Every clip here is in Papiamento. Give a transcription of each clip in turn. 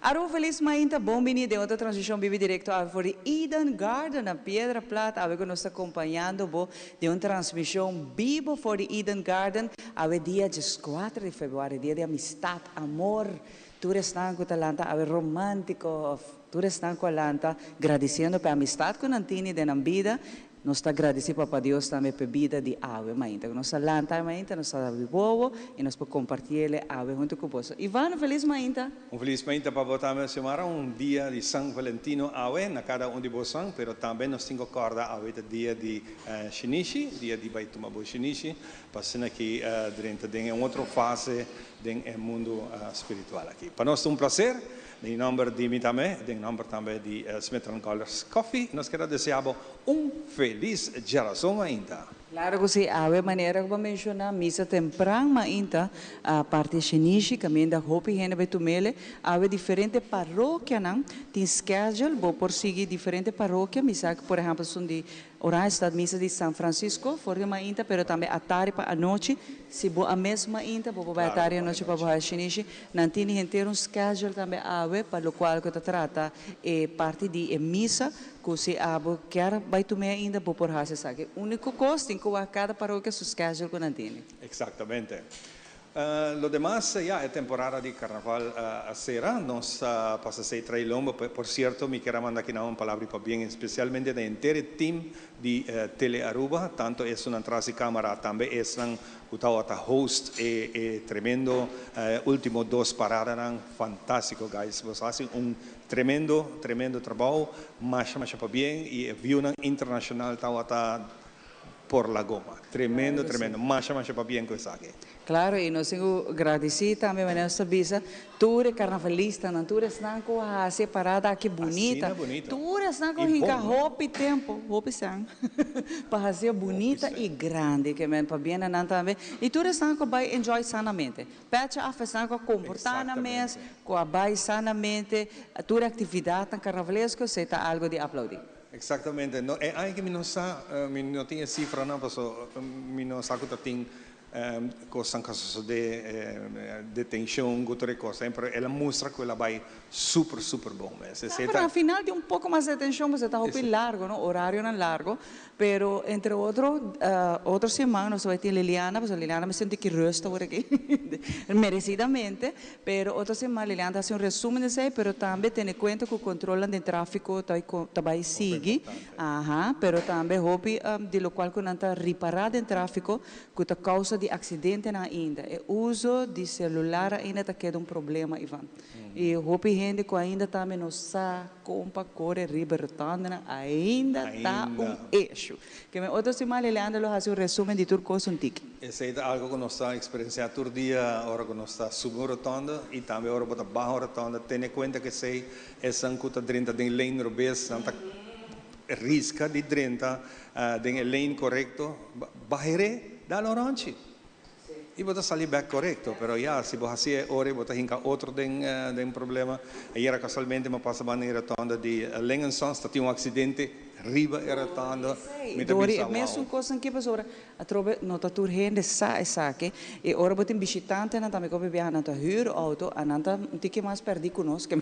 Aruba, feliz mainta, bon bini den otro transmision bibo directo for di Eden Garden na Piedra Plat. Awe cu nos ta acompañando bo den un transmision bibo for di Eden Garden. Awe dia 4 di februari, dia di amistad, amor. Tur esnan cu ta lanta awe romantico, tur esnan cu lanta gradiciendo pa amistad cu nan tin den nan bida. Nos ta gradici Papa Dios tambe pa bida di awe mainta. Nos ta lanta mainta, nos ta bibo y nos por comparti awe hunto cu bo. Ivan, feliz mainta. Un feliz mainta pa bo tambe, Xiomara. Un dia di San Valentino awe, na cada un di boso, pero tambe nos tin cu corda awe ta dia di Shinishi, dia di bay tuma bo Shinishi, pasando aki durante den otro fase den mundo spiritual aki. Pa nos ta un placer, den nomber di mi tambe, den nomber tambe di Smith Colors Coffee, nos kier desea un feliz diarazon mainta. Claro cu si, awe manera cu menciona, misa tempran mainta, a parti Shinishi, caminda hopi hende bay tumele, awe diferente parokia nan, tin schedule, bo por sigui diferente parokia, misa, por ehempel, son di Oranjestad, misa di San Francisco, for di mainta, pero tambe atardi pa anochi, si bo a miss mainta, bo bay atardi anochi pa bo Shinishi, nan tin henter un schedule tambe awe, pa lo cual cu ta trata e parti di e misa, cu si abo kier bay tuma ainda, bo por haci esaki. Unico cos, tin cu cada parokia su schedule cu nan tin. Exactamente. Lo demas, ya, e temporada di carnaval a cera, nos pasa esey trai lomba. Por cierto, mi kier manda aki un palabra pabien, especialmente na henter team di Tele Aruba, tanto esnan tras di camara, tambe esnan cu ta host e tremendo ultimo dos parada, fantastico, guys. Boso a haci un tremendo, tremendo trabou, masha, masha pabien, y e view internacional ta por la goma. Tremendo, tremendo. Masha, masha pabien cu esaki. Claro, y nos tin cu gradici tambe, manera bisa, tur carnavalista, nan tur esnan cu a haci parada aki bunita. Asina bunita. Tur esnan cu Y hinca bon, no? Hopi tempo, hopi sang, pa haci bunita y grandi, kiermen pabien nan tambe. Y tur esnan cu bay enjoy sanamente. Petje af, esnan cu comporta na mes, cu bay sanamente, tur actividad nan carnavalesco, esey ta algo di aplaudi. Exactamente. No, e ay cu mi no sa, mi no tin cifra no, paso mi no sa cu tin cos caso di detencion, otro cos, pero el a mustra cu el a bay super, super bon mes. Pero na final tin un poco mas di detencion, paso ta hopi largo, no? Horario nan largo, pero entre otro, otro siman nos bay tin Liliana, pues Liliana mi sinti cu rust awor aki, merecidamente, pero otro siman Liliana ta haci un resumen di esey, pero tambe tene cuenta cu control di trafico ta bay sigui, aha, pero tambe hopi di lo cual cu nan ta ripara den trafico, cu ta causa di accidente nan ainda. E uso di celular ainda ta keda un problema, Ivan. Y hopi hende cu ainda tambe no sa con pa core riba rotonde ainda ta un issue. Kiermen otro siman Liliana lo haci un resumen di tur cos un tiki. Esey ta algo cu nos ta experiencia tur dia, ora cu nos ta subi rotonde y tambe ora bo ta baha rotonde. Tene cuenta cu esey esnan cu ta drenta den lane robes, nan ta risca di drenta den lane corecto, bahere, dal un rondje. Y bo ta sali back corecto, pero ya, si bo haci ora, bo ta hinca otro den problema. Ayera casualmente mi a pasa na rotonde di Lingensons, tin un accidente riba e rotonde. Mi ta Dori, pensa, e mesun wow. cos cu pasobra atrobe no ta tur hende sa esaki. Y ora bo tin bishitante nan tambe cu biaha, nan ta huur auto, y nan ta un tiki mas perdi cu nos, cu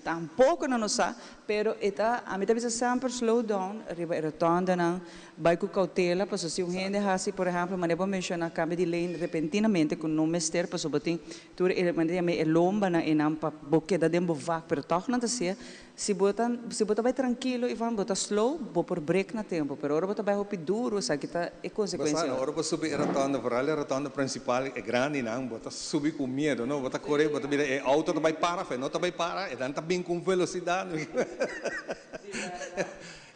tampoco nan no sa, pero e ta, ami ta bisa semper slow down riba e rotonde nan, bay cu cautela, paso si un hende hasi, por ehempel, manera bo menciona, cambio di lane repentinamente, cu no mester, paso bo tin tur e manera e lomba na e nan pa bo keda den bo vak, pero toch nan ta sia, si bo ta bay trankilo, Ivan, bo ta slow, bo por brake na tempo, pero ora bo ta bay hopi duro, sa cu ta e consecuencia. Basta, ora bo subi e rotonde, vooral e rotonde principal e grandi nan, bo ta subi cu miedo, no? Bo ta core, bo ta mira, e auto ta bay para, fe, no ta bay para, e dan ta bin cu velocidad.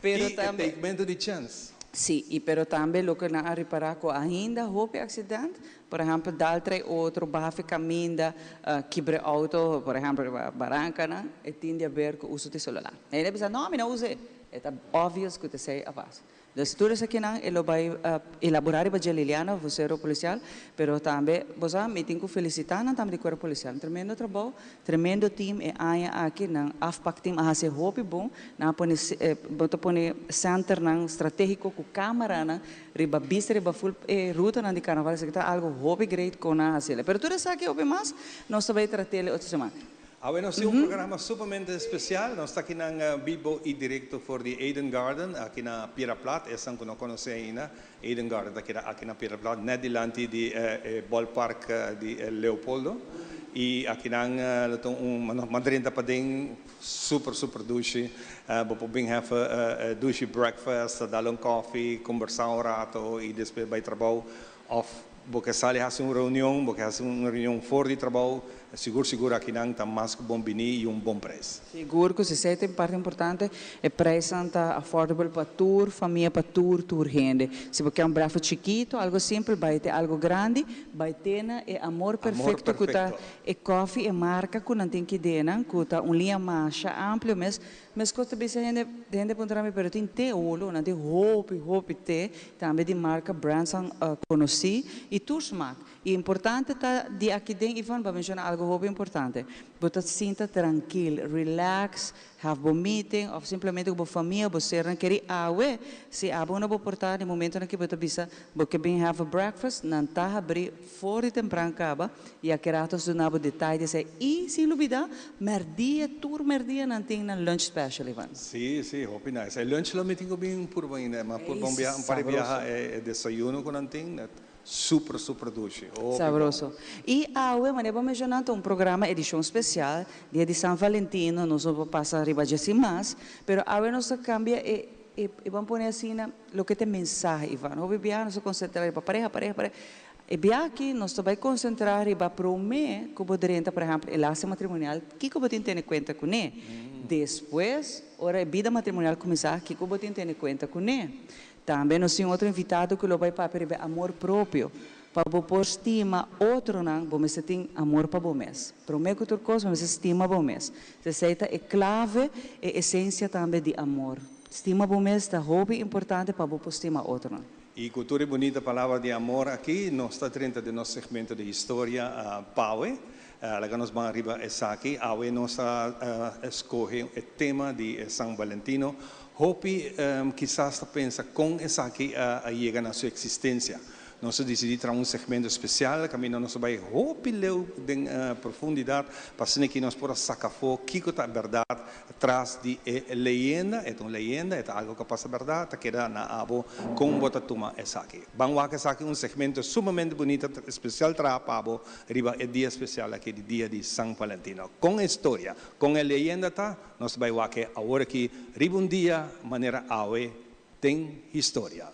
Pero Y tambe e di chance. Si, y pero tambe loke nan a ripara cu ainda hopi accidente, por ehempel, dal tras otro, baha caminda, kibra auto, por ehempel, baranca, no? E tin di haber cu uso di celular. Y e pensa, "No, mi no usa." Ta obvious cu esey a pasa. Dus tur esaki nan, e lo bay elabora pa Liliana, vocero policial, pero tambe, bo mi tin cu felicita nan tambe di cuerpo policial. Tremendo trabou, tremendo team e aña aki, nan afpak team a haci hopi bon, nan pone, bo ta pone center nan strategico cu camera nan, riba bista riba full ruta nan di carnaval, esaki ta algo hopi great cu nan a haci. Pero tur esaki hopi mas, nos ta bay trata otro siman. Awe nos tin un programa sumamente special. Nos ta aki na bibo y directo for di Eden Garden, aki na Piedra Plat. Esnan cu no conoce ainda, Eden Garden ta keda aki na Piedra Plat, net dilanti di e ballpark di Leopoldo. Y aki nan lo tin un madrenta paden super, super dushi. Bo por bin have a dushi breakfast, dal un coffee, conversa un rato y despues bay trabou. Of bo ke sali hasi un reunion, bo ke hasi un reunion for di trabou, sigur sigur akinan ta mas ku bon bini i un bon preis. Sigur ku si esei ta un parti importante, e preisnan ta affordable pa tur famia, pa tur tur hende. Si bo ke un breakfast chikitu, algo simpel, bai te algo grandi, bai te na e Amor Perfecto ku ta e kofi, e marka ku nan tin ki denan, ku ta un liña masha amplio mes. Meskos ta bisa hende, hende puntra mi, pero tin te olo? Nan tin hopi, hopi te, tambe di marka brandsnan konosí i tur smak. I importante ta di aki den, Ivonne, bo a menshona algu hopi importante, bo ta sinta trankil, relax, have bo meeting òf simplemente ku bo famia, bo sernan keri awe, si abo no bo por ta den momentonan ki bo ta bisa bo ke bin have a breakfast, nan ta habrí for di tempran kaba I a kerato su duna bo detaye di esei. I sin lubida, merdia, tur merdia nan tin nan lunch special, Ivan. Sí, sí, hopi nice. E lunch lo mi tin ku bin purba ainda, ma purba un biaha, un par di biaha e desayuno ku nan tin, super, super dushi. Hopi bon. Sabroso. I awe, manera bo a menshoná, ta un programa edishon spesial, dia di San Valentino, nos no por pasa riba dje sin mas, pero awe nos ta kambia e, e, e ban pone asina, loke ta e mensahe, Ivan. Hopi biaha nos ta konsentrá riba pareha, pareha, pareha. E bia aki nos ta bai konsentrá riba promé ku bo drenta, por ehèmpel, e laste matrimonial, kiko bo tin tene kuenta kuné? Despues, ora e bida matrimonial kuminsá, kiko bo tin tene kuenta kuné? Tambe nos tin otro invitado ku lo bai papia riba e amor propio. Pa bo por stima otronan, bo mester tin amor pa bo mes. Promé ku tur kos, bo mester stima bo mes. Esei ta e klave, e esensia tambe di amor. Stima bo mes ta hopi importante pa bo por stima otronan. Y cu tur e bunita palabra di amor aki, nos ta drenta den nos segmento di historia pawe. Laga nos ban riba esaki. Awe nos a escoge e tema di e San Valentino. Hopi kisas ta pensa con esaki a yega na su existencia. Nos a dicidi traha un segmento especial caminda nos a bay hopi leu den profundidad pa asina ki nos por a saca afo kico ta berdad Tras di e leyenda, e ta un leyenda, e ta algo ku a pasa bèrdat, ta keda na abo kon bo ta tuma esaki. Ban wak esaki un segmento sumamente bunita espesial traha pa bo riba e dia espesial aki di dia di San Valentino. Kon e storia, kon e leyenda ta, nos ta bai wak e awor aki riba un dia manera awe den historia.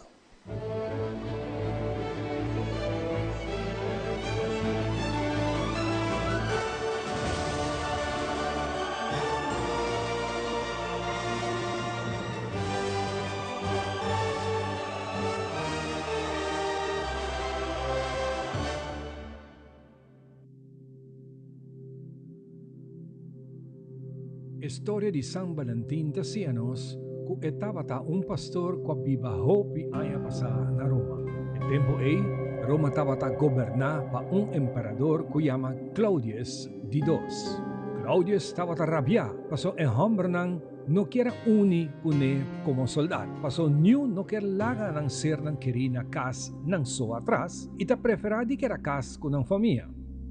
E storia di San Valentin ta siña nos ku e tabata un pastor ku a biba hopi aña pasá na Roma. E tempu ei, Roma tabata goberná pa un emperador ku yama Claudius di Dos. Claudius tabata rabiá pasobra e hòmbernan no kier a uni kuné komo soldat, pasobra niun no kier laga nan sernan kerí na kas nan so atras i ta preferá di keda kas ku nan famia.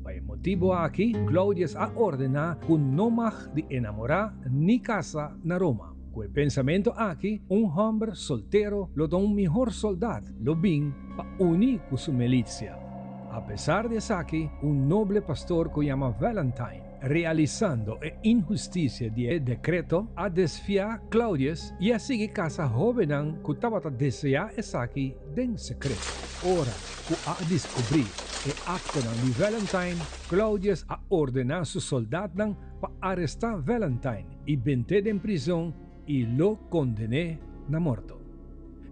Pa e motibu aki, Claudius a ordená ku no mag di enamorá ni kasa na Roma. Ku e pensamentu aki, un hòmber soltero lo ta un mihor soldat, lo bin pa uní ku su milisia. Apesar di esaki, un noble pastor ku yama Valentine, realisando e inhustisia di e dekreto, a desfiá Claudius i a sigui kasa hóbennan ku tabata deseá esaki den sekreto. Ora ku a diskubrí e aktonan di Valentine, Claudius a ordená su soldatnan pa arestá Valentine i bent'é den prizon i lo konden'é na morto.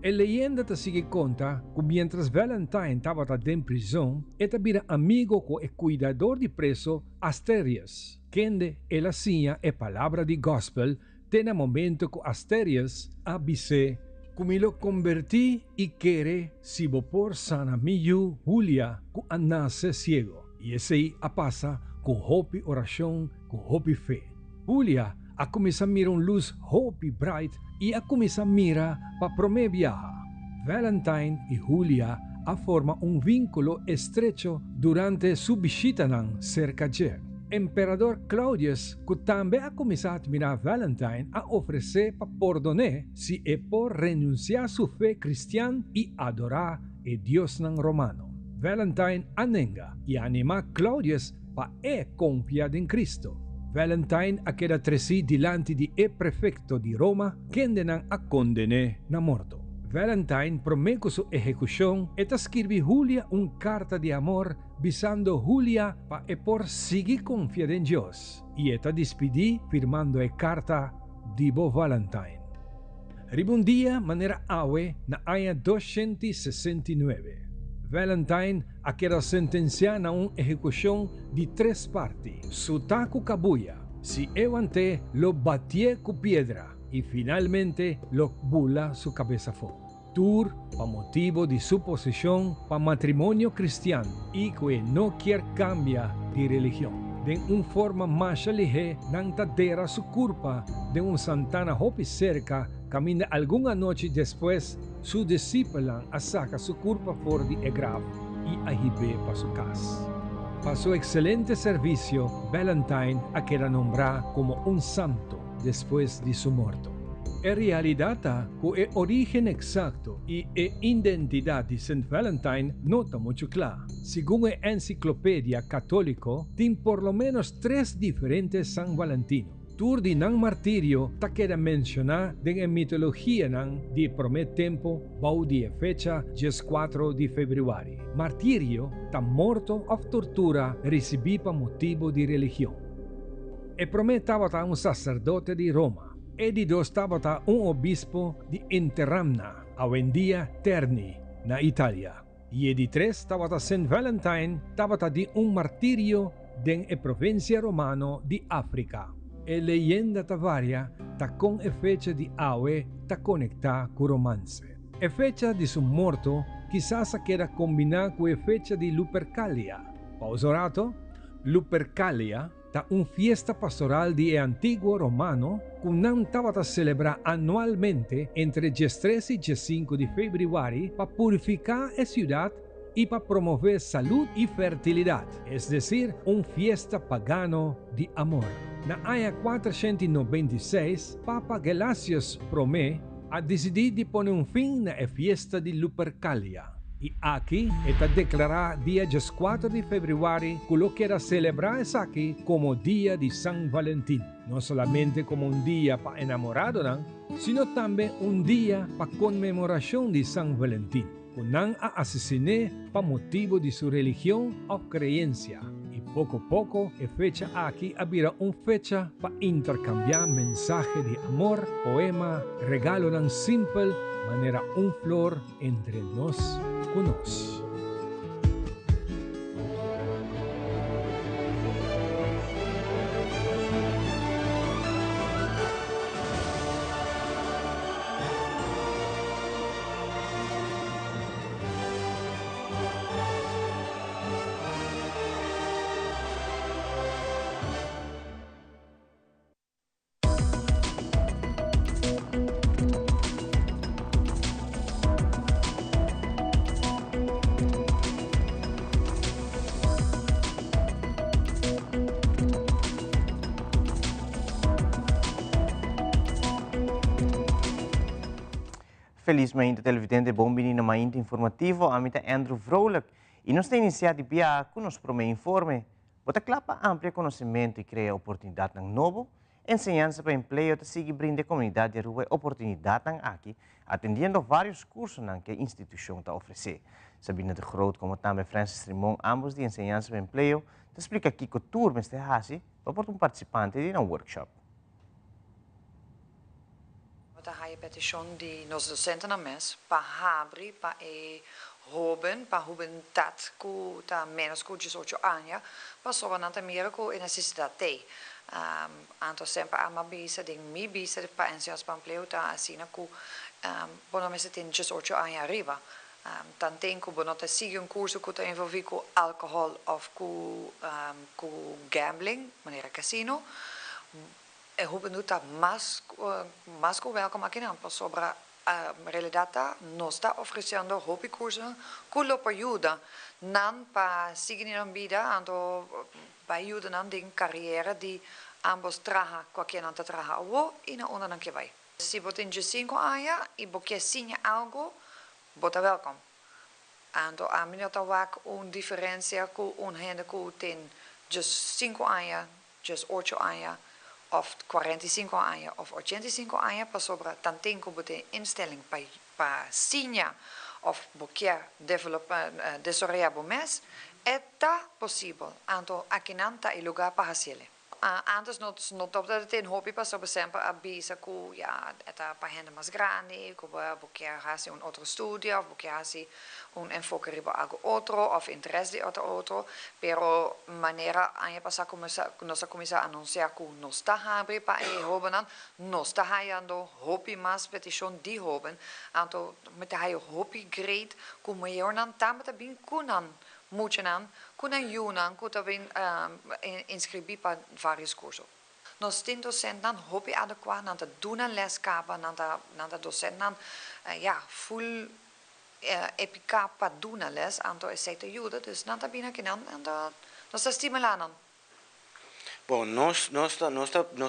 E leyenda ta sigui konta ku miéntras Valentine tabata den prizon, e ta bira amigo ku e kuidador di preso Asterius, kende el a siña e palabra di gòspel te na momento ku Asterius a bis'é, Ku mi lo kombertí i kere si bo por sana mi yu Julia ku a nase siego. I esei a pasa ku hopi orashon, ku hopi fe. Julia a kuminsá mira un lus hopi bright i a kuminsá mira pa promé biaha. Valentine i Julia a forma un vínkulo estrecho durante su bishitanan serka dje. Emperador Claudius, ku tambe a kuminsá atmirá Valentine, a ofresé pa pordon'é si e por renunsiá su fe kristian i adorá e diosnan romano. Valentine a nenga i a animá Claudius pa e konfia den Kristu. Valentine a keda tresí dilanti di e prefekto di Roma, kendenan a konden'é na morto. Valentine promé ku su ehekushon e ta skirbi Julia un karta di amor bisando Julia pa e por sigui konfia den Dios i e ta dispidí firmando e karta di bo Valentine. Riba un dia manera awe na aña 269, Valentine a keda sentensiá na un ehekushon di tres parti, sutá ku kabuya, si e want'é lo batié ku piedra i finalmente lo bula su kabes afó. Tur pa motibo di su posishon pa matrimonio kristian i ku e no kier kambia di religion. Den un forma masha lihé nan ta dera su kurpa den un santana hopi serka kaminda algun anochi despues su disipelnan a saka su kurpa for di e graf i a hib'é pa su kas. Pa su ekselente servisio, Valentine a keda nombrá komo un santo despues di su morto. E realidat ta ku e orígen eksakto i e identidat di Sint Valentine no ta muchu kla. Segun e Ensiklopedia Katóliko, tin por lo ménos tres diferente San Valentino. Tur di nan martirio ta keda menshoná den e mitologianan di e promé tempu bou di e fecha 14 di febrüari. Martirio ta morto òf tortura risibí pa motibu di religion. E promé tabata un saserdote di Roma. E di dos tabata un obispo di Interamna, awendia Terni, na Italia. I e di tres tabata Sint Valentine, tabata di un martirio den e provinsia romano di Afrika. E leyenda ta varia ta kon e fecha di awe ta konektá ku romance. E fecha di su morto kisas a keda kombiná ku e fecha di Lupercalia. Pausa un rato, Lupercalia ta un fiesta pastoral di e antiguo romano ku nan tabata selebrá anualmente entre 13 i 15 di febrüari pa purifiká e siudat i pa promové salud i fertilidat, es desir, un fiesta pagano di amor. Na aña 496, Papa Gelasius Promé a disidí di pone un fin na e fiesta di Lupercalia. I aki e ta deklará dia 14 di febrüari ku lo keda selebrá esaki komo Dia di San Valentin, no solamente komo un dia pa enamoradonan, sino tambe un dia pa konmemorashon di San Valentin, ku nan a asesin'é pa motibu di su religion òf kreensia. I poko poko e fecha aki a bira un fecha pa interkambiá mensahe di amor, poema, regalonan simpel manera un flor, Entre nos ku nos. Feliz mainta televidente, bon bini na Mainta Informativo. Ami ta Andrew Vrolijk y nos ta inicia di bia cu nos prome informe. Bo ta kla pa amplia konosementu i krea oportunidatnan nobo? Enseñansa pa Empleo ta sigui brinda e komunidat di Aruba e oportunidatnan aki atendiendo vários kursonan ku e institushon ta ofresé. Sabina de Groot komo tambe Francis Trimon, ambos di Enseñansa pa Empleo, ta splika kiko tur mester hasi pa por ta un partisipante di nan workshop. Bo ta haya petishon di nos dosentenan mes pa habri pa e hoben, pa hubentat ku ta ménos ku 18 aña, pasobra nan ta mira ku e nesesidat t'ei. Anto semper ama bisa den mi bista pa Enseñansa pa Empleo ta asina ku bo no mester tin 18 aña ariba. Tanten ku bo no ta sigui un kurso ku ta envolví ku alkohòl òf ku ku gambling, manera kasino, E hubentud ta mas mas ku wèlkom akinan pasobra Realidat ta, nos ta ofresiendo hopi kurso ku lo por yuda nan pa sigui nan bida, anto pa yuda nan den karera di ambos traha kualke nan ta traha awo i na unda nan ke bai. Si bo tin 5 aña i bo ke siña algu, bo ta wèlkom. Anto ami no ta wak un diferensia ku un hende ku tin 5 aña, 8 aña, òf 45 aña, òf 85 aña, pasobra tanten ku bo tin instelling pa siña òf bo ke develop, desaroyá bo mes, e ta posibel. Anto akinan ta e lugá pa hasié. Antes no tabatin hopi, pasobra semper a bisa ku ya ta pa hende mas grandi, ku bo ke hasi un otro studio, òf bo ke hasi un enfoke riba algu otro, òf interes di otro otro, pero manera aña pasá kuminsá, nos a kuminsá anunsiá ku nos ta habri pa e hóbennan, nos ta hayando hopi mas petishon di hóben, anto mi ta haya hopi great ku mayornan tambe ta bin ku nan muchanan, ku nan yunan, ku ta bin inskribí pa vários kurso. Nos tin dosentenan hopi adekuá, nan ta duna les kaba, nan ta dosentenan ya, full ekipa pa duna les, anto esei ta yuda, dus nan ta bin akinan, anto nos ta stimulá nan. Bon, nos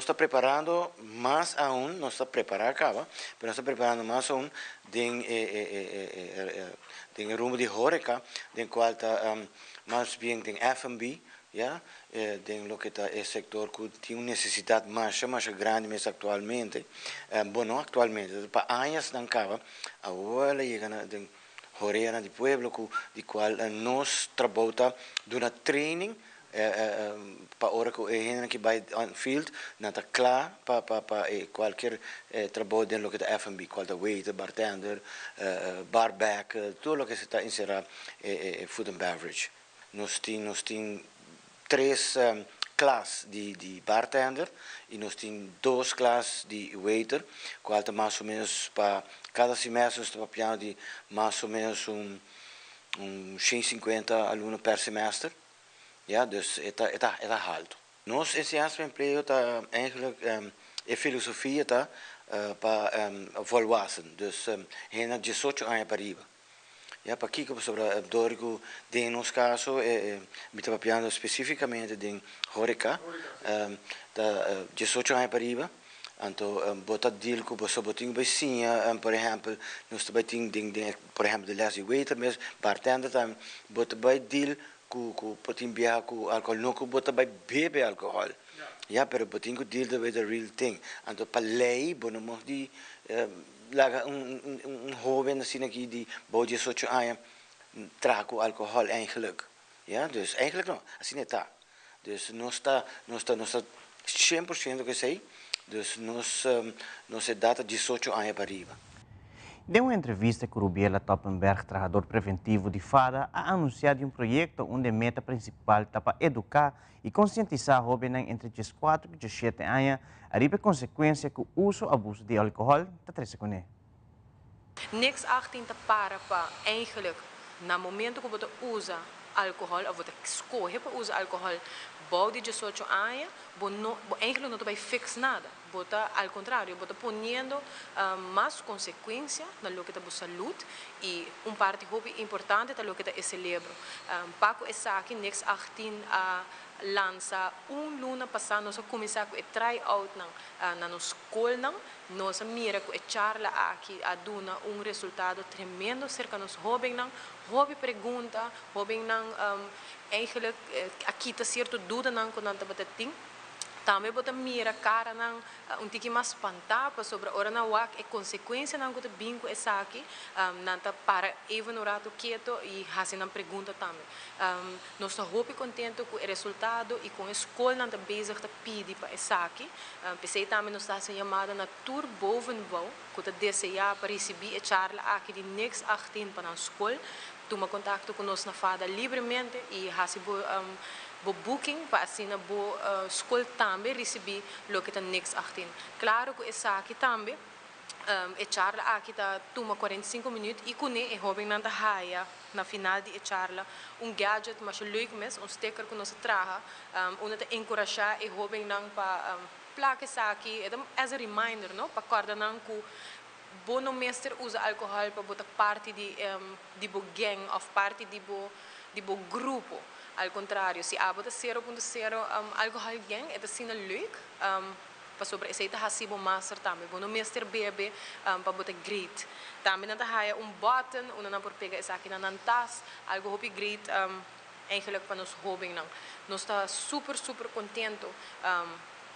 ta preparando mas aún, nos ta prepará kaba, pero nos ta preparando mas aún den rumbo di horeca, den kual ta mas bien den F&B, ja, den loke ta e sektor ku tin un nesesidat mas grandi mes aktualmente. Bon, no aktualmente, pa añanan kaba, awor el a yega na den horeca di pueblo, ku di kual nos ta traha duna training pa ora ku e hende ku bai on field nan ta kla pa kualke trabou den loke ta F&B, kual ta waiter, bartender, barback, tur loke ta enserá food and beverage. Nos tin tres klas di bartender i nos tin dos klas di waiter, kual ta mas o ménos pa kada semester nos ta papiando di mas o ménos un 150 alumno per semester. Ja, dus e ta altu. Nos enseñansa empleo ta eigenlijk e filosofia ta pa volwassen, dus hende 18 aña pa ariba. Ja, pakiko? Pasobra dor ku den nos kaso, mi ta papiando spesífikamente den horeca, ta 18 aña pa ariba, anto bo ta deal ku bo bo tin bai siña, por ehèmpel, nos ta bai tin den, por ehèmpel, de les di waiter mes, bartender tambe, bo ta bai deal ku bo tin biaha ku alkohòl, no ku bo ta bai bebe alkohòl. Ja, pero bo tin ku deal with the real thing. Anto pa lei, bo no mag di laga un hóben asina aki di bou 18 aña traha ku alkohòl eigenlijk. Ja, dus eigenlijk no, asina ta. Dus nos ta 100% ku esei, dus nos edat 18 aña pa ariba. Den un entrevista ku Rubiela Toppenberg, trahadó preventivo di FADA, a anunsiá un proyekto unda e meta prinsipal ta pa eduká i konsientisá hóbennan entre 4 i 17 aña riba konsekuensia ku uso abuso di alkohòl ta trese kuné. Niks 18 ta para pa eigenlijk na momento ku bo usa alkohòl òf bo skohe pa usa alkohòl bou di 18 aña, bo no bo eigenlijk no ta bai fix nada. Bo ta al kontrario, bo ta poniendo mas konsekuensia na loke ta bo salú i un parti hopi importante ta loke ta e serebro. Pa ku esaki Niks 18 a lansa un luna pasá, nos a kuminsá ku e try out nan na nos skolnan. Nos a mira ku e charla aki a duna un resultado tremendo serka nos hóbennan. Hopi pregunta, hóbennan eigenlijk a kita sierto dudanan ku nan tabata tin. Tambe bo ta mira karanan un tiki mas spantá pasobra ora nan wak e konsekuensianan ku ta bin ku esaki, nan ta para even un ratu ketu i hasi nan pregunta tambe. Nos ta hopi kontentu ku e resultado i ku e skolnan ta bezig ta pidi pa esaki. P'esei tambe nos ta hasi un yamada na tur bovenbouw ku ta deseá pa risibí e charla aki di Niks 18 pa nan skol. Tuma kontakto ku nos na FADA libremente i hasi bo booking pa asina bo skol tambe risibí loke ta Niks 18. Klaro ku esaki tambe e charla aki ta tuma 45 minüt i kuné e hóbennan ta haya na final di e charla un gadget masha leuk mes, un sticker ku nos a traha, unda ta enkurashá e hóbennan pa plak esaki, as a reminder, no? Pa kòrda nan ku Bo no mester usa alcohol pa bo ta parti di di bo gang of parti di bo di bo grupo. Al contrario, si abo ta 0.0 alcohol gang e ta asina leuk pasobra esey ta haci bo master tambe. Bo no mester bebe pa bo ta great. Tambe nan ta haya un button unda nan por pega esaki na nan tas, algo hopi great eigenlijk pa nos hobennan. Nos ta super super contento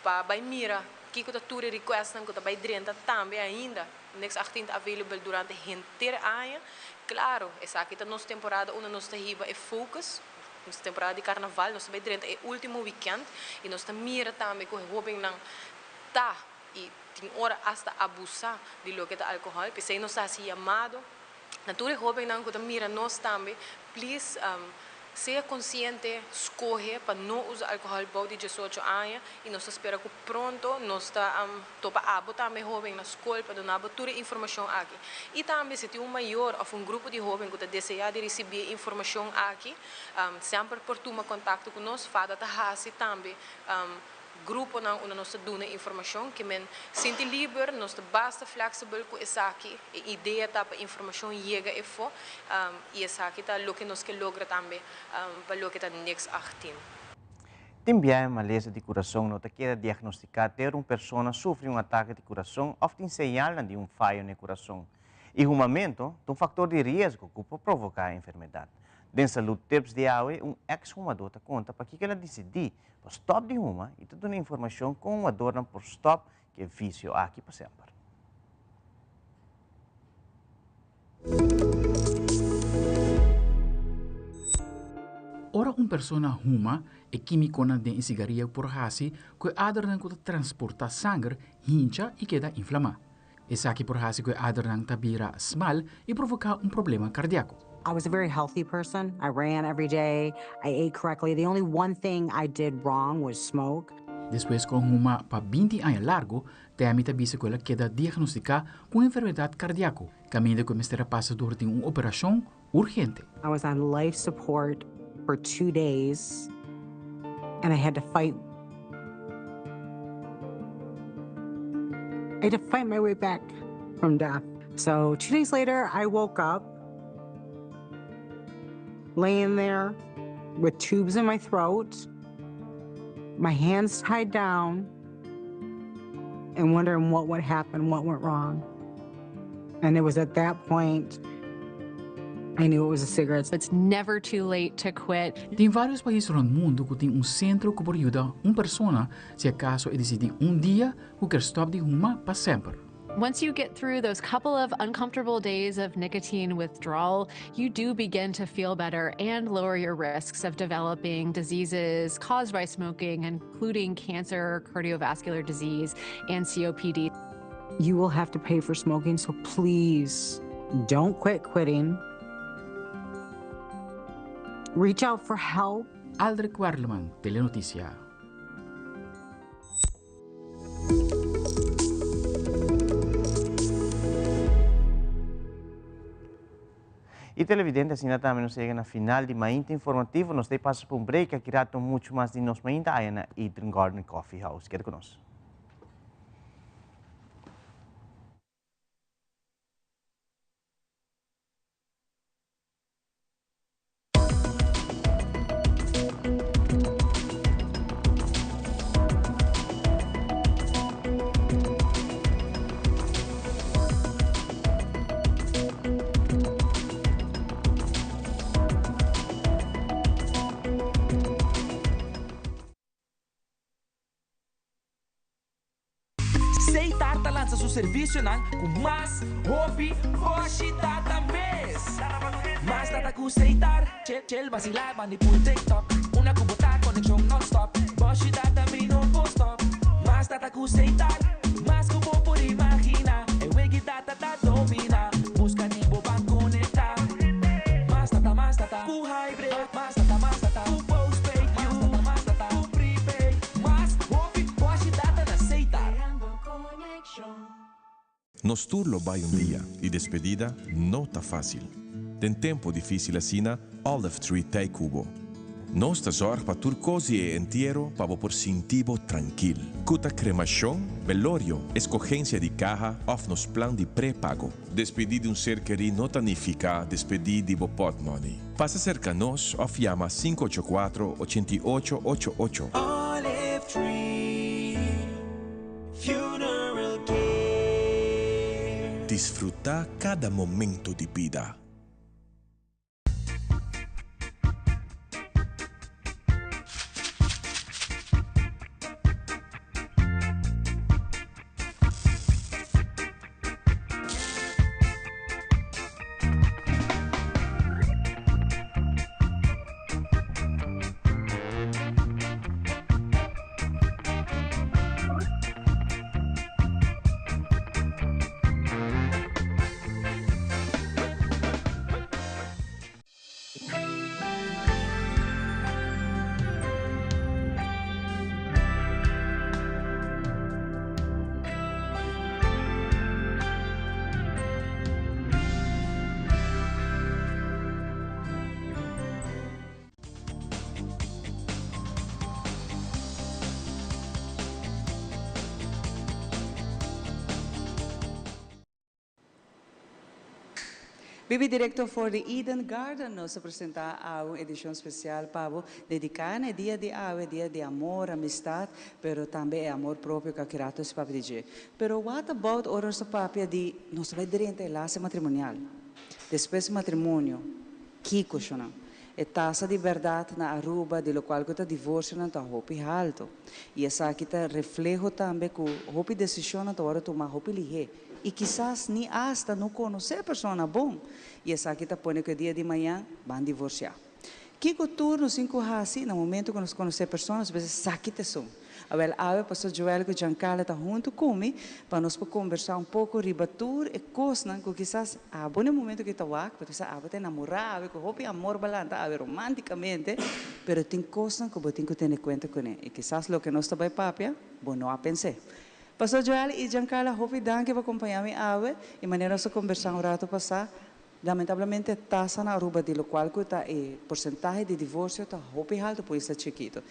pa bay mira kico ta tur e requestnan cu ta bay drenta tambe ainda. Next 18 ta available durante henter aña. Claro, esaki ta nos temporada unda nos ta hiba e focus, nos temporada di carnaval, nos ta bay drenta e ultimo weekend y nos ta mira tambe cu e hobennan ta y tin ora hasta abusa di loke ta alcohol. P'esey nos ta haci yamado na tur e hobennan cu ta mira nos tambe, please sea consciente, scoge pa no usa alcohol bou di 18 aña y nos ta spera cu pronto nos ta topa abo tambe hoben na scol pa duna bo tur e informacion aki. Y tambe si tin un mayor of un grupo di hoben cu ta desea di ricibi e informacion aki, semper por tuma contacto cu nos. FADA ta haci tambe gruponan unda nos ta duna informacion, ke men sinti liber, nos ta basta flexible cu esaki, e idea ta pa informacion yega efo, y esaki ta loke nos ke logra tambe pa loke ta Next 18. Tin biaha malesa di kurason no ta keda diagnostiká te ora un persona sufri un atake di kurason òf tin señalnan di un fayo na e kurason. E humamentu ta un faktor di riesgo ku por provoká e enfermedat. Den Salud Tips di awe, un eks humadó ta konta pakiko el a disidí pa stòp di huma i ta duna informashon kon humadornan por stòp ku e visio aki pa semper. Ora un persona huma, e kímikonan den e sigaria por hasi ku e adernan ku ta transportá sanger hincha i keda inflamá. Esaki por hasi ku e adernan ta bira smal i provoká un problema kardiako. I was a very healthy person. I ran every day. I ate correctly. The only one thing I did wrong was smoke. Despues ku a huma pa 20 aña largu, Tammy ta bisa ku el a keda diagnostiká ku un enfermedat kardiako, kaminda ku e mester a pasa dor di un operashon urgente. I was on life support for 2 days and I had to fight. I had to fight my way back from death. So 2 days later, I woke up laying there with tubes in my throat, my hands tied down, and wondering what would happen, what went wrong. And it was at that point I knew it was the cigarettes. It's never too late to quit. Tin vários pais rònt mundu ku tin un sentro ku por yuda un persona si akaso e disidí un dia ku ke stòp di huma pa semper. Once you get through those couple of uncomfortable days of nicotine withdrawal, you do begin to feel better and lower your risks of developing diseases caused by smoking, including cancer, cardiovascular disease, and COPD. You will have to pay for smoking, so please don't quit quitting. Reach out for help. Aldrich Werleman, Telenotisia. I televidente, asina tambe nos a yega na final di Mainta Informativo. Nos ta pasa pa un break, aki rato muchu mas di nos Mainta aya na Eden Garden Coffee House. Keda ku nos. Setar ta lansa su servisionan ku mas hopi boshi data mes. Mas data ku Setar, chill chill vasilá bandi por TikTok. Una ku bo ta konekshon non-stop. Boshi data mi no por stop. Mas data ku Setar, mas ku bo por imaginá. E wegi data ta dominá. Buska di bo ban konektá. Mas data, mas data ku hybrid. Mas data, mas data ku postpaid. Mas data, mas data ku prepaid. Mas hopi boshi data na Setar. Nos tur lo bai un dia i despedida no ta fásil. Den tempu difísil asina, Olive Tree t'ei ku bo. Nos ta zorg pa tur kos di e entiero pa bo por sinti bo trankil. Ku ta kremashon, belorio, eskogensia di kaha òf nos plan di prepago. Despedí di un ser kerí no ta nifiká despedí di bo pòtmòni. Pasa serka nos òf yama 584 88 88. Olive Tree Funeral Care. Disfrutá kada momento di bida. Bibi directo for di Eden Garden nos a presenta awe un edicion special pa bo dedica na e dia di awe, dia di amor, amistad, pero tambe e amor propio cu a kira tur si papia di dje. Pero what about ora nos ta papia di nos ta bay drenta e lace matrimonial? Despues matrimonio, kico shonan? E tasa di berdad na Aruba di locual cu ta divorcionan ta hopi halto y esaki ta refleho tambe cu hopi decisionnan ta wordo tuma hopi lihe. I kisas ni asta no konosé e persona bon, i esaki ta pone ku e dia di mañan ban divorsiá. Kiko tur nos tin ku hasi na momentu ku nos konosé e persona? Nos mester sa ki ta esun. Awèl, awe Pastor Joel ku Giancarlo ta huntu ku mi pa nos por kombersá un poko riba tur e kosnan ku kisas abo na e momentu ku ta wak, bo ta bisa abo ta enamorá awe ku hopi amor bo a lanta awe romántikamente, pero tin kosnan ku bo tin ku tene kuenta kuné i kisas loke nos ta bai papia bo no a pens'é. Pastor Joel y Giancarla hopi danki pa compaña mi awe y manera nos a conversa un rato pasa, lamentablemente tasa na Aruba di locual cu ta e porcentahe di divorcio ta hopi halto por isla chikito.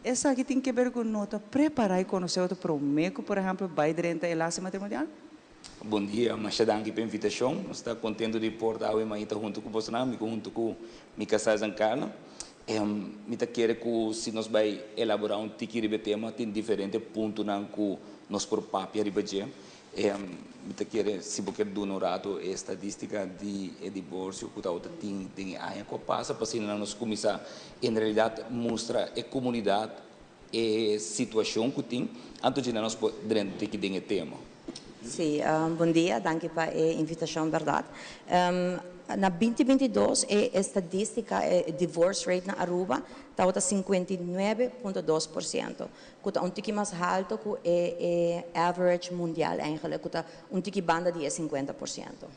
Esaki tin keber cu no ta prepara y conoce otro prome cu por ehempel bay drenta e lace matrimonial? Bon dia, masha danki pa e invitacion. Nos ta contento di por ta awe mainta hunto cu bosonan, mi cu hunto cu mi casa Giancarla. Mi ta kere ku si nos bai elaborá un tiki riba e tema, tin diferente puntonan ku nos por papia riba dje. Mi ta kere si bo kier duna un ratu e estadístika di e diborsio ku tabata tin den e aña ku a pasa, pa asina nos kuminsá en realidat mustra e komunidat e situashon ku tin, anto djina nos por drenta un tiki den e tema. Sí, bon dia, danki pa e invitashon bèrdat. Na 2022 e estadístika, e divorce rate na Aruba tabata 59.2%, ku ta un tiki mas halto ku e e average mundial eigenlijk, ku ta un tiki banda di e 50%.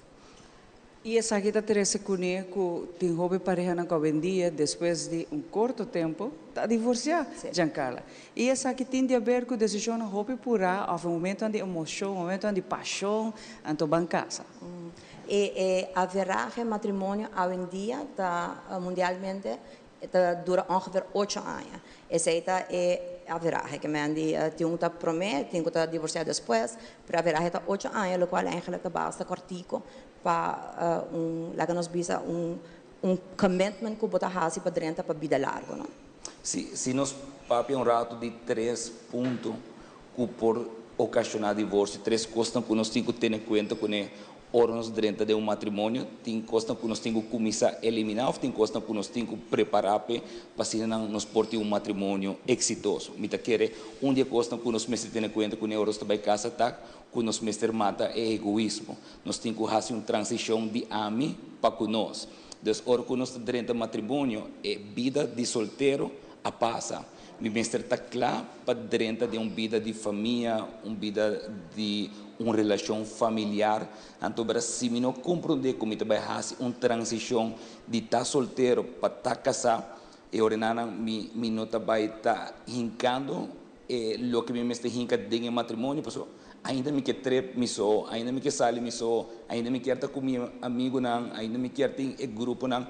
I esaki ta trese kuné ku tin hopi parehanan ku awendia, despues di un korto tempu, ta divorsiá, Giancarla. I esaki tin di aber ku desishonnan hopi purá òf e momentunan di emoshon, momentunan di pashon, anto ban kasa. E e averahe matrimonio awendia ta mundialmente ta dura ongeveer ocho aña. Esei ta e averahe. Ke men di tin un ta promé, tin ku ta divorsiá despues, pero averahe ta ocho aña, lokual eigenlijk ta basta kòrtiku pa un, laga nos bisa, un un commitment ku bo ta hasi pa drenta pa bida largu, no? Si, si nos papia un ratu di tres punto ku por okashoná divorsio, tres kosnan ku nos tin ku tene kuenta kuné ora nos drenta den un matrimonio, tin kosnan ku nos tin ku kuminsá eliminá òf tin kosnan ku nos tin ku prepará p'e pa asina nan nos por tin un matrimonio eksitoso. Mi ta kere un di e kosnan ku nos mester tene kuenta kuné ora nos ta bai kasa ta ku nos mester mata e egoismo. Nos tin ku hasi un transishon di ami pa ku nos. Dus ora ku nos ta drenta matrimonio, e bida di soltero a pasa. Mi mester ta kla pa drenta den un bida di famia, un bida di un relashon familiar. Anto bera si mi no komprondé ku mi ta bai hasi un transishon di ta soltero pa ta kasá, e orenanan mi mi no ta bai ta hinkando e loke mi mester hinka den e matrimonio, pasobra ainda mi ke trep mi so, ainda mi ke sali mi so, ainda mi kier ta ku mi amigunan, ainda mi kier tin e gruponan.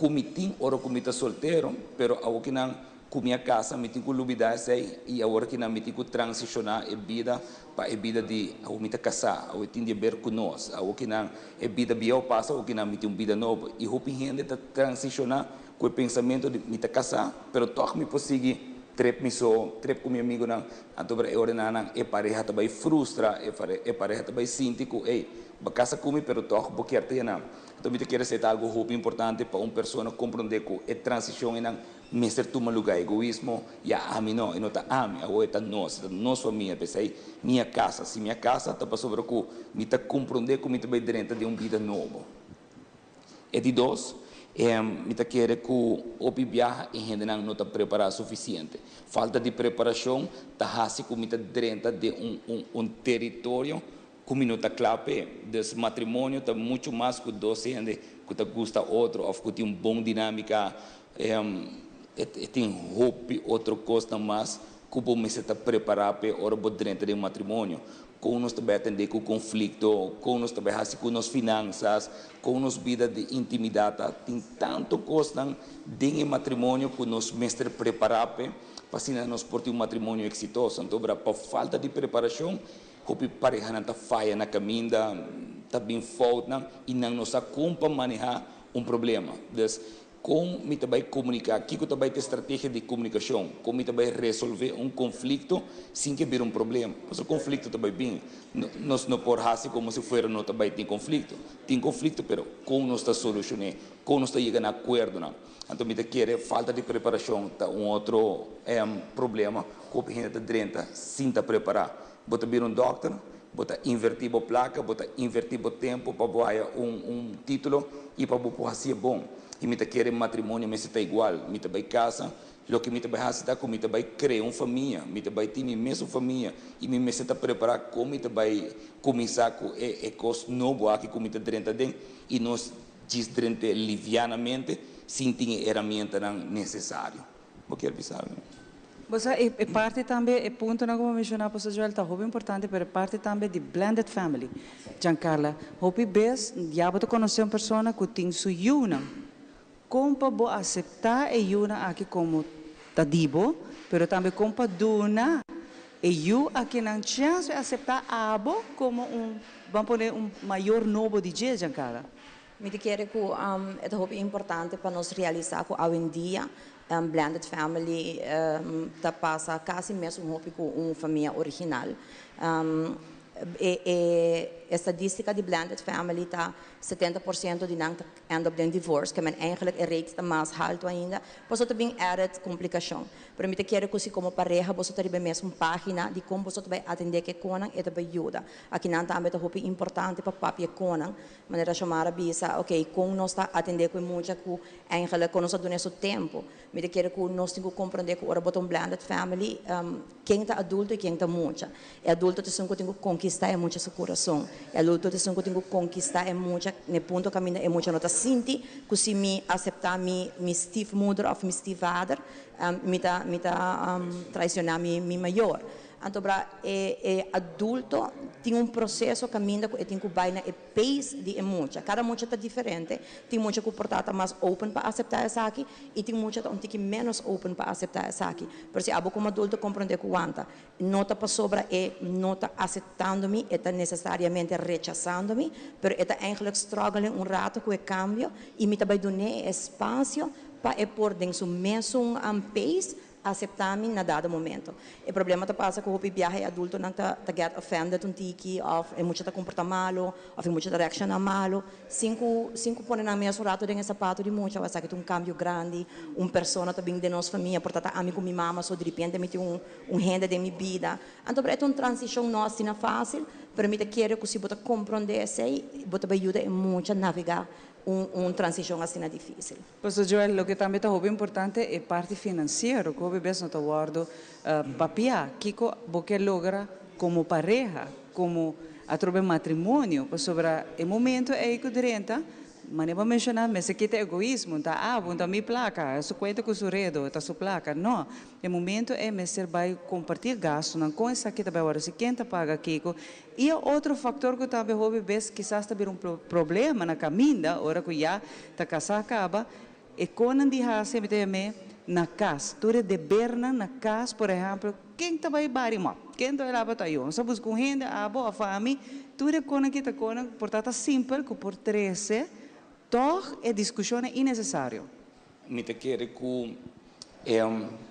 ku mi tin ora ku mi ta soltero, pero awor ku nan ku mi a kasa mi tin ku lubidá esei i awor ku nan mi tin ku transishoná e bida pa e bida di awor mi ta kasá, awor tin di ber ku nos, awor ku nan e bida bieu pasa, awor ku nan mi tin un bida nobo. I hopi hende ta transishoná ku e pensamentu di mi ta kasá, pero tòg mi por sigui trep mi so, trep ku mi amigunan. Anto e ora nan e pareha ta bai frustra, e pareha ta bai sinti ku ey, bo a kasa ku mi, pero tòg bo kier ta nan. Anto mi ta kere seta algu hopi importante pa un persona komprondé ku e transishon einan mester tuma lugá. Egoismo, ya ami no, e no ta ami, awor e ta nos, e ta nos famia, p'esei mi a kasa. Si mi a kasa ta pasobra ku mi ta komprondé ku mi ta bai drenta den un bida nobo. E di dos, mi ta kere ku hopi biaha e hendenan no ta prepará sufisiente. Falta di preparashon ta hasi ku mi ta drenta den un teritorio ku mi no ta kla p'e. Dus matrimonio ta muchu mas ku dos hende ku ta gusta otro òf ku tin un bon dinámika. E tin hopi otro kosnan mas ku bo mester ta prepará p'e ora bo drenta den un matrimonio. Kon nos ta bai atendé ku konflikto, kon nos ta bai hasi ku nos finansas, kon nos bida di intimidat ta. Tin tantu kosnan den e matrimonio ku nos mester prepará p'e, pa asina nos por tin un matrimonio eksitoso. Anto, pa falta di preparashon, hopi parehanan ta faya na kaminda, ta bin foutnan i nan no sa kon pa manehá un problema. Dus, kon mi ta bai komuniká? Kiko ta bai ta e strategia di komunikashon? Kon mi ta bai resolvé un konflikto sin ke bira un problema? Pasobra konflikto ta bai bin. Nos no por hasi komo si fuera no ta bai tin konflikto. Tin konflikto, pero kon nos ta solushon'é? Kon nos ta yega na akuerdonan? Anto mi ta kere falta di preparashon ta un otro problema ku hopi hende ta drenta sin ta prepará. Bo ta bira un dòkter, bo ta invertí bo plaka, bo ta invertí bo tempu pa bo haya un título i pa bo por hasié bon. I mi ta kere matrimonio mester ta igual. Mi ta bai kasa, loke mi ta bai hasi ta ku mi ta bai krea un famia, mi ta bai tin mi mesun famia i mi mester ta prepará kon mi ta bai kuminsá ku e kos nobo aki ku mi ta drenta aden i nos djis drent'é livianamente sin tin e heramientanan nesesario. Bo kier bisa algu? Bo sa, e parti tambe, e puntonan ku bo menshoná, Pastor Joel, ta hopi importante, pero e parti tambe di blended family. Giancarla, hopi bes ya bo ta konosé un persona ku tin su yunan. Kon pa bo aseptá e yunan aki komo ta di bo, pero tambe kon pa duna e yu akinan chèns di aseptá abo komo un, ban pone, un mayor nobo di dje, Giancarla? Mi ta kere ku e ta hopi importante pa nos realisá ku awendia blended family ta pasa kasi mesun hopi ku un famia original. E estadístika di blended family ta 70% di nan ta end up den divorce, ke men eigenlijk e rate ta mas haltu ainda, pasobra ta bin added komplikashon. Pero mi ta kere ku si komo pareha boso ta riba e mesun página di kon boso ta bai atendé ku e konan, e ta bai yuda. Akinan tambe ta hopi importante pa papia e konan. Manera Xiomara bisa, ok, kon nos ta atendé ku e mucha ku eigenlijk kon nos ta duna su tempu. Mi ta kere ku nos tin ku komprondé ku ora bo ta un blended family, ken ta adulto i ken ta mucha. E adulto ta esun ku tin ku konkistá e mucha su kurason. E adulto ta esun ku tin ku konkistá e mucha na e punto kaminda e mucha no ta sinti ku si mi aseptá mi mi stiefmoeder òf mi stiefvader, mi ta mi ta traisioná mi mi mayor. Anto bra e e adulto tin un proseso kaminda ku e tin ku bai na e pace di e mucha. Kada mucha ta diferente. Tin mucha ku por ta ta mas open pa aseptá esaki i tin mucha ta un tiki ménos open pa aseptá esaki. Pero si abo komo adulto komprondé ku wanta no ta pasobra e no ta aseptando mi, e ta nesesariamente rechasando mi, pero e ta eigenlijk struggling un rato ku e kambio i mi ta bai dun'é e espasio pa e por den su mesun pace aseptá mi na dado momento. E problema ta pasa ku hopi biaha e adultonan ta ta get offended un tiki òf e mucha ta komportá malu òf e mucha ta reakshoná malu sin ku sin ku pone nan mes un rato den e sapato di mucha. Esaki ta un kambio grandi, un persona ta bin den nos famia, por ta ta ami ku mi mama so diripiente mi tin un un hende den mi bida. Anto e ta un transishon no asina fásil, pero mi ta kere ku si bo ta komprondé esei bo ta bai yuda e mucha navegá un un transishon asina difísil. Pastor Joel, loke tambe ta hopi importante e parti finansiero, ku hopi bes no ta wòrdu papiá. Kiko bo ke logra komo pareha, komo atrobe matrimonio? Pasobra e momento ei ku drenta, manera bo a menshoná, mester kita egoismo, ta abo, ta mi plaka, su kuenta ku su redo, ta su plaka. No, e momento ei mester bai kompartí gastunan, kon esaki ta bai wòrdu, si ken ta paga kiko. I e otro faktor ku tambe hopi bes kisas ta bira un problema na kaminda ora ku ya ta kasá kaba, E kosnan di hasi, mi ta yam'é, na kas. Tur e debernan na kas, por ehèmpel, ken ta bai bari mòp? Ken ta bai laba tayó? Nos a buska un hende, abo òf ami. Tur e kosnan ki ta kosnan por ta ta simpel ku por trese tòg e diskushonnan innesesario. Mi ta kere ku e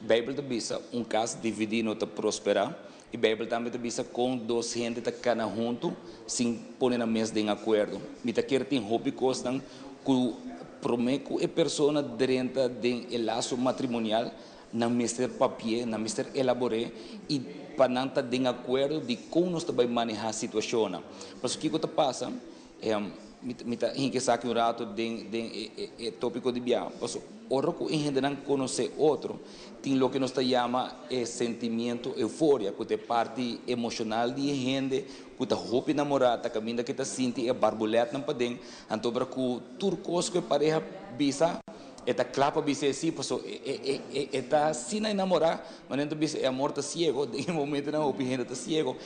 Beibel ta bisa un kas dividí no ta prosperá, i Beibel tambe ta bisa kon dos hende ta kana huntu sin pone nan mes den akuerdo. Mi ta kere tin hopi kosnan ku promé ku e persona drenta den e laso matrimonial nan mester papi'é, nan mester elabor'é i pa nan ta den akuerdo di kon nos ta bai manehá situashonnan. Pasobra kiko ta pasa? Mi ta hinka esaki un rato den den e tópiko di bia. Pasobra ora ku e hendenan konosé otro, tin loke nos ta yama e sentimiento euforia, ku ta e parti emoshonal di e hende ku ta hopi namorá, ta kaminda ku e ta sinti e barbulètnan paden. Anto ora ku tur kos ku e pareha bisa, E ta kla pa bisa esei, pasobra e ta asina enamorá, manera nan ta bisa e amor ta siego, den e momentonan hopi hende ta siego.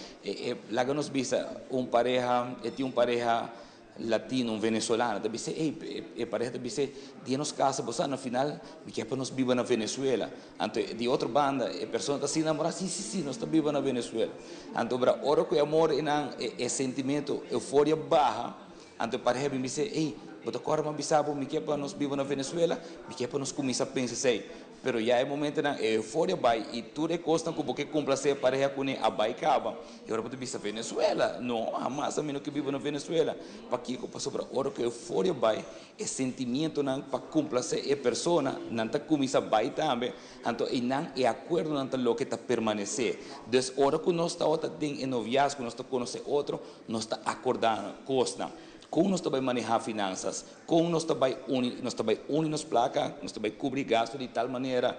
Laga nos bisa un pareha, e tin un pareha latino, un venezolano, ta bisa ey, e pareha ta bisa dia nos kasa bo sa na final mi ke pa nos biba na Venezuela. Anto di otro banda e persona ta asina enamorá, si si si nos ta biba na Venezuela. Anto ora ku e amor einan, e sentimento, euforia baha, Anto e pareha bin bis'é, Ey, bo ta kòrda mi a bisa bo mi ke pa nos biba na Venezuela? Mi ke pa nos kuminsá pensa esei. Pero ya e momentonan e euforia bai i tur e kosnan ku bo ke komplasé e pareha kuné a bai kaba. I ora bo ta bisa, Venezuela? No, hamas ami no ke biba na Venezuela. Pakiko? Pasobra ora ku e euforia bai, e sentimientonan pa komplasé e persona nan ta kuminsá bai tambe. Anto einan e akuerdonan ta loke ta permanesé. Dus ora ku nos tabata den e noviazgo, nos ta konosé otro, Nos ta akordá kosnan. Kon nos ta bai manehá finansas? Kon nos ta bai uni? Nos ta bai uni nos plaka? Nos ta bai kubri gastu di tal manera?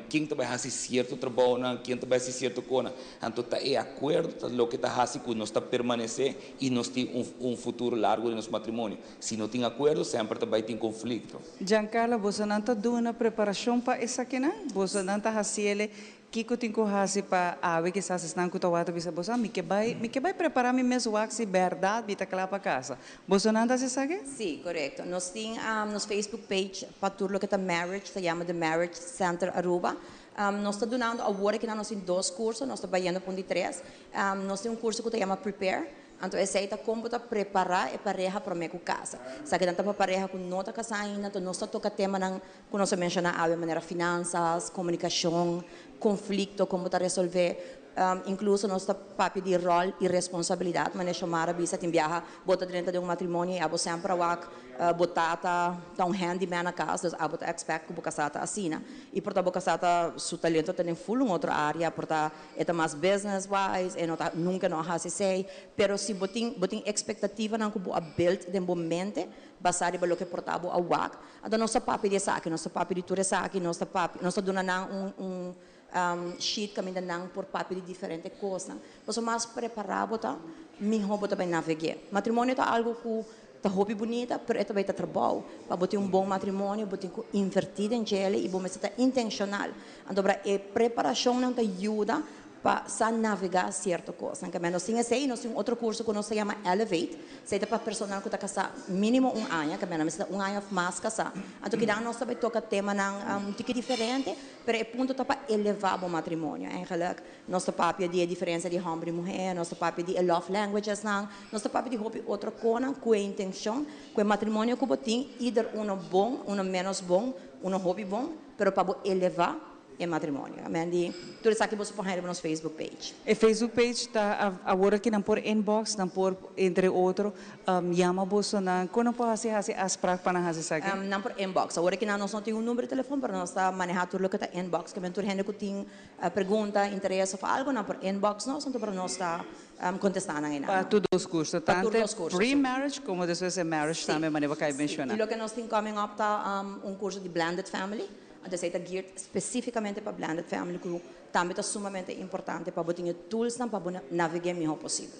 Ken ta bai hasi sierto trabounan? Ken ta bai hasi sierto konan? Anto ta e akuerdo ta loke ta hasi ku nos ta permanesé i nos tin un un futuro largu den nos matrimonio. Si no tin akuerdo semper ta bai tin konflikto. Giancarlo, bosonan ta duna preparashon pa esakinan? Bosonan ta hasiele Kiko tin ku hasi pa awe kisas esnan ku ta wak ta bisa boso, ah, mi ke bai, mi ke bai prepará mi mes wak si bèrdat mi ta kla pa kasa. Bosonan ta hasi esaki? Sí, korekto. Nos tin nos Facebook page pa tur loke ta marriage, ta yama The Marriage Center Aruba. Nos ta dunando awor aki nan nos tin dos kurso, nos ta bayendo pa un di tres. Nos tin un kurso ku ta yama Prepare. Anto esei ta kon bo ta prepará e pareha promé ku kasa. Esakinan ta pa pareha ku no ta kasá ainda, anto nos ta toka temanan ku nos a menshoná awe manera finansas, komunikashon, konflikto, kon bo ta resolvé. Inkluso nos ta papia di ròl i responsabilidat, manera Xiomara bisa tin biaha bo ta drenta den un matrimonio i abo semper a wak bo tata ta un handyman na kas, dus abo ta expect ku bo kasá ta asina. I por ta bo kasá ta su talento ta den ful un otro área, por ta E ta mas business wise, e no ta nunca no a haci esey, pero si bo tin bo tin expectativanan cu bo a build den bo mente basa riba loke por ta bo a wak, anto nos ta papia di esaki, nos ta papia di tur esaki, nos ta papia nos ta duna nan un un sheet caminda nan por papia di diferente cosnan. Pasobra mas prepara bo ta, miho bo ta bay naveg'e. Matrimonio ta algo cu Ta hopi bunita, pero e ta bay ta trabou. Pa bo tin un bon matrimonio, bo tin cu inverti den djele y bo mester ta intencional. Anto bra e preparacionnan ta yuda pa sa navega cierto cosnan. Kende nos tin esey, nos tin un otro curso cu nos ta yama Elevate. Esey ta pa personanan cu ta casa minimo un aña, kende nan mester ta un aña of mas casa. Anto kidan nos ta bay toca temanan un tiki diferente, pero e punto ta pa eleva bo matrimonio. Eigenlijk nos ta papia di e diferencia di homber y muher, nos ta papia di e love languagesnan, Nos ta papia di hopi otro konan ku e intenshon ku e matrimonio ku bo tin, either uno bon, uno ménos bon, uno hopi bon, pero pa bo elevá e matrimonio. Amen. Di tur esaki boso por haña riba nos Facebook page. E Facebook page ta awor aki nan por inbox, nan por entre otro yama boso nan. Kon nan por hasi hasi afspraak pa nan hasi esaki? Nan por inbox. Awor aki nan nos no tin un number di telefon pero nos ta maneha tur loke ta inbox. Kimen tur hende ku tin pregunta, interes of algo nan por inbox nos anto para nos ta Contestá nan einan. Pa tur dos curso, Pa tur tanto dos curso, sí. pre-marriage como despues e marriage Sí, tambe, manera bo a cai sí. menciona. Y loke nos tin coming up ta un curso di blended family. Anto esei ta geared specificamente pa blended family cu tambe ta sumamente importante pa bo tin e toolsnan pa bo naveg'é miho posibel.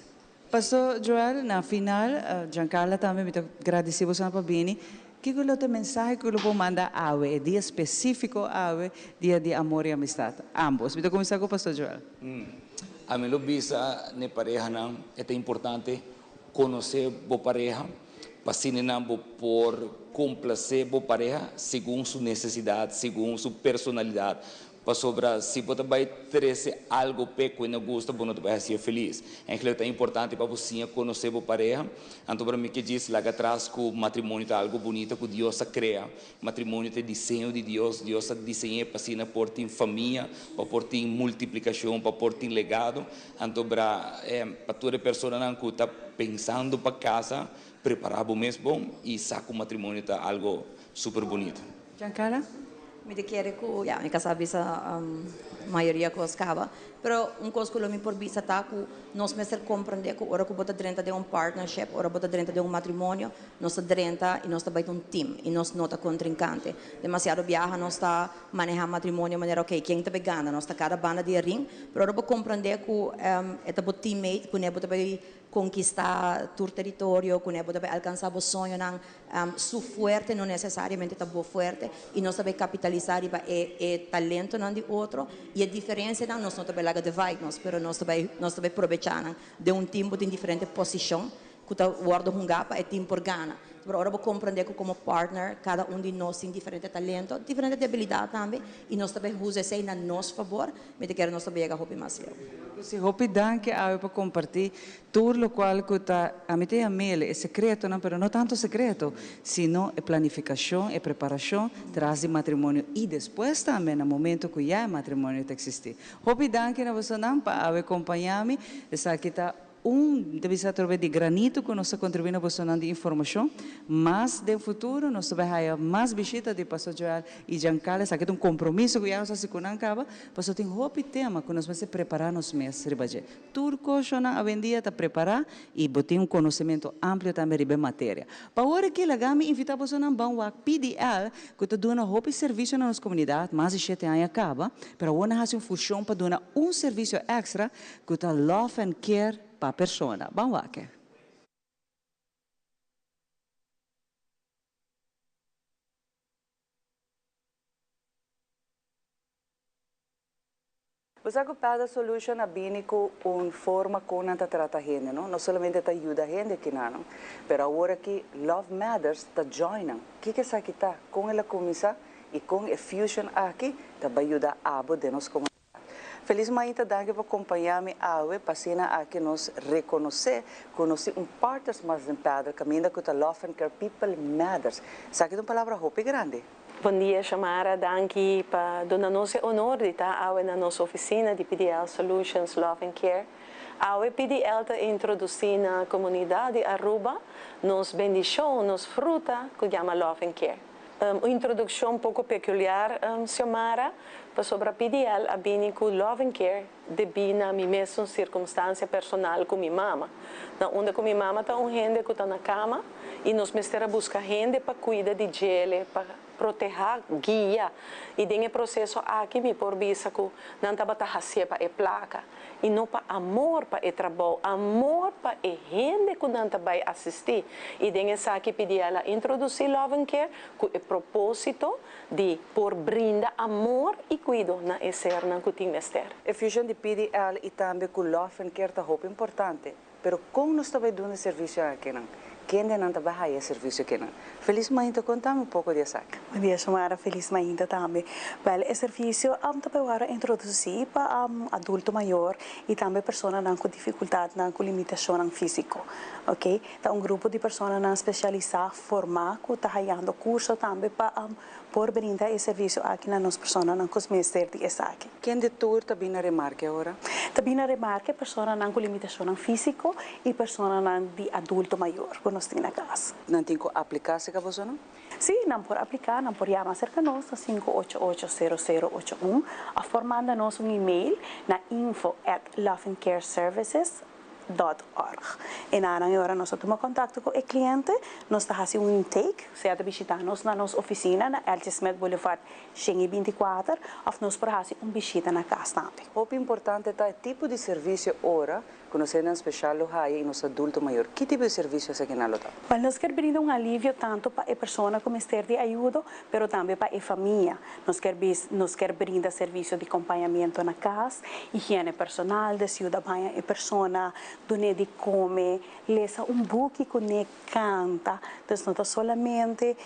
Pastor Joel, na final, Giancarla tambe mi ta gradici bosonan pa bini. Kico lo ta e mensahe cu lo por manda awe, e dia specifico awe, dia di amor y amistad? Ambos. Mi ta cuminsa cu Pastor Joel. Ami lo bisa n'e parehanan e ta importante conoce bo pareha. Pa asina nan bo por komplasé bo pareha segun su nesesidat, segun su personalidat. Pasobra si bo ta bai trese algu p'e ku e no gusta, bo no ta bai hasié felis. Eigenlijk ta importante pa bo siña konosé bo pareha. Anto ora mi ke djis laga atras ku matrimonio ta algu bunita ku Dios a krea. Matrimonio ta e diseño di Dios. Dios a diseñ'é pa asina por tin famia, pa por tin multiplikashon, pa por tin legado. Anto bra pa tur e personanan ku ta pensando pa kasa, prepará bo mes bon i sa ku matrimonio ta algo super bunita. Giancarla? Mi ta kere ku, ya, mi kasá bisa mayoria kos kaba, pero un kos ku lo mi por bisa ta ku nos mester komprendé ku ora ku bo ta drenta den un partnership, ora bo ta drenta den un matrimonio, nos ta drenta i nos ta bai ta un team i nos no ta kontrinkante. Demasiado biaha nos ta manehá matrimonio manera ok, ken ta bai gana, nos ta kada banda di e ring, pero ora bo komprendé ku e ta bo teammate kuné bo ta bai konkistá tur teritorio, kuné bo ta bai alkansá bo soñonan, Su fuerte no necesariamente ta bo fuerte y nos ta bay capitalisa riba e e talentonan di otro y e diferencianan nos no ta bay laga divide nos pero nos ta bay nos ta bay probecha nan den un team bo tin diferente posicion cu ta wordo hunga pa e team por gana pero ora bo comprende cu como partner cada un di nos tin diferente talento diferente debilidad tambe y nos ta bay usa esey na nos fabor mi ta kere nos ta bay yega hopi mas leu. Si hopi danki awe pa comparti Tur locual cu ta, ami ta yam'el e secretonan, pero no tanto secreto, sino e planificacion, e preparacion tras di matrimonio y despues tambe na momento cu ya e matrimonio ta existi. Hopi danki na bosonan pa awe compaña mi. Esaki ta un, mi ta bisa atrobe di granito cu nos ta contribui na bosonan di informacion. Mas den futuro nos ta bay haya mas bishita di Pastor Joel y Giancarlo. Esaki ta un compromiso cu ya nos a haci cu nan caba, pasobra tin hopi tema cu nos mester prepara nos mes riba dje. Tur koshonan awendia ta prepará i bo tin un konosementu amplio tambe riba e materia. Pa ora ki laga mi invitá bosonan ban wak PDL ku ta duna hopi servisio na nos komunidat mas di shete aña kaba, pero awor nan hasi un fushon pa duna un servisio èkstra ku ta Love and Care pa persona. Ban wak e. Bo sa ku Paddle Solution a bini ku un forma kon nan ta trata hende, no? No solamente ta yuda hende kinanan, pero awor aki Love Matters ta join nan. Kiko esaki ta? Kon el a kuminsá i kon e fusion aki ta bai yuda abo den nos komunidat? Felis mainta, danki pa kompañá mi awe pa asina aki nos rekonosé ku nos tin un partners mas den Paddle kaminda ku ta Love and Care People Matters. Esaki ta un palabra hopi grandi. Bon dia Shamara, danki pa duna nos e honor di ta awe na nos oficina di PDL Solutions Love and Care. Awe PDL ta introduci na comunidad di Aruba nos bendicion, nos fruta cu yama Love and Care. Un introduccion poco peculiar Xiomara, pasobra PDL a bini cu Love and Care debí na mi mesun circunstancia personal cu mi mama. Na unda cu mi mama ta un hende cu ta na cama y nos mester a busca hende pa cuida di djele, pa proteha, guia. Y den e proceso aki mi por bisa cu nan tabata hacié pa e placa y no pa amor pa e trabou, amor pa e hende cu nan ta bay asisti. Y den esaki PDL a introduci Love and Care cu e proposito di por brinda amor y cuido na e sernan cu tin mester. E fusion di PDL y tambe cu Love and Care ta hopi importante, pero con nos ta bay duna e servicio akinan? Kendenan ta bay haya e servicio akinan? Feliz mainta, contami un poco di esaki. Bon dia Xiomara, feliz mainta tambe. Wel, e servicio ta bay worde introduci pa adulto mayor y tambe personanan cu dificultadnan cu limitacionnan fisico, ok. Ta un grupo di personanan specialisa forma cu ta hayando curso tambe pa por brinda e servicio aki na nos personanan cu mester di esaki. Ken di tur ta bin na remarke ora? Ta bin na remarke personanan cu limitacionnan fisico y personanan di adulto mayor cu nos tin na cas. Nan tin cu aplica si ca boso no? Si, nan por aplica, nan por yama cerca nos na sinku ocho ocho sero sero ocho un of por manda nos un email na info at loveandcareservices dot org. E nanan e ora nos ta tuma contacto cu e cliente, nos ta haci un intake, sea ta bishita nos na nos oficina na L. G. Smith Boulevard 124 of nos por haci un bishita na cas tambe. Hopi importante ta e tipo di servicio ora Ku nos hendenan speshal lo haya i nos adulto mayor. Ki tipo di servisio esakinan lo ta? Wèl, nos kier brinda un alivio tantu pa e persona ku mester di ayudo, pero tambe pa e famia. Nos kier bis nos kier brinda servisio di kompañamentu na kas, higiene personal, des yuda baña e persona, dun'é di kome, lesa un buki kuné, kanta. Dus no ta solamente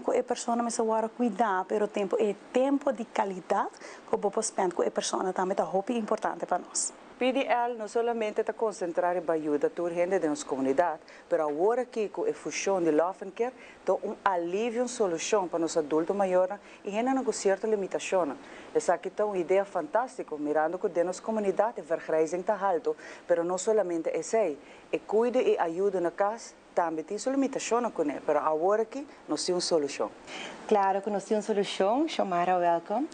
ku e persona mester wòrdu kuidá, pero tempu e tempu di kalidat ku bo por spènd ku e persona tambe ta hopi importante pa nos. PDL no solamente ta konsentrá riba yuda tur hende den nos komunidat, pero awor aki ku e fushon di Love and Care ta un alivio, un solushon pa nos adulto mayornan i hendenan ku sierto limitashonnan. Esaki ta un idea fantástiko, mirando ku den nos komunidat e vergrijzing ta haltu, pero no solamente esei, e kuido i ayudo na kas tambe tin su limitashonnan kuné, pero awor aki nos tin un solushon. Klaro ku nos tin un solushon, Xiomara welkom.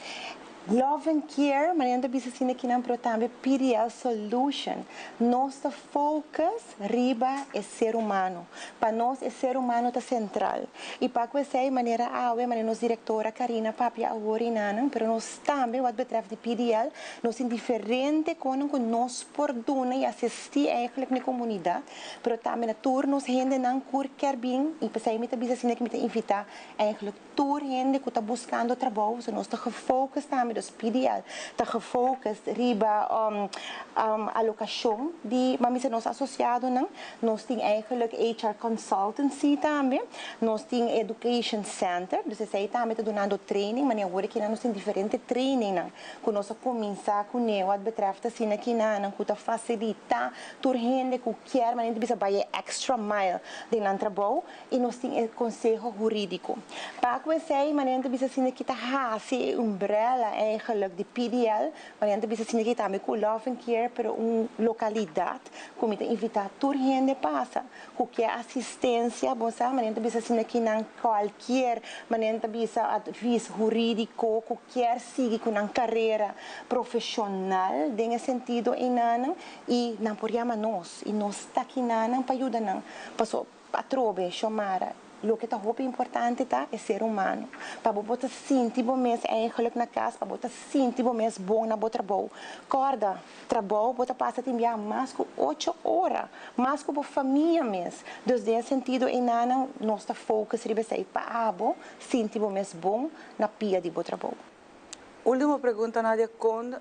Love and Care, manera nan ta bisa asina kinan, pero tambe PDL Solution. Nos ta focus riba e ser humano. Pa nos e ser humano ta central. Y pa cu esey, manera awe, manera nos directora Karina papia awor y nanan, pero nos tambe wat betreft di PDL, nos tin diferente conan cu nos por duna y asisti eigenlijk na e comunidad. Pero tambe na tur nos hendenan kur kier bin y p'esei mi ta bisa asina ku mi ta invitá eigenlijk tur hende ku ta buskando trabou, so nos ta gefocus tambe, dus PDL ta gefocus riba alokashon di ban bisa nos asosiadonan, nos tin eigenlijk HR consultancy tambe, nos tin education center, dus esei tambe ta dunando training, manera awor aki nos tin diferente trainingnan ku nos a kuminsá kuné wat betreft asina kinanan ku ta fasilitá Tur hende ku kier manera di bisa bai e extra mile den nan trabou i nos tin e konseho hurídiko. Pa ku esei manera ta bisa asina ki ta hasi e umbrella eigenlijk di PDL, manera ta bisa asina ki tambe ku Love and Care pero un lokalidat ku mi ta invitá tur hende pasa ku kier asistensia bo sa manera ta bisa asina ki nan kualkier manera ta bisa advis hurídiko ku kier sigui ku nan karera profeshonal den e sentido einanan I nan por yama nos, i nos ta kinanan pa yuda nan. Paso, atrobe, Xiomara, loke ta hopi importante ta e ser humano. Pa bo por ta sinti bo mes eigenlijk na kas, pa bo ta sinti bo mes bon na bo trabou. Kòrda, trabou bo ta pasa tin bia mas ku ocho ora, mas ku bo famia mes. Dus den e sentido einanan nos ta focus riba esei, pa abo sinti bo mes bon na pia di bo trabou. Ultimo pregunta Nadia, kon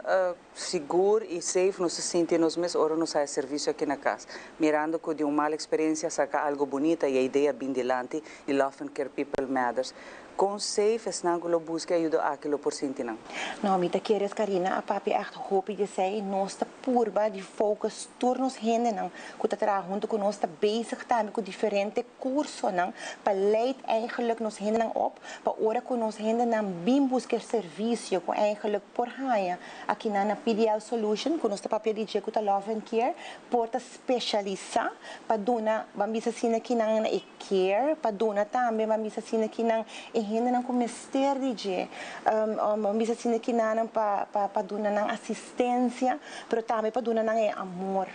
sigur i safe nos ta sinti nos mes ora nos haya servisio aki na kas? Mirando ku di un mal eksperensia saka algo bunita i e idea bin dilanti di Love and Care People Matters, kon safe esnan ku lo buska e ayudo aki lo por sinti nan? No, mi ta kere Karina a papia ègt hopi di esei. Nos ta purba di focus tur nos hendenan ku ta traha huntu ku nos ta bezig tambe ku diferente kursonan pa leid eigenlijk nos hendenan op pa ora ku nos hendenan bin buska e servisio ku eigenlijk por haña akinan na PDL Solution ku nos ta papia di dje ku ta Love and Care por ta spesialisá pa duna ban bisa asina kinan na e care pa duna tambe ban bisa asina kinan e hendenan ku mester di dje ban bisa asina kinanan pa pa duna nan asistensia pero tambe pa duna nan e amor.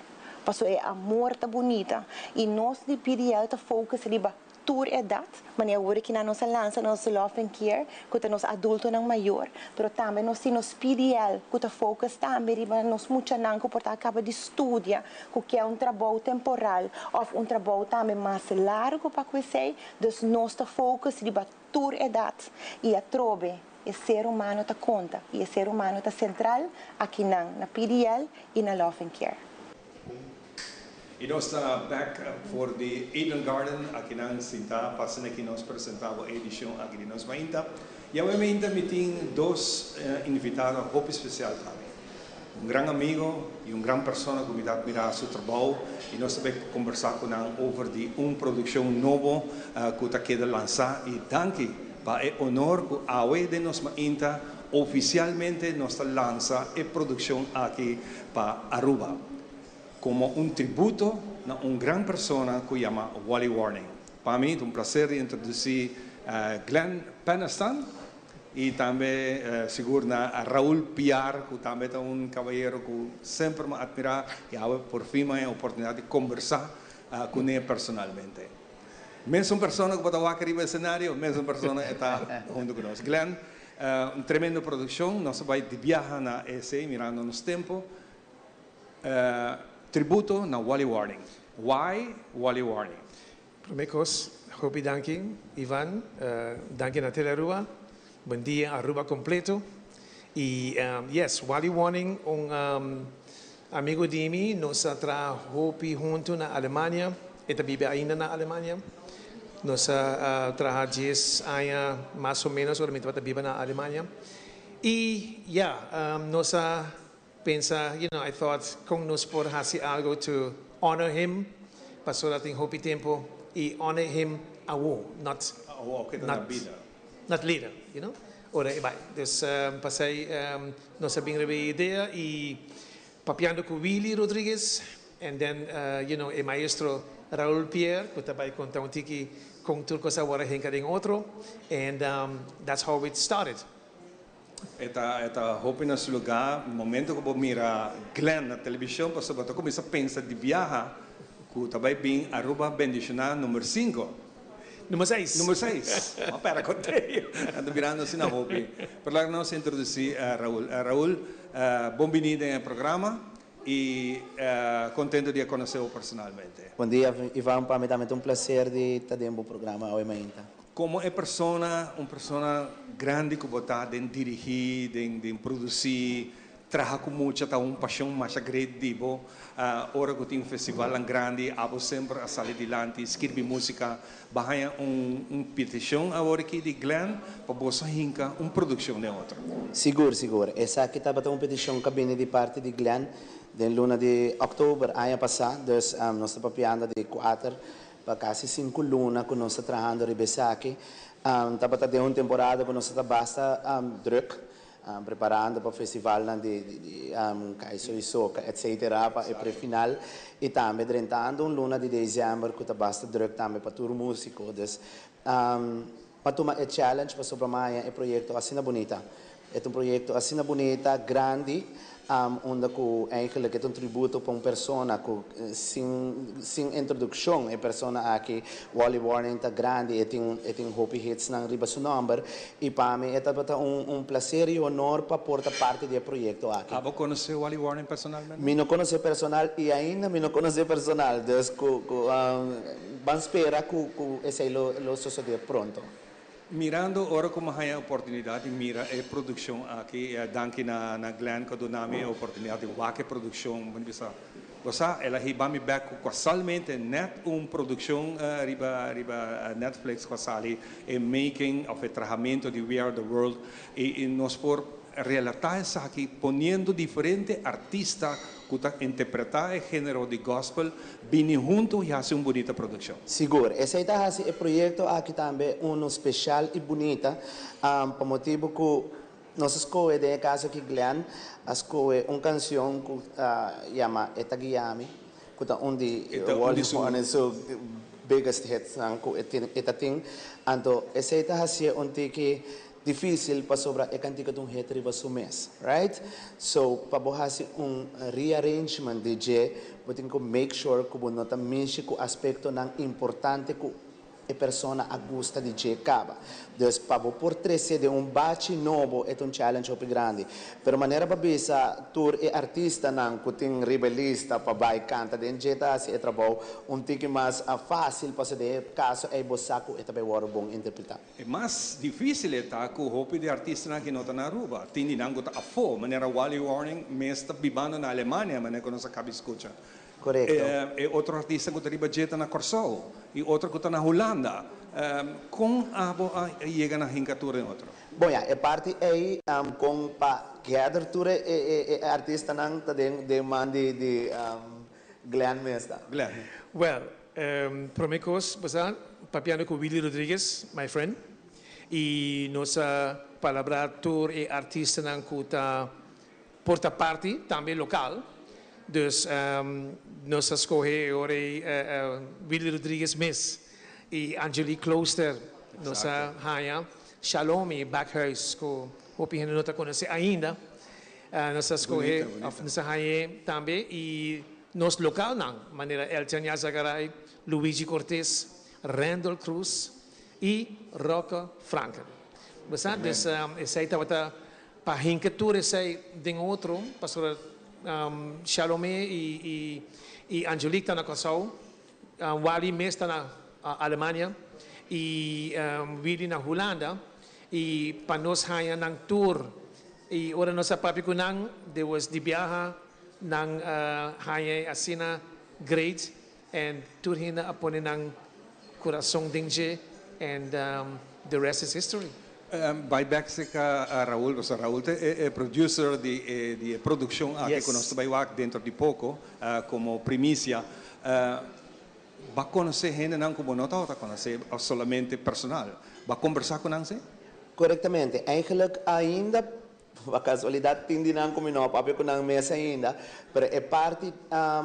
Paso e amor ta bunita y nos di PDL ta focus riba tur edad, manera awor aki nan nos a lansa nos Love and Care cu ta nos adultonan mayor, pero tambe nos tin nos PDL cu ta focus tambe riba nos muchanan cu por ta a caba di studia, cu kier un trabou temporal of un trabou tambe mas largo pa cu esey, dus nos ta focus riba tur edad y atrobe e ser humano ta conta y e ser humano ta central akinan na PDL y na Love and Care. Y nos ta bek for di Eden Garden akinan sinta pa asina ki nos presenta bo e edicion aki di nos mainta. Y awe mainta mi tin dos invitado hopi special pa mi. Un gran amigo y un gran persona cu mi ta admira su trabou y nos ta bay combersa cu nan over di un produccion nobo cu ta keda lansa y danki pa e honor cu awe den nos mainta oficialmente nos ta lansa e produccion aki pa Aruba como un tributo na un gran persona cu yama Wally Warning. Pa mi ta un placer di introduci Glenn Penestan. Y tambe sigur na Raul Piar cu tambe ta un cabayero cu semper mi a admira y awe por fin mi a haña oportunidad di combersa cune personalmente. Mesun persona cu bo ta wak riba escenario, mesun persona e ta hunto cu nos. Glenn, un tremendo produccion, nos a bay di biaha na esey mirando nos tempo. Tributo na Wally Warning. Why Wally Warning? Prome cos, hopi danki, Ivan. Danki na Telearuba. Bon dia, Aruba completo. Y yes, Wally Warning, un amigo di mi, nos a traha hopi hunto na Alemania. E ta biba ainda na Alemania. Nos a traha 10 aña mas o menos, ora mi tabata biba na Alemania. Y yeah, nos a pensa, I thought, con nos por haci algo to honor him, pasobra tin hopi tempo, y honor him awo, not, Awo, cu not, bida. Not later. Ora, e bai. Dus p'esey, nos a bin riba idea y papiando cu Willy Rodriguez, and then, e maestro Raúl Pierre, cu tambe conta un tiki con tur cos a hinca den otro, and that's how it started. E ta hopi na su lugar, momento cu bo mira Glenn na television, pasobra bo cuminsa pensa di biaha, cu tambe bin Aruba bendiciona number 5. Number 6. Number 6. Ma pera, contei. Ando mirando asina hopi. Pero laga nos introduci Raúl. Raúl, bon bini na programa y contento di conoce bo personalmente. Bon dia, Ivan. Pa mi tambe ta un placer di ta den e programa awe mainta. Como e persona, un persona grandi cu bo ta den dirigi, den produci, traha cu mucha, ta un pasion mas grandi di bo. Ora cu tin un festival grandi, abo semper a sali dilanti, skirbi musica, b'a haya un peticion awor aki di Glenn, pa bo hinca un produccion den otro. Sigur, sigur. Esaki tabata un peticion cu a bin di parti di Glenn, den luna di october, aña pasa, dus nos ta papiando di 4 pa casi 5 luna cu nos ta trahando riba esaki. Tabata den un temporada cu nos ta basta druk, preparando pa e festival di Kaiso y Soca, etc., pa e pre-final. Y tambe drentando un luna di december cu ta basta druk tambe pa tur musico. Dus, pa tuma e challenge pasobra m'a haya e proyecto asina bunita. E un proyecto asina bunita, grandi, unda cu eigenlijk ta un tributo pa un persona cu sin introduccion, e persona aki, Wally Warning, ta grandi y tin hopi hits nan riba su nomber y pa mi e ta un placer y honor pa por ta parti di e proyecto aki. Ah, bo conoce Wally Warning personalmente? Mi no conoce personal y ainda mi no conoce personal, dus cu ban spera cu esey lo sucede pronto. Mirando ora cu m'a haya oportunidad di mira e produccion aki, danki na Glenn cu a duna mi e oportunidad di wak e produccion, bon bisa. Bo sa, el a hiba mi back casualmente net un produccion riba Netflix cu a sali e making of e trahamento di We Are the World y nos por relata esaki poniendo diferente artista cu ta interpreta e genero di gospel bini hunto y haci un bunita produccion. Sigur. Esey ta haci e proyecto aki tambe un special y bunita, pa motibo cu nos a scohe, den caso aki Glenn, a scohe un cancion cu yama E Ta Guiami, cu ta un di E ta un Wally di su Warning su biggest hits nan cu e ta tin. Anto, esey ta haci un tiki dificil pasobra e cantica ta un hit riba su mes, right? So, pa bo haci un rearrangement di dje, bo tin cu make sure cu bo no ta mishi cu aspectonan importante cu e persona a gusta di dje caba. Dus pa bo por trece den un bachi nobo e un challenge hopi grandi. Pero manera pa bisa tur e artistanan cu tin riba lista pa bay canta den dje ta haci e trabou un tiki mas facil pa den caso ey bo sa cu e ta bay wordo bon interpreta. E mas dificil ta cu hopi di artistanan cu no ta na Aruba. Tin di nan ta afo, manera Wally Warning mes ta bibando na Alemania, manera cu nos a caba di scucha. Corecto. E otro artista cu ta riba dje ta na Corsou y otro cu ta na Hulanda. Con abo a yega na hinca tur den otro? Bon, ja, e parti ey con pa gather tur e artistanan ta den man di Glenn mes ta. Glenn. Well, prome cos, basta, papiando cu Willy Rodriguez, my friend, y nos a palabra tur e artistanan cu ta por ta parti, tambe local. Dus nos a scohe ora Willy Rodriguez mes y Angelique Klooster, nos a haya Shalomi Backhuis, cu hopi hende no ta conoce ainda. Nos a scohe, Bunita, bunita. Nos a haya tambe y nos local nan, manera Elton Yazagaray, Luigi Cortez, Randall Cruz y Rocco Franken. Basta, dus esey tabata pa hinca tur esey den otro, pasobra. Shalomé i i Angelique ta na Kòrsou, Wally mes ta na Alemania i Willy na Hulanda i pa nos haña nan tur i ora nos a papia ku nan they was di biaha nan a haña e asina great and tur hende a pone nan kurason den dje and the rest is history. Bai bek cerca Raul, pasobra Raul ta e producer di e di e produccion aki cu nos ta bai wak dentro di poco como primicia. Ba conoce hendenan cu bo no tabata conoce of solamente personal. Ba combersa cu nan si? Corectamente. Eigenlijk ainda Pa casualidad tin di nan cu mi no a papia cu nan mes ainda, pero e parti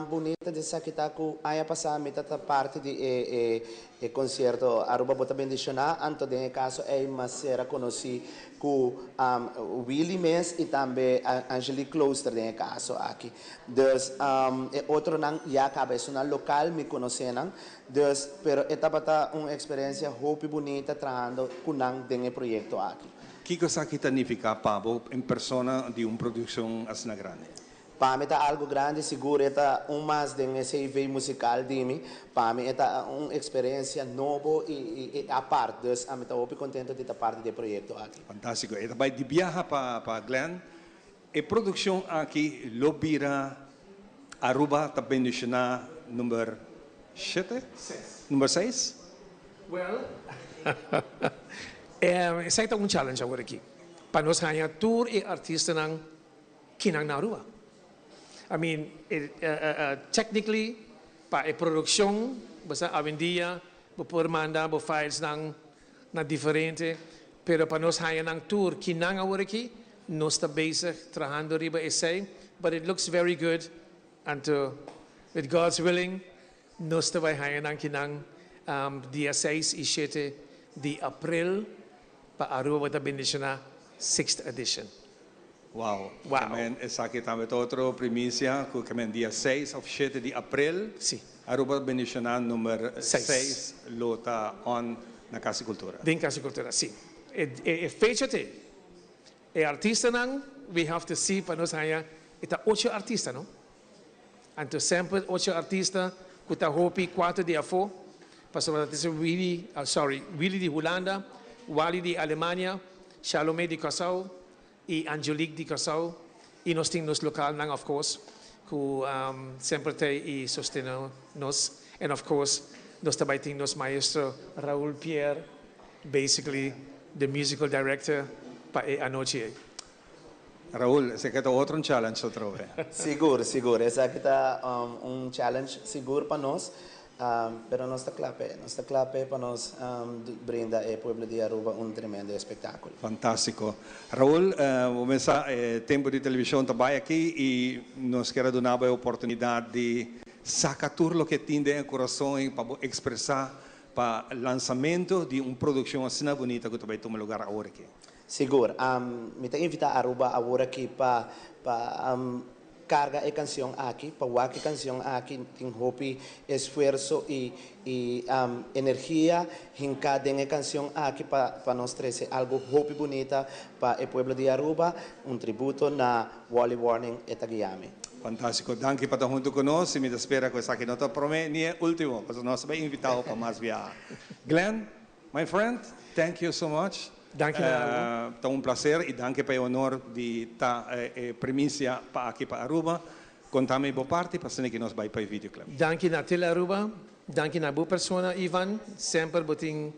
bunita di esaki ta cu aña pasa mi ta ta parti di e e e concierto Aruba Bo Ta Bendiciona, anto den e caso ey mi a ser a conoci cu Willy mes y tambe Angelique Klooster den e caso aki. Dus e otronan ya caba esunnan local mi conoce nan, dus pero e tabata un experiencia hopi bunita trahando cu nan den e proyecto aki. Kiko esaki ta nifiká pa bo en persona di un produkshon asina grandi? Pa mi ta algu grandi, sigur e ta un mas den e CV musikal di mi. Pa mi e ta un eksperensia nobo i apart, dus ami ta hopi kontento di ta parti di e proyekto aki. Fantástiko. E ta bai di biaha pa Glenn. E produkshon aki lo bira Aruba ta bendishoná number shete? Seis. Number seis? Well, esei ta un challenge awor aki, pa nos haña tur e artistanan kinan na Aruba. I mean, technically, pa e produkshon, bo sa awendia bo por manda bo filesnan na diferente, pero pa nos haña nan tur kinan awor aki, nos ta bezig trahando riba esei, but it looks very good, anto with God's willing nos ta bai haña nan kinan dia seis i shete di april pa Aruba bo ta bendiciona sixth edition. Wow. Amen. Esaki tambe ta otro primisia ku ke men dia seis of shete di april. Si. Aruba bendiciona number seis lo ta on na Cas di Cultura. Den Cas di Cultura, si. E fecha t'e. E artistanan, we have to see pa nos haña, e ta ocho artista, no? Anto semper ocho artista ku ta hopi kuater di afó, pasobra ta Willy, sorry, Willy di Hulanda, Wally di Alemania, Shalomé di Kòrsou, i Angelique di Kòrsou i nos tin nos lokalnan of course ku semper ta i sostene nos and of course nos ta bai tin nos maestro Raul Pierre basically the musical director pa e anochi ei. Raul, esaki ta otro un challenge atrobe. Sigur, sigur. Esaki ta un challenge sigur pa nos. Pero nos ta kla p'e. Nos ta kla p'e pa nos brinda e pueblo di Aruba un tremendo espectáculo. Fantástico. Raul, bo mesa e tempo di television ta bai aki y nos kier a duna bo e oportunidad di saca tur loke tin den e corazon y pa bo expresa pa lansamento di un produccion asina bunita cu ta bai tuma lugar awor aki. Sigur. Mi ta invita Aruba awor aki pa pa Carga e cancion aki, pa wak e cancion aki tin hopi esfuerso y y energia hinca den e cancion aki pa pa nos trece algo hopi bunita pa e pueblo di Aruba, un tributo na Wally Warning e ta guia mi. Fantastico, danki pa ta hunto cu nos y mi ta spera cu esaki no ta prome ni e ultimo, pasobra nos ta bay invita bo pa mas biaha. Glenn, My friend, thank you so much. Danki na abo. Ta un placer y danki pa e honor di ta e primicia pa aki pa Aruba. Conta mi bo parti pa asina ki nos bay pa e videoclip. Danki na Tele Aruba, danki na bo persona Ivan, semper bo tin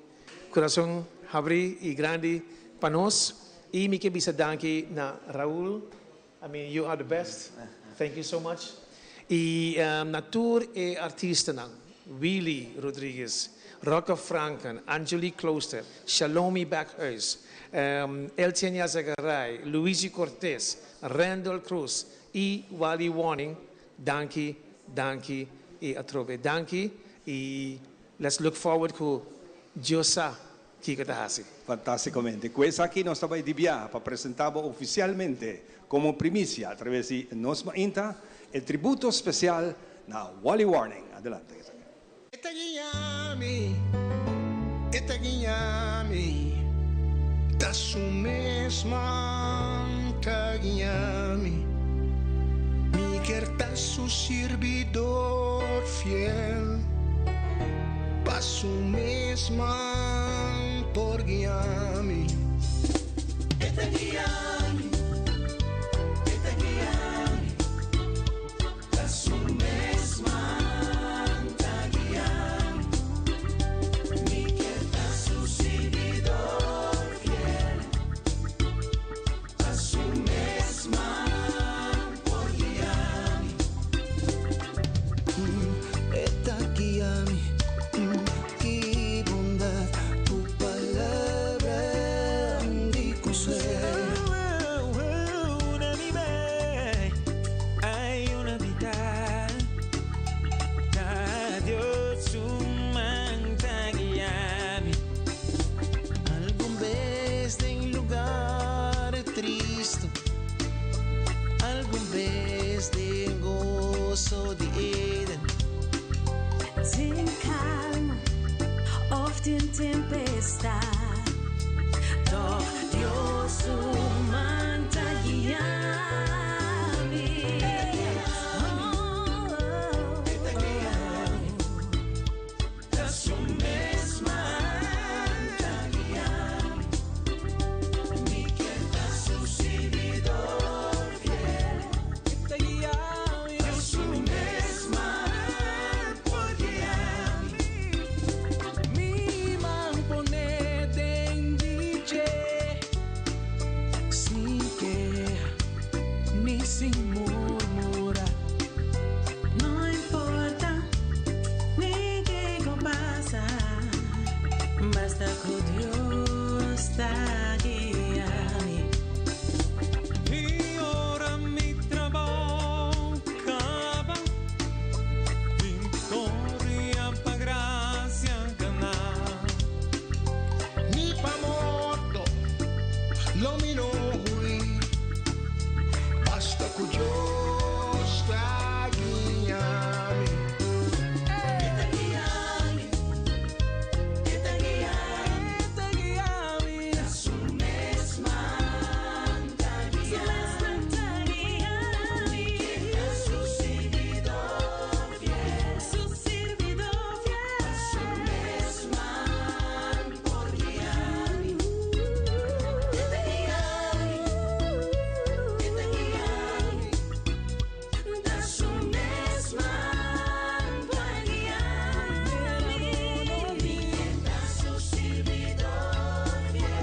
curason habri y grandi pa nos y mi ke bisa danki na Raul, I mean you are the best, thank you so much y na tur e artistanan, Willy Rodriguez, Rocco Franken, Angelique Klooster, Shalomi Backhuis, Eltien Yazagaray, Luigi Cortez, Randall Cruz y Wally Warning, danki, danki y atrobe danki y let's look forward cu Dios sa Kiko ta hasi? Fantasticamente. Cu esaki nos ta bay di biaha pa presenta bo oficialmente como primicia a traves di Nos Mainta e tributo special na Wally Warning. Adelante. E ta guia mi, e ta guia mi, ta su mes man ta guia mi. Mi. kier ta su sirbidor fiel, Pa su mes man por guia mi. E ta guia mi, e ta guia mi, Ta su mes man ta guia mi. Mi kier ta su sirbidor fiel. Pa su mes man por guia mi. E ta guia mi, ki bondad, tu palabra di consuelo. Na mi bai, hay una vital. Ta Dios su man ta guia mi. Algun bes den lugar tristo, algun bes den goso di Eden. Den calma of den tempestad, toch Dios su man ta guia mi. Oh, Ta su mes man ta guia mi. Mi kier ta su sirbidor fiel. Ta guia mi. Ta su mes man por guia mi. Mi man pone den dje. Sin keha, ni sin murmura. No importa ni kico pasa, basta cu Dios ta guia mi. Y ora mi trabou caba, Victoria pa gracia gana. Ni pa morto, lo mi no hui. Basta cu Dios ta guia mi. E ta guia mi, e ta guia mi, E ta guia mi. Ta su mes man ta guia mi. Ta su sirbidor fiel, su sirbidor fiel. Ta su mes man por guia mi. E ta guia mi, e ta guia mi. Ta su mes man por guia mi. Ta su sirbidor fiel.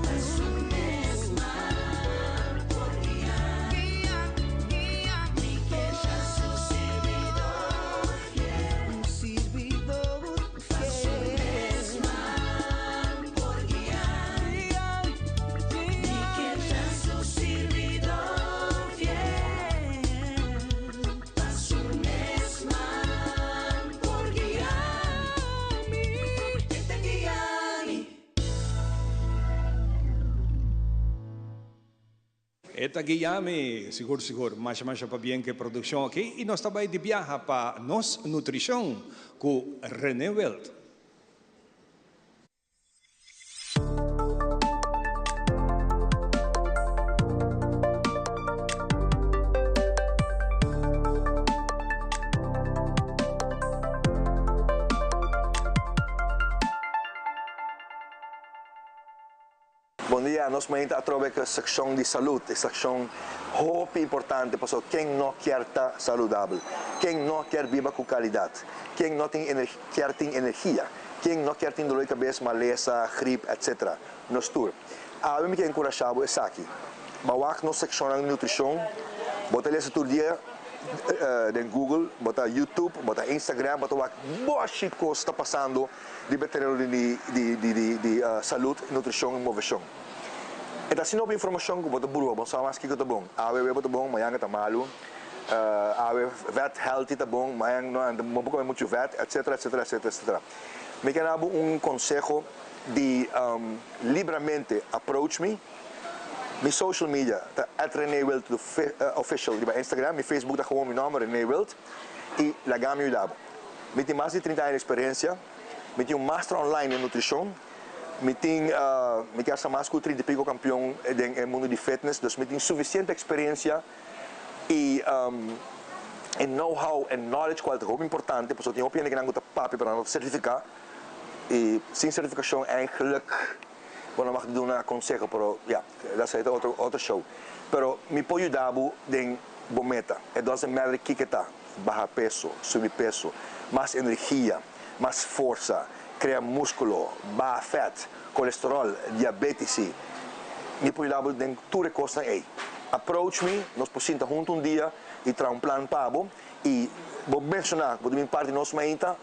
Ta su mes man por guia mi. Mi kier ta su sirbidor fiel. Sirbidor Ta su mes man por guia mi. Mi kier ta su sirbidor fiel. Ta su mes man por guia mi. E ta guia mi. E ta guia mi, sigur sigur. Masha masha pabien cu e produccion aki y nos ta bay di biaha pa nos nutricion cu Rene Wild. Bon dia, nos mainta atrobe cu e seccion di salud, e seccion hopi importante pasobra ken no kier ta saludabel, ken no kier biba cu calidad, ken no tin kier tin energia, ken no kier tin dolor di cabes, malesa, griep, etc. Nos tur. Awe mi kier encurasha bo esaki, ba wak nos seccionnan di nutricion, bo ta lesa tur dia den Google, bo ta YouTube, bo ta Instagram, bo ta wak boshi cos ta pasando riba e tereno di di salud, nutrishon i moveshon. E ta asina hopi informashon ku bo ta brua, bo no sa mas kiko ta bon. Awe webo ta bon, mañan e ta malu. Awe vèt healthy ta bon, mañan no, bo por kome muchu vèt, etsetera, etsetera, etsetera, etsetera. Mi ke dabo un konseho di libramente approach mi. Mi social media ta at Rene Wild official riba Instagram, mi Facebook ta gewoon mi nòmber Rene Wild i laga mi yuda bo. Mi tin mas di trinta aña di eksperensia, mi tin un master online den nutrishon, mi tin mi ke hasta mas ku trinta i piko kampion den e mundu di fitness, dus mi tin sufisiente eksperensia Y e know-how e knowledge cual ta hopi importante pasobra tin hopi hende kinan cu ta papia pero nan no ta certifica y sin certificacion eigenlijk bo no mag di duna conseho pero ya esey ta otro otro show pero mi por yuda bo den bo meta it doesn't matter kiko ta baha peso subi peso mas energia mas forsa crea musculo baha vet colesterol diabetisi mi por yuda bo den tur e cosnan ey approach mi nos por sinta hunto un dia y traha un plan pa bo y bo menciona bo ta bin parti nos mainta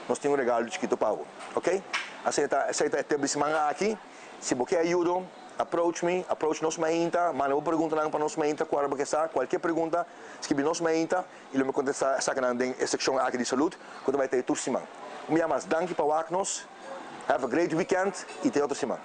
nos tin un regalo chikito pa bo ok asina ta esey ta e tip di siman aki si bo ke ayudo approach mi approach nos mainta manda bo preguntanan pa nos mainta cual bo ke sa cualkier pregunta skibi nos mainta y lo mi contesta esakinan den e seccion aki di salud cu ta bay ta e tur siman un bia mas danki pa wak nos have a great weekend y te otro siman.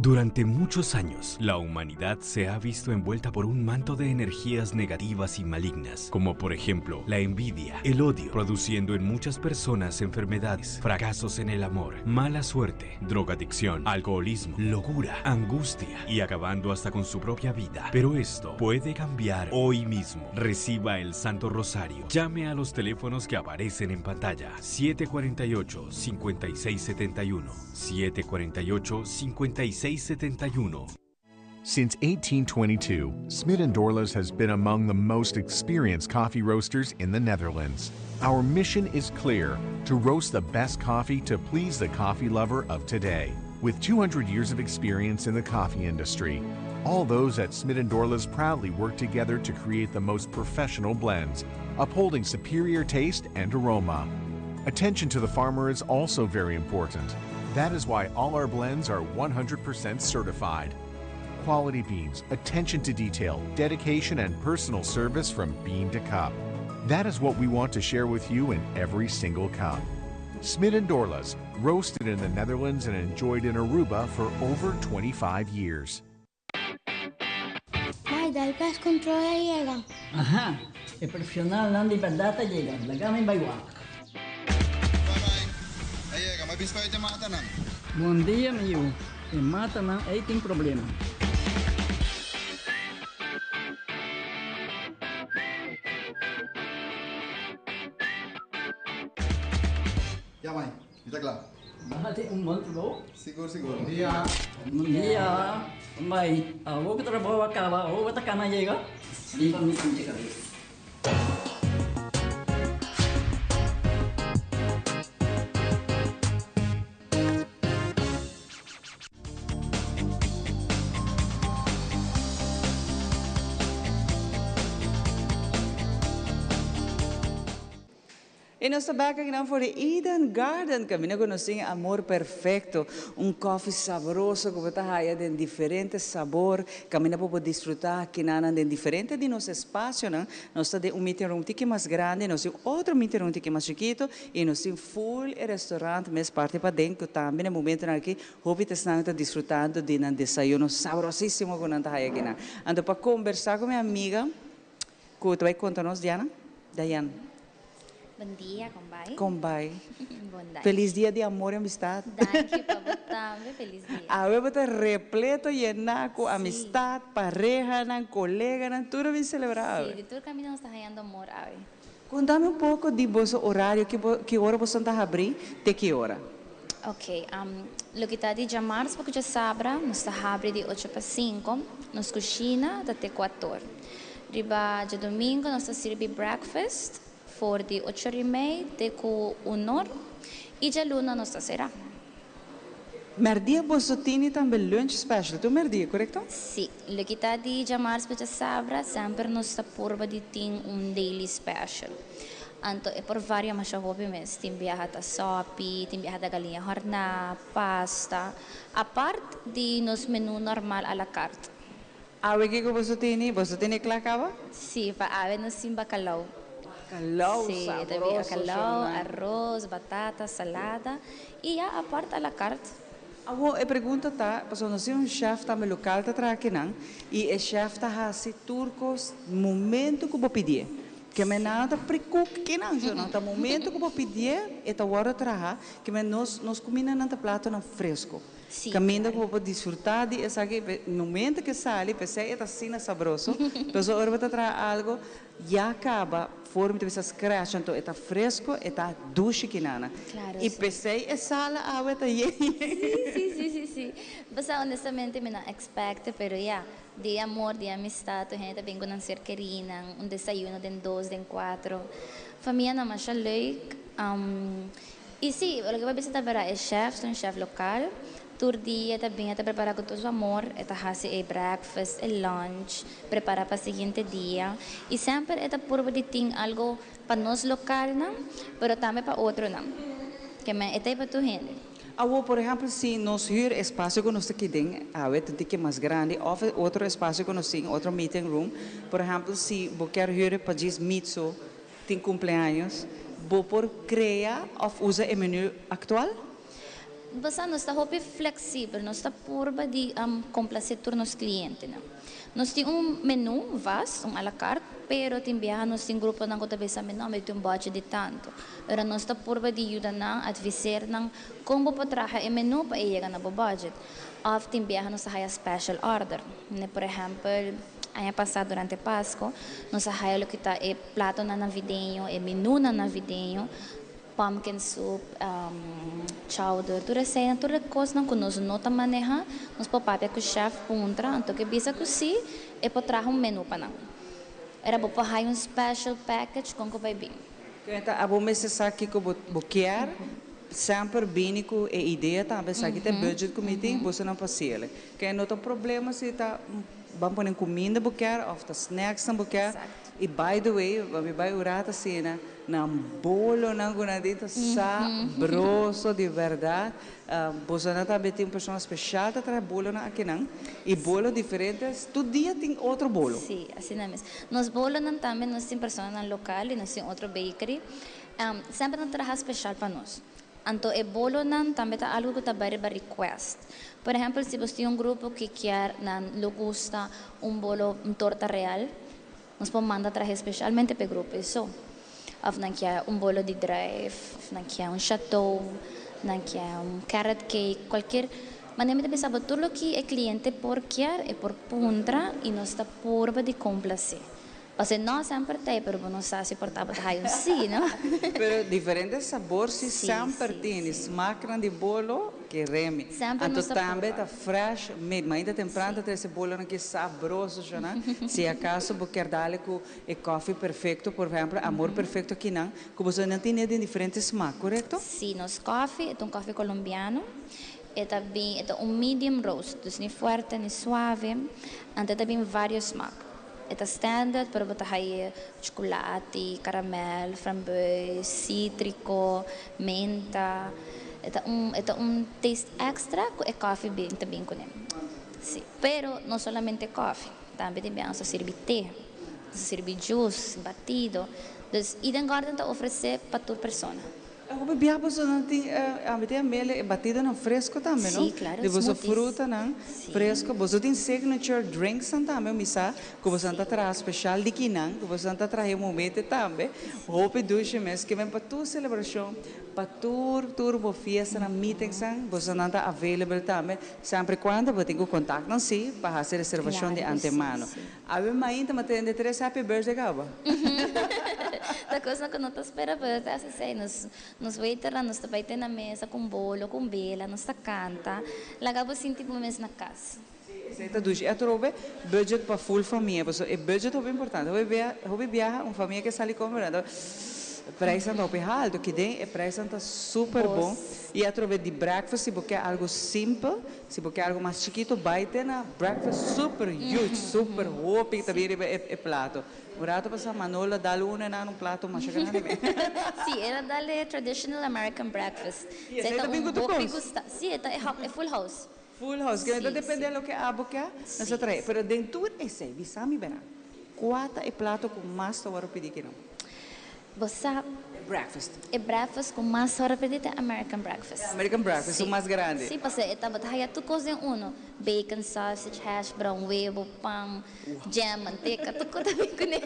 Durante muchos años, la humanidad se ha visto envuelta por un manto de energías negativas y malignas, como por ejemplo la envidia, el odio, produciendo en muchas personas enfermedades, fracasos en el amor, mala suerte, drogadicción, alcoholismo, locura, angustia y acabando hasta con su propia vida. Pero esto puede cambiar hoy mismo. Reciba el Santo Rosario. Llame a los teléfonos que aparecen en pantalla. 748-5671. 748-5671. Since 1822, Smit & Dorlas has been among the most experienced coffee roasters in the Netherlands. Our mission is clear, to roast the best coffee to please the coffee lover of today. With 200 years of experience in the coffee industry, all those at Smit & Dorlas proudly work together to create the most professional blends, upholding superior taste and aroma. Attention to the farmer is also very important. That is why all our blends are 100% certified. Quality beans, attention to detail, dedication, and personal service from bean to cup. That is what we want to share with you in every single cup. Smit & Dorlas, roasted in the Netherlands and enjoyed in Aruba for over 25 years. Bai, dal pest control a yega. Aha, e profesionalnan di berdad a yega, laga mi bai wak. Bai bai, a yega, mi a bin spuit e matanan. Bon dia mi yu, e matanan ei tin problema. Ya mai, mi ta kla. Nan tin un bon trabou. Sigur sigur. Bon dia. Bon dia. Bai, awor ku trabou a kaba, awor bo ta kana yega? Si pa mi sinti kabes. E nos ta bek akinan for di Eden Garden kaminda ku nos tin Amor Perfecto, un kofi sabroso ku bo ta haya den diferente sabor, kaminda bo por disfruta kinanan den diferente di nos espasionan. Nos ta den un meeting room tiki mas grandi, nos tin otro meeting room tiki mas chikito i nos tin full e restaurant mes parti paden ku tambe na e momentonan aki hopi ta esnan ta disfrutando di nan desayuno sabrosisimo ku nan ta haya akinan. Anto pa kombersá ku mi amiga. Ku ta bai konta nos, Diana? Diane. Bon dia, kon bai? Kon bai? Bon dai. Felis dia di amor i amistat. Danki pa bo tambe, felis dia. Awe bo ta repleto yená ku amistat, parehanan, koleganan, tur a bin selebrá awe. Sí, di tur kaminda nos ta hañando amor awe. Kontami un poko di boso orario, ki bo ki ora boso ta habrí te ki ora? Ok, loke ta di djamars pa ku djasabra nos ta habri di ocho pa sinku, nos kushina ta te kuator. Riba djadumingu nos ta sirbi breakfast for di ocho or i mei te ku un or i djaluna nos ta sera. Merdia boso tini tambe lunch special tur merdia, korekto? Sí, loke ta di djamars pa djasabra semper nos ta purba di tin un daily special. Anto e por varia masha hopi mes, tin biaha ta sopi, tin biaha ta galiña horná, pasta, apart di nos menú normal a la carte. Awe kiko boso tini? Boso tini kla kaba? Sí, pa awe nos tin bacalao. Bacalao, Sí, ta bin sabroso bacalao, shornan. arroz, batata, salada y ya apart a la carte. Awor e pregunta ta, pasobra nos tin un chef tambe local ta traha akinan y e chef ta haci tur cos momento cu bo pidié. Ke men nan no ta pre-cook kinan so no, ta momento cu bo pidié e ta wordo traha, ke men nos nos cumindanan ta platonan fresco. Caminda cu bo por disfruta di esaki, momento cu e sali, p'esey e ta asina sabroso, pasobra ora bo ta traha algo Ya caba for mi ta bisa scratch anto e ta fresco e ta dushi kinana y pesey e sala awe ta yen yen. Si si si si Basa honestamente mi no expecte pero ya di amor di amistad tur hende ta bin cu nan ser kerinan un desayuno den dos den cuatro famianan masha leuk y si loke bo a bisa ta verdad e chef ta un chef local. Tur dia e ta bin, e ta prepara ku tur su amor, e ta hasi e breakfast, e lunch, prepara pa siguiente dia. I semper e ta purba di tin algo pa nos lokalnan, pero tambe pa otronan. Ke men e ta ei pa tur hende. Awor, por ehèmpel, si nos hür espasio ku nos ta kiden awe ta diki mas grandi òf e otro espasio ku nos tin, otro meeting room, por ehèmpel, si bo kier hür e pa djis meet so tin kumpleaños, bo por krea òf usa e menu aktual? Basa nos ta hopi flexibel, nos ta purba di complace tur nos clientenan. Nos tin un menu vast, un a la carte, pero tin biaha nos tin gruponan cu ta bisa mi no, mi tin un budget di tanto. Ora nos ta purba di yuda nan, adviseer nan con bo por traha e menu pa e yega na bo budget. Of tin biaha nos ta haya special order. Por ehempel, aña pasa durante Pasco, nos a haya loke ta e platonan navideño, e menunan navideño, Pumpkin soup, chowder, tur eseinan, tur e kosnan ku nos no ta maneha, nos por papia ku chef puntra, anto ke bisa ku si, e por traha un menu pa nan. Era bo por haya un special package kon ku bai bin. Kenta abo mester sa kiko bo bo kier, semper bini ku e idea tambe, esaki ta e budget ku mi tin, boso nan por hasiel. Ke no ta un problema si ta ban pone kuminda bo kier of ta snacksnan bo kier. Y by the way, pa mi bay un rato asina, nan bolonan cu nan tin ta sabroso di berdad. Bosonan tambe tin un persona special ta traha bolonan akinan y bolo diferente, tur dia tin otro bolo. Sí, asina mes. Nos bolonan tambe nos tin personanan local y nos tin otro bakery. Semper nan traha special pa nos. Anto e bolonan tambe ta algo cu ta bay riba request. Por ehempel, si bos tin un grupo cu kier nan lo gusta un bolo, un torta real, Nos por manda trahe specialmente p'e grupo eso. Of nan kier un bolo di druif, of nan kier un chateau, nan kier un carrot cake, cualkier manera mi ta bisa bo tur loke e cliente por kier e por puntra y nos ta purba di complace. Pasobra no semper ta e pero bo no sa si por tabata hay un si, no? Pero diferente sabor si semper tin, y smaaknan di bolo ke remi. Semper Anto nos ta tambe purba. ta fresh made. Mainta tempran ta trece bolonan ki sabroso shona. Si acaso bo kier dale cu e coffee perfecto, por ehemplo Amor Perfecto akinan, cu boso nan tine den diferente smaak, corecto? Si, nos coffee e ta un coffee colombiano. E ta bin, e ta un medium roast, dus ni fuerte ni suave. Anto e ta bin varios smaak. E ta standard, pero bo ta haye chocolate, caramel, frambues, citrico, menta. E ta un e ta un taste extra cu e coffee bin ta bin cune. Si, pero no solamente coffee, tambe tin bia nos ta sirbi te, nos ta sirbi juice, batido. Dus Eden Garden ta ofrece pa tur persona. Hopi bia boso nan tin ami tin a mele e batidonan fresco tambe no? Sí, claro, Di boso smoothies. frutanan Sí. fresco. Boso tin signature drinksnan tambe mi sa cu bosonan ta traha special di kinan cu bosonan ta traha e momente tambe. Hopi dushi mes ke men pa tur celebracion, pa tur tur bo fiestanan, meetingsnan bosonan ta available tambe sempre cuando bo tin cu contact nan si pa haci reservacion di Claro cu sí, antemano. sí. Awe mainta ma tende tres happy birthday caba. Ta cosnan cu no ta spera pero ta haci esey. Nos nos waiternan nos ta bay te na mesa cu un bolo, cu un bela, nos ta canta. Laga bo sinti bo mes na cas. Si, esey ta dushi. E atrobe budget pa full famia pasobra e budget hopi importante. Hopi bia hopi biaha un famia ke sali come nan ta prijsnan ta hopi halto. Kiden e prijsnan ta super bon. Y atrobe di breakfast si bo ke algo simpel. Si bo ke algo mas chikito bai te na breakfast super huge, super hopi ta bin riba e plato. Un rato pasa Manolo a dal uno enan un plato masha grandi mi. Si, el a dal e traditional American breakfast. Y esei ta bin cu tur cos? Si, e ta e full house. Full house, ke ta depende loke abo ke, nos a trae. Pero den tur esei, bisa mi bera, cua ta e plato cu mas ta worde pidi kinan? Bo sa. breakfast. E breakfast cu mas ora pidi ta American breakfast. American breakfast, Si. e mas grandi. Si, pasobra e tabata haya tur cos den uno. Bacon, sausage, hash brown, webo, pan, jam, manteca, tur cos ta bin cune.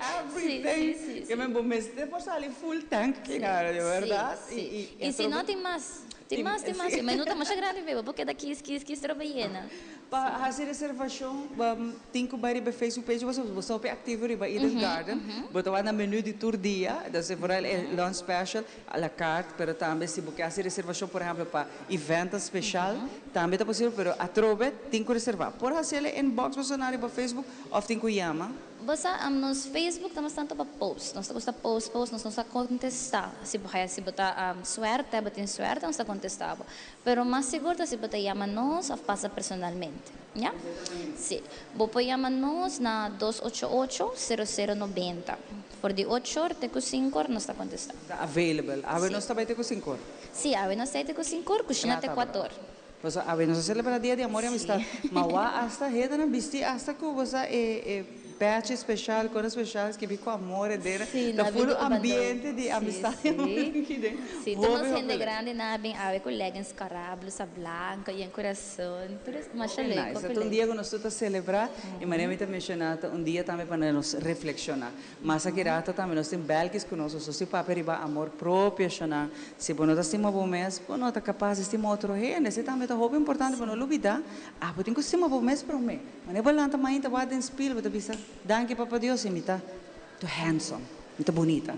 Everything. Si, si, si. Ke men bo mester por sali full tank kina, di berdad. Si, si. Y si no tin mas, tin mas, tin mas. E menu ta masha grandi beba, bo keda kis, kis, kis trobe yena. Pa hasi reservashon tin ku bai riba e Facebook page bo bo ta hopi aktivo riba Eden Garden. Bo ta wak na menu di tur dia, entonces vooral e lunch special, a la carte, pero tambe si bo ke hasi reservashon por ehemplo pa eventnan special tambe ta posibel, pero atrobe tin ku reserva. Por hasiel e inbox bo na riba Facebook of tin ku yama. Bo sa, nos Facebook ta mas tanto pa post. Nos ta gusta post, post, nos no sa contesta. Si bo haya, si bo ta suerte, bo tin suerte, nos ta contesta bo. Pero mas sigur ta si bo ta yama nos of pasa personalmente. Ya? Si. Bo por yama nos na dos ocho ocho, sero sero nobenta. For di ocho or te ku sinku or nos ta contesta. Ta available. Awe Si. nos ta bai te ku sinku or? Si, awe nos ta bai te ku sinku or, kushina te kuater or. Pasobra awe nos a celebra dia di amor y amistad, ma wak hasta hendenan bisti hasta cu bo sa e e pechi special, cosnan special skibi cu amor e dera, Sí, ta na full bin cu ambiente di Sí, amistad y amor sí. aki den. Sí, tur Hopi, nos hopi hende leuk. grandi nan a bin awe cu leggings cora, blusa blanco, yen curason, tur es masha Hopi leuk, nice. hopi Ta un leuk. dia cu nos tur ta celebra y manera mi ta menciona ta un dia tambe pa nos reflexiona. Mas aki rato tambe nos tin Belkis cu nos, so si papia riba amor propio shona, si bo no ta stima bo mes, bo no ta capas di stima otro hende. Esey tambe ta hopi importante pa no lubida, abo tin cu stima bo mes prome. Wanneer bo lanta mainta wak den spiel bo ta bisa, Danki Papa Dios y mi ta too handsome, mi ta bunita.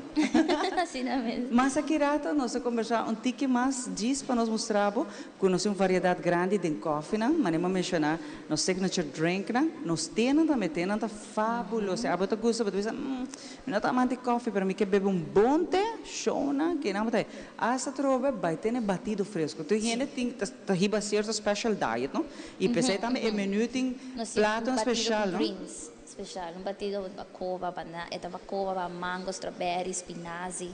Asina mes. Mas aki rato nos ta combersa un tiki mas djis pa nos mustra bo cu nos tin un variedad grandi den koffienan, manera mi a menciona, nos signature drinknan, nos tenan tambe, tenan ta Fabuloso. Abo ta gusta, bo ta bisa, mm, mi no ta amante koffie, pero mi ke bebe un bon te, shownan, kinan bo ta Hasta atrobe bai tene batido fresco. Tur hende tin, ta, ta hiba cierto special diet, no? Y p'esei tambe e menu tin Nos tin un platonan batido ku special, no? greens special, un batido bacoba, bana, e ta bacoba, ba mango, strawberry, spinazi.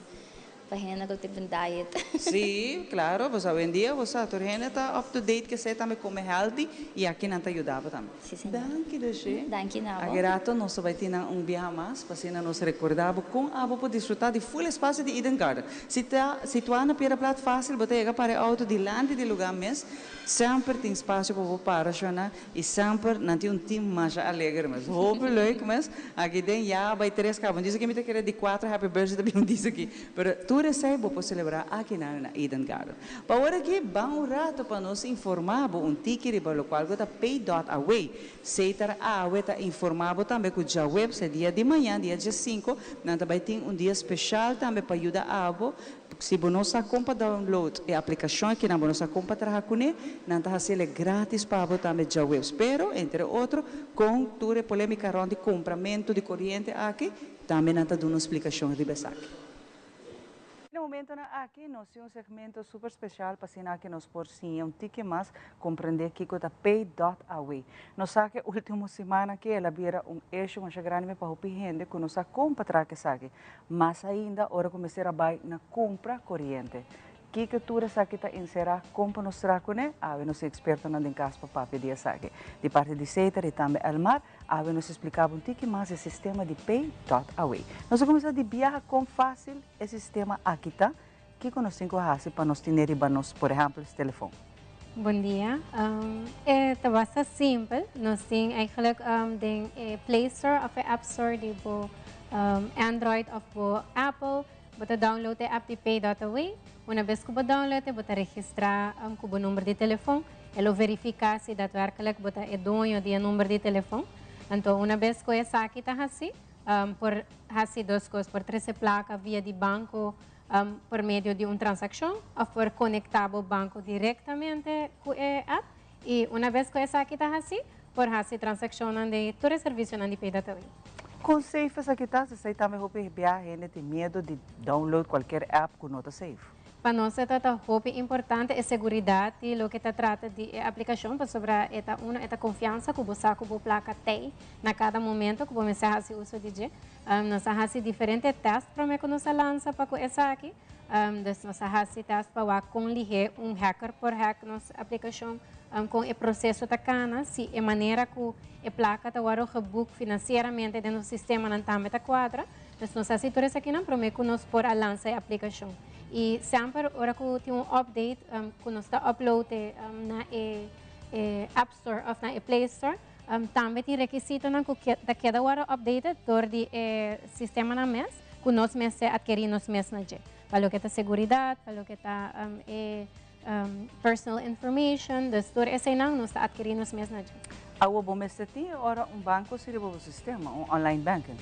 Pa hende ku tin un diet. Sí, claro, bo sa awendia bo sa tur hende ta up to date kesei tambe come healthy y aki nan ta yuda bo tambe. Sí, señor. Danki Doshe. Danki na bo. Aki rato nos ta bai tin nan un biaha mas pa asina nos recorda bo con abo por disfruta di full espacio di Eden Garden. Si ta situa na Piedra Plat facil bo ta yega para e auto dilanti di lugar mes, semper tin espacio pa bo para shona Y semper nan tin un team masha alegre mes. Hopi leuk mes. Aki den ya bay tres caba. Un dies aki mi ta kere di cuatro happy birthday ta bin un dies aki. Pero tur esey bo por celebra aki nan na Eden Garden. Pa ora aki ban un rato pa nos informa bo un tiki riba locual cu ta pay dot away. Setar awe ta informa bo tambe cu djaweps e dia di mañan dia diescinco nan ta bay tin un dia special tambe pa yuda abo Si bo no sa kon pa download e aplikashon akinan, bo no sa kon pa traha kuné, nan ta hasiel e grátis pa bo tambe djaweps. Pero, entre otro, kon tur e polémika rònt di kompramentu di koriente aki, tambe nan ta duna un splikashon riba esaki. Na e momentonan aki nos tin un segmento super spesial pa asina aki nos por siña un tiki mas Comprende kico ta pay dot awe. Nos sa ke ultimo siman aki el a bira un issue masha grandi pa hopi hende cu no sa con pa traha esaki. Mas ainda ora cu mester a bay na cumpra coriente. Kico tur esaki ta encera, con pa nos traha cune? Awe nos tin expertonan den cas pa papia di esaki. Di parti di Seter y tambe Elmar, awe nos explica bo un tiki mas e sistema di pay dot awe. Nos a cuminsa di biaha con facil e sistema aki ta. Kiko nos tin ku hasi pa nos tene riba nos, por ehèmpel, telefòn? Bon dia. E ta basta simpel. Nos tin eigenlijk den e Play Store of e App Store di bo Android of bo Apple. Bo ta download e app di Pay dot Away. Una bes ku bo download e, bo ta registrá ku bo number di telefòn. E lo verifiká si daadwerkelijk bo ta e doño di e number di telefòn. Anto una bes ku esaki ta hasi, por hasi dos kos. Por trese plaka via di banko por medio di un transakshon òf por konektá bo banko direktamente ku e app i una bes ku esaki ta hasi por hasi transakshonnan di tur e servisionan di Paydataway. Kon safe esaki ta? Esei tambe hopi biaha hende tin miedu di download kualkier app ku no ta safe. Pa nos e ta ta hopi importante e seguridat di loke ta trata di e aplikashon pasobra e ta uno e ta konfiansa ku bo sa ku bo plaka tei na kada momento ku bo mester hasi uso di dje. Nos a hasi diferente tèst promé ku nos a lansa pa ku esaki. Dus nos a hasi tèst pa wak kon lihé un hacker por hack nos aplikashon, kon e proseso ta kana, si e manera ku e plaka ta wòrdu geboek finansieramente den nos sistemanan tambe ta kuadra. Dus nos a hasi tur esakinan promé ku nos por a lansa e aplikashon. I semper ora ku tin un update ku nos ta upload e na e App Store òf na e Play Store, tambe tin rekisitonan ku ta keda wòrdu updated dor di e sistemanan mes ku nos mester atkerí nos mes na dje. Pa loke ta seguridat, pa loke ta e personal information, dus tur eseinan nos ta atkerí nos mes na dje. Awo bo mester tin e ora un banko si riba bo sistema, un online banking?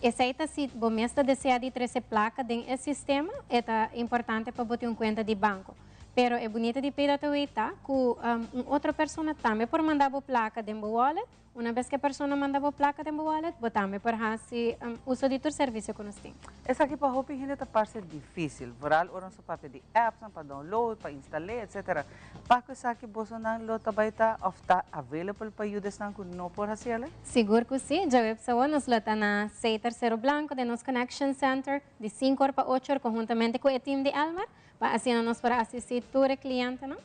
Esei ta si bo mes ta desea di trese plaka den e sistema, e ta importante pa bo tin un kuenta di banko. Pero e bunita di Pay.away ta ku un otro persona tambe por manda bo plaka den bo wallet. Una bes ku e persona manda bo plaka den bo wallet, bo tambe por hasi uso di tur servisio ku nos tin. Esaki pa hopi hende ta parse difísil, vooral ora nos ta papia di appsnan pa download, pa instal'é, etcetera. Paku esaki bosonan lo ta bai ta òf ta available pa yuda esnan ku no por hasi el? Sigur ku sí. Djaweps awor nos lo ta na Seiter Cerro Blanco den nos Connection Center di sinku or pa ocho or konhuntamente ku e team di Elmar pa asina nos por asistí tur e klientenan.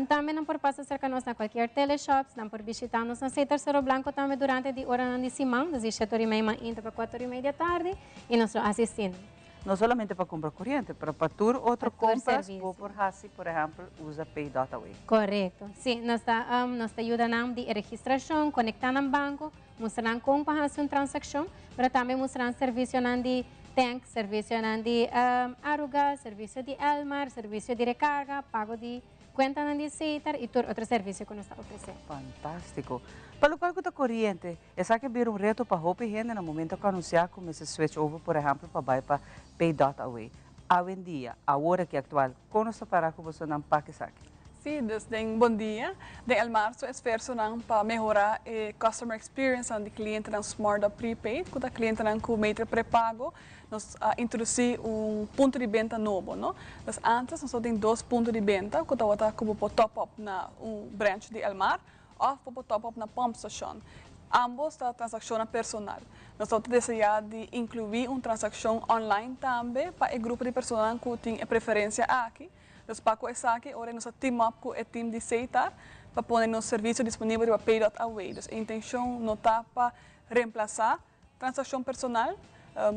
Tambe nan por pasa serka nos na kualkier teleshops, nan por bishitá nos na Seter Cerro Blanco tambe durante di oranan di siman, desde shete ora i mei mainta pa kuater ora i mei di atardi, i nos lo asistí nan. No solamente pa kumpra koriente, pero pa tur otro Pa tur kompras servisio. bo por hasi, por ehèmpel, usa Pay.away. Korekto. Sí, nos ta nos ta yuda nan di e registrashon, konektá nan banko, mustra nan kon pa hasi un transakshon, pero tambe mustra nan servisionan di tank, servisionan di Arugas, servisio di Elmar, servisio di rekarga, pago di kuentanan di Setar i tur otro servisio ku nos ta ofresé. Fantástiko. Pa lokual ku ta koriente, esaki a bira un reto pa hopi hende na momento ku anunsiá ku mester switch over por ehèmpel pa bai pa Pay.away. Awendia, awor aki aktual, kon nos ta pará ku bosonan pak esaki? Sí, dus den Bon Dia, den Elmar su esfuersonan pa mehorá e customer experiencenan di clientenan Smart Up Prepaid, cu ta clientenan cu meter prepago, nos a introduci un punto di benta nobo, no. Dus antes nos tabatin dos punto di benta cu tabata cu bo por top up na un branch di Elmar of bo por top up na pumpstation. Ambos ta transaccionnan personal. Nos tabata desea di inclui un transaccion online tambe pa e grupo di personanan cu tin e preferencia aki. Nos pa ku esaki ora nos a team up ku e team di Setar pa pone nos servisio disponibel riba Pay.away. Dus e intenshon no ta pa remplasá transakshon personal,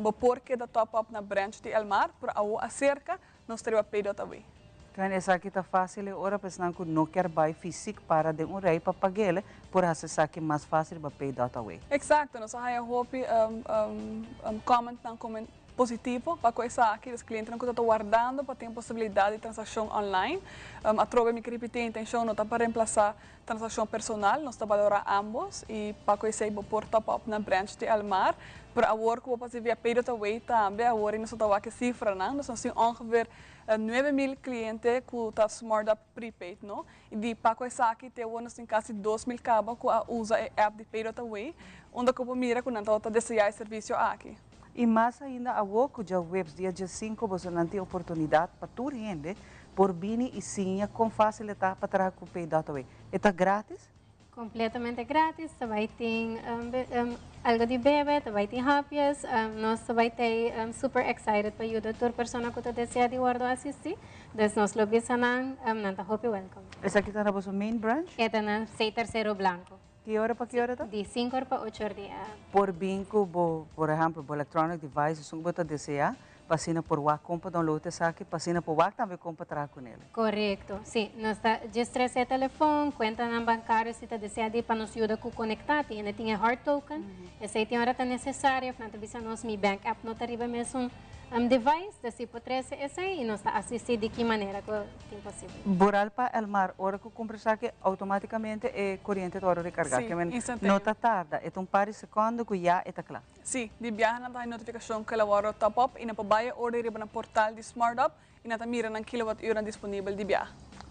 bo por keda top up na branch di Elmar, pero awo aserka nos ta riba Pay.away. Kende esaki ta fásil e ora pa esnan ku no kier bai fisik para den un rei pa pag'el por hasi esaki mas fásil riba Pay.away. Eksakto, nos a haña hopi commentnan Positivo pa ku esaki, dus klientenan ku ta ta wardando pa tin posibilidat di transakshon online. Atrobe mi ke ripití e intenshon no ta pa remplasá transakshon personal, nos ta balorá ámbos i pa ku esei bo por top up na branch di Elmar. Pero awor ku bo por hasi via Pay.away tambe, awor nos ta wak e sifranan, dus nos tin ongeveer 9000 kliente ku ta smart up prepaid, no? I di pa ku esaki te awor nos tin kasi 2000 kaba ku a usa e app di Pay.away, unda ku bo mira ku nan tabata deseá e servisio aki. I mas ainda awor ku djaweps dia diesinku bosonan tin oportunidat pa tur hende por bini i siña kon fásil e ta pa traha ku Pay.away. E ta grátis? Kompletamente grátis, ta bai tin algu di bebe, ta bai tin hapjes. Nos ta bai tei super excited pa yuda tur persona ku ta desea di wòrdu asistí. Dus nos lo bisa nan, nan ta hopi wèlkòm. Esaki ta na boso main branch? E ta na Setar Cero Blanco. Ki ora pa ki ora ta? Di sinku or pa ocho or di a. Por bin ku bo, por ehèmpel, bo electronic device esun ku bo ta deseá, pa asina por wak kon pa download esaki, pa asina por wak tambe kon pa traha ku nel. Korekto, si. Nos ta djes trese e telefon, kuentanan bankario si ta deseá di pa nos yuda ku konektá. Tin hende tin e hard token, esei tin ora ta nesesario, òf nan ta bisa nos mi bank app no ta riba e mesun device, dus si por trese esei i nos ta asistí di ki manera ku tin posibel. Boral pa Elmar, ora ku kumpra esaki outomátikamente e koriente ta wòrdu rekargá. Sí, Ke men instantáneo. no ta tarda, e ta un par di sekònde ku ya e ta kla. Sí, di biaha nan ta haña notifikashon ku el a wòrdu top up i nan por bai e orde riba nan portal di SmartUp i nan ta mira nan kilowatùrnan disponibel di biaha.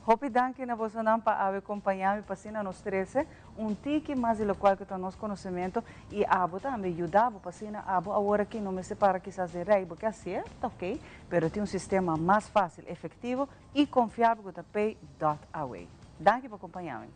Hopi danki na bosonan pa awe kompañá mi pa asina nos trese un tiki mas di lokual ku ta nos konosementu i abo tambe yuda bo pa asina abo awor aki no mester para kisas den rei bo ke hasié ta oke pero tin un sistema mas fásil, efektivo i konfiabel ku ta Pay dot Away. Danki pa kompañá mi.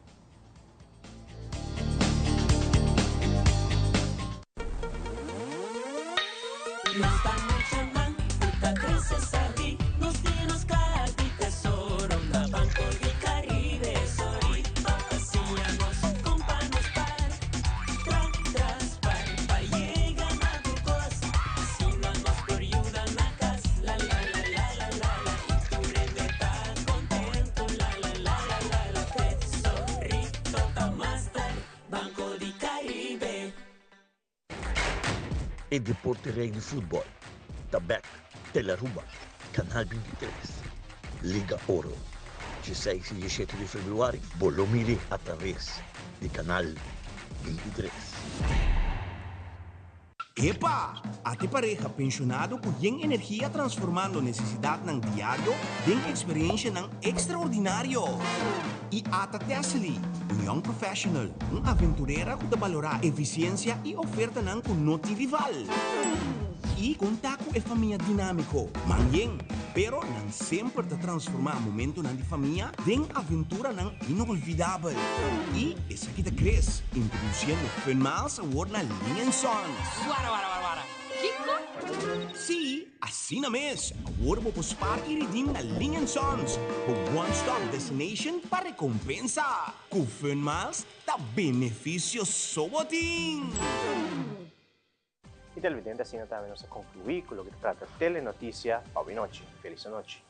Nos ta muchanan ku ta krese sabí, nos tin nos kaha di tesoro na Banco di Caribe. Sorry pa siña nos kon pa nos par, tra tras par pa yega na tur kos. E deporte rey di futbol ta bek, Telearuba, Canal 23, Liga Oro, dieseis y diesshete di februari, bo lo miri a traves di Canal 23. Epa! Ate pareha penshonado ku yen energia transformando nesesidatnan diario den eksperenshanan ekstraordinario. I ata Tessely, un young professional, un aventurera ku ta balorá efisiensia i ofertanan ku no tin rival. I konta ku e famia dinámiko, man yen, pero nan semper ta transformá momentonan di famia den aventuranan inolvidabel. I esaki ta Chris, introdusiendo Fun Miles awor na Ling and Sons. Wara wara wara wara, kiko? Sí, asina mes! Awor bo por spaar i redeem na Ling and Sons, bo one stop destination pa rekompensa. Ku Fun Miles ta benefisio so bo tin! Y televidente asina tambe nos a conclui cu loke ta trata Telenoticia pa awe nochi. Feliz anochi.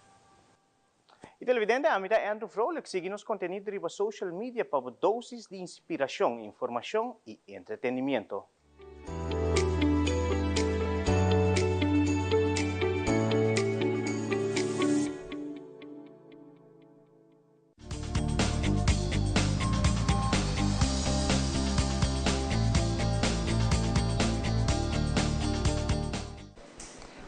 Y televidente ami ta Andrew Vrolijk sigui nos contenido riba social media pa bo dosis di inspiracion, informacion y entretenimiento.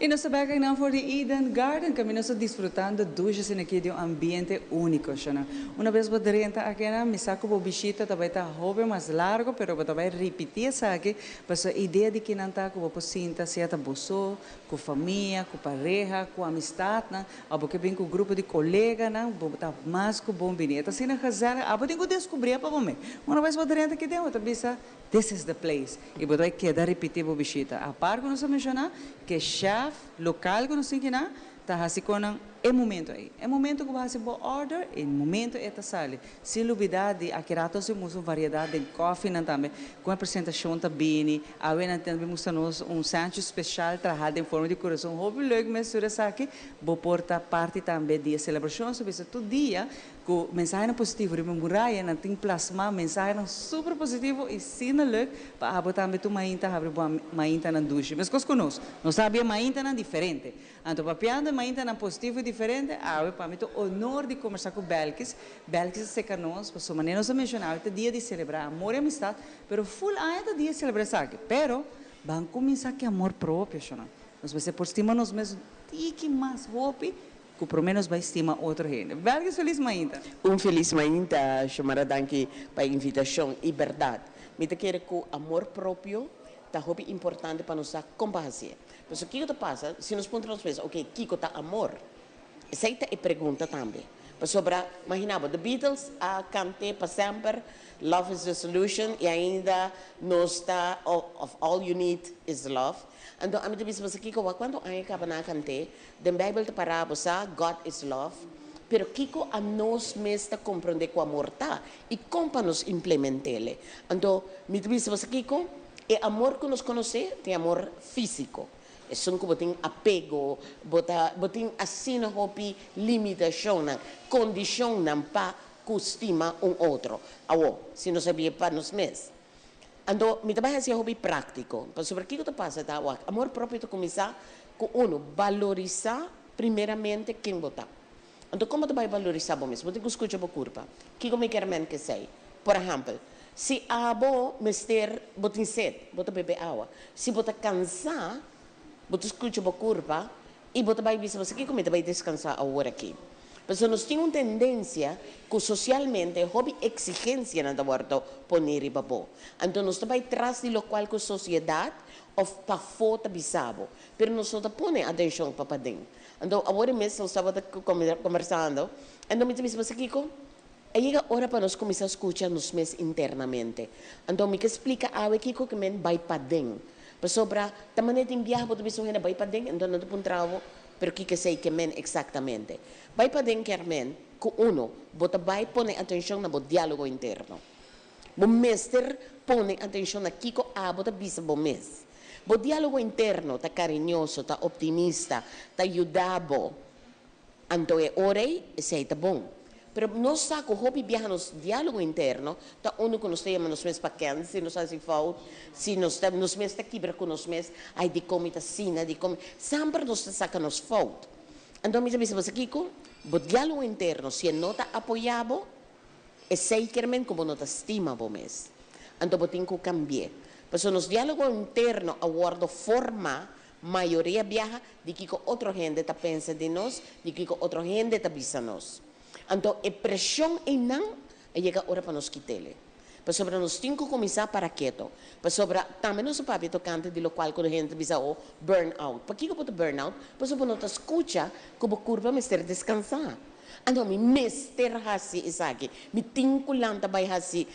Y nos ta bek akinan for di Eden Garden caminda nos ta disfrutando dushi asina aki di un ambiente unico shona. Una bes bo drenta akinan mi sa cu bo bishita ta bay ta hopi mas largo pero bo ta bay ripiti esaki pasobra e idea di kinan ta cu bo por sinta sea ta bo so, cu famia, cu pareha, cu amistadnan Abo ke bin ku grupo di koleganan, bo ta mas ku bon bini. E ta asina gezellig. Abo tin ku deskubrié pa bo mes. Una bes bo drenta aki den, bo ta bisa, This is the place. I bo ta bai keda ripití bo bishita. Apart ku nos a menshoná, ku e chèf lokal ku nos tin kinan ta hasi konan e momento ei. E momento ku bo hasi bo order, e momento e ta sali. Sin lubidá di aki rato nos tin mustra un variedat den kòfinan tambe, kon e presentashon ta bini. Awe nan tambe mustra nos un sandwich speshal trahá den forma di kurason. Hopi leuk mes tur esaki. Bo por ta parti tambe di e selebrashon. So bisa tur dia ku mensahenan positivo riba muraya nan tin plasmá mensahenan super positivo i asina leuk pa abo tambe tur mainta habri bo maintanan dushi. Meskos ku nos, nos ta habia maintanan diferente. Anto papiando e maintanan positivo i diferente, awe pa mi ta honor di kombersá ku Belkis. Belkis a seka nos, pasobra manera nos a menshoná awe ta dia di selebrá amor i amistat, pero ful aña ta dia di selebrá esaki. Pero, ban kuminsá ku e amor propio, shonnan. Nos mester por stima nos mes un tiki mas hopi ku promé nos bai stima otro hende. Belkis felis mainta! Un felis mainta, Shomara. Danki pa e invitashon. I bèrdat, mi ta kere ku amor propio ta hopi importante pa nos sa kon pa hasié. Pasobra kiko ta pasa si nos puntra nos mes, ok, kiko ta amor? Esei ta e pregunta tambe. Pasobra, imagina bo, The Beatles a kant'é pa semper, Love is the solution, i ainda nos ta, of all you need is love. Anto ami ta bisa boso kiko, wak kuantu aña kaba nan a kant'é, den Bijbel ta pará bo sa, God is love, pero kiko anos mes ta komprondé ku amor ta, i kon pa nos implement'é. Anto mi ta bisa boso kiko, E amor ku nos konosé ta e amor físiko, esun ku bo tin apego, bo ta bo tin asina hopi limitashonnan, kondishonnan pa ku stima un otro. Awor, si nos a bia pa nos mes, anto mi ta bai hasi hopi práktiko, pasobra kiko ta pasa ta wak, amor propio ta kuminsá ku unu balorisá primeramente ken bo ta. Anto kon bo ta bai balorisá bo mes? Bo tin ku skucha bo kurpa. Kiko mi kier men kesei? Por ehèmpel, si abo mester bo tin set, bo ta bebe awa. Si bo ta kansá, bo ta skucha bo kurpa i bo ta bai bisa bo sa kiko mi ta bai deskansá awor aki. Pasobra nos tin un tendensia ku sosialmente hopi eksigensianan ta wòrdu poné riba bo. Anto nos ta bai tras di lokual ku sosiedat òf pafó ta bisa bo. Pero nos no ta pone atenshon pa paden. Anto awor e mes nos tabata kombersando, anto mi ta bisa boso kiko, a yega ora pa nos kuminsá skucha nos mes internamente. Anto mi ke splika awe kiko ke men bai paden. Pasobra ta manera tin biaha bo ta bisa un hende bai paden, anto nan ta puntra bo, pero kiko esei ke men eksaktamente? Bai paden kier men ku uno, bo ta bai pone atenshon na bo diálogo interno. Bo mester pone atenshon na kiko abo ta bisa bo mes. Bo diálogo interno ta kariñoso, ta optimista, ta yuda bo. Anto e ora ei, esei ta bon. Pero nos sa ku hopi biaha nos diálogo interno ta unu ku nos ta yama nos mes pa kèns si nos hasi fout, si nos ta nos mes ta kibra ku nos mes, ai dikon mi ta asina, dikon mi. Semper nos ta saka nos fout. Anto mi ta bisa bo sa kiko? Bo diálogo interno si e no ta apoyá bo, esei kier men ku bo no ta stima bo mes. Anto bo tin ku kambi'é. Pasobra nos diálogo interno a wòrdu formá Mayoria biaha di kiko otro hende ta pensa di nos, di kiko otro hende ta bisa nos. Anto e preshon einan a yega ora pa nos kit'ele. Pasobra nos tin ku kuminsá para keto. Pasobra tambe nos a papia tokante di lokual ku hende ta bisa oh, burn out. Pakiko bo ta burn out? Pasobra bo no ta skucha ku bo kurpa mester deskansá. Anto mi mester hasi esaki. Mi tin ku lanta bai hasi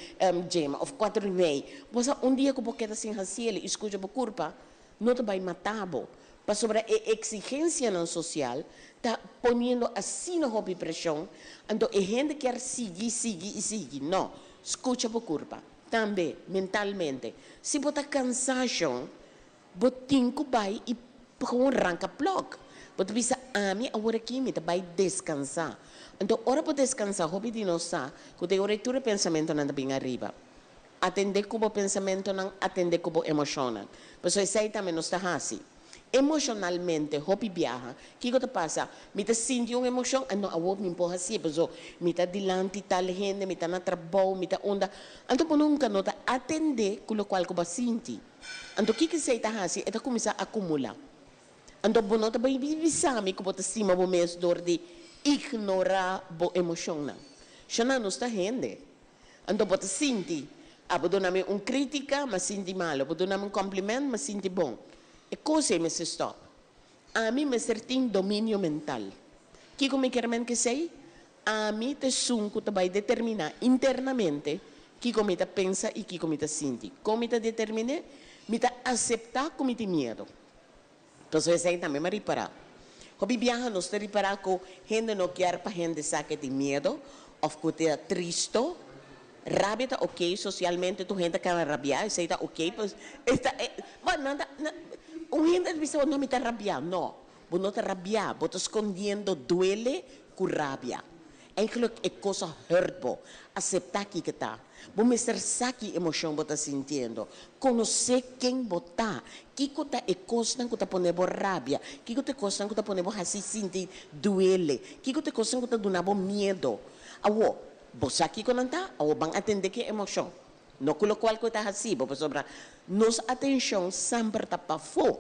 gym òf kuater i mei. Bo sa un dia ku bo keda sin hasiel i skucha bo kurpa, no ta bai mata bo, pasobra e exigencianan social ta poniendo asina hopi presion, anto e hende kier sigui, sigui y sigui. No, scucha bo curpa. Tambe, mentalmente. Si bo ta cansa, shon, bo tin cu bai y gewoon ranca plug. Bo ta bisa, ami awor aki mi ta bai descansa. Anto ora bo descansa, hopi di nos sa cu te ora y tur e pensamentonan ta bin ariba. Atendé ku bo pensamentonan, atendé ku bo emoshonnan. Pasobra esei tambe nos ta hasi. Emoshonalmente, hopi biaha, kiko ta pasa? Mi ta sinti un emoshon, a no, awor mi por hasié, pasobra mi ta dilanti tal hende, mi ta na trabou, mi ta unda. Anto bo nunka no ta atendé ku lokual ku bo a sinti. Anto kiko esei ta hasi? E ta kuminsá akumulá. Anto bo no ta bai bisa mi ku bo ta stima bo mes dor di ignorá bo emoshonnan. Shona, nos ta hende. Anto bo ta sinti, abo duna mi un critica, m'a sinti malo, bo duna mi un compliment, m'a sinti bon. E cos ei mester stop. Ami mester tin dominio mental. Kico mi kier men kesey? Ami ta esun cu ta bay determina internamente kico mi ta pensa y kico mi ta sinti. Con mi ta determine? Mi ta acepta cu mi tin miedo. Pasobra esei tambe m'a ripará. Hopi biaha nos ta ripará ku hende no kier pa hende sa ke tin miedo òf ku ta tristo. Rabia ta oké, sosialmente tur hende ta keda rabiá, esei ta oké, pues e ta e bo nan ta un hende ta bisa bo no mi ta rabiá, no, bo no ta rabiá, bo ta skondiendo duele ku rabia. Eigenlijk e kos a hurt bo. Aseptá kiko ta. Bo mester sa ki emoshon bo ta sintiendo. Konosé ken bo ta. Kiko ta e kosnan ku ta pone bo rabia? Kiko ta e kosnan ku ta pone bo hasi sinti duele? Kiko ta e kosnan ku ta duna bo miedo? Awor, bo sa kiko nan ta? Awor ban atendé ki emoshon. No ku lokual ku e ta hasi bo, pasobra nos atenshon semper ta pafó.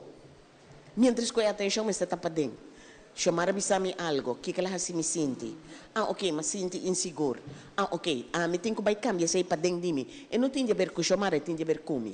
Miéntras ku e atenshon mester ta paden. Xiomara bisa mi algo, kiko el a hasi mi sinti? Ah, oké, m'a sinti insigur. Ah, oké, ami tin ku bai kambia esei paden di mi. E no tin di aber ku Xiomara, e tin di aber ku mi.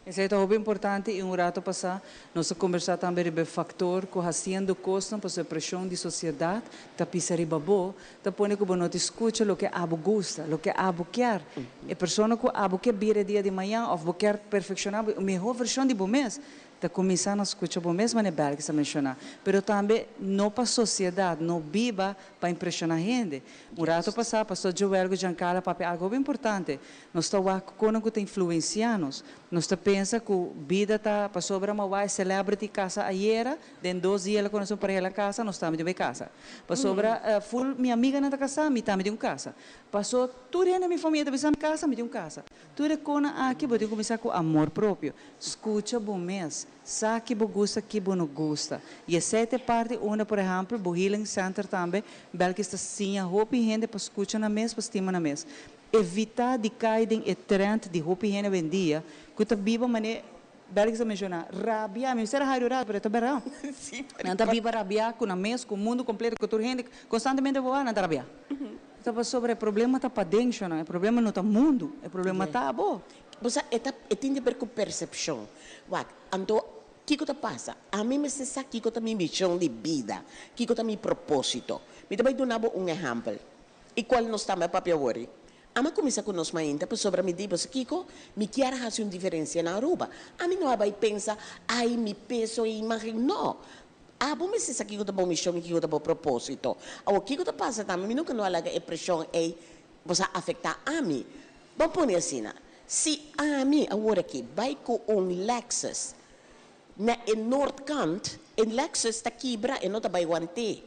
Esei ta hopi importante i un rato pasá nos a kombersá tambe riba e faktor ku hasiendo kosnan pasobra e preshon di sosiedat ta pisa riba bo, ta pone ku bo no ta skucha loke abo gusta, loke abo kier. E persona ku abo ke bira e dia di mañan òf bo kier perfekshoná bo, e mihó vershon di bo mes Ta kuminsá na skucha bo mes manera Belkis a menshoná, pero tambe no pa sosiedat, no biba pa impreshoná hende. Un rato pasá Pastor Joel ku Giancarlo a papia algu hopi importante. Nos ta wak kono ku ta influensiá nos. Nos ta pensa ku bida ta pasobra mi a wak e celebrity kasa ayera, den dos dia el a konosé un pareha el a kasa, nos tambe tin bai kasa. Pasobra ful mi amiganan ta kasá, mi tambe tin un kasa. Paso tur hende den mi famia ta bisa mi kasa, mi tin un kasa. Tur e konan aki bo tin kuminsá ku amor propio. Skucha bo mes. Sa ki bo gusta, ki bo no gusta. I esei ta e parti unda, por ehèmpel, bo Healing Center tambe, Belkis ta siña hopi hende pa skucha nan mes, pa stima nan mes. Evitá di kai den e trend di hopi hende awendia ku ta biba manera Belkis a menshoná, rabia. Mi mester a hari un rato, pero e ta bèrdat. Nan ta biba rabiá ku nan mes, ku mundu kompleto, ku tur hende. Konstantemente bo wak, nan ta rabiá. Ta pasobra e problema ta paden, shona. E problema no ta mundu, e problema ta abo. Bo sa, e ta, e tin di ber ku persepshon. Wak, anto, kiko ta pasa? Ami mester sa kiko ta mi mishon di bida, kiko ta mi propósito. Mi ta bai duna bo un ehèmpel, i kual nos tambe a papia awor. Ami a kuminsá ku nos mainta pasobra mi di, bo sa kiko? Mi kier hasi un diferensia na Aruba. Ami no a bai pensa, ai, mi peso, e imágen. No! Abo mester sa kiko ta bo mishon i kiko ta bo propósito. Awor, kiko ta pasa tambe? Mi nunka no a laga e preshon ei, bo sa, afektá ami. Bo pone asina, Si ami awor aki bai ku un Lexus na e noordkant, e Lexus ta kibra, e no ta bai want'é.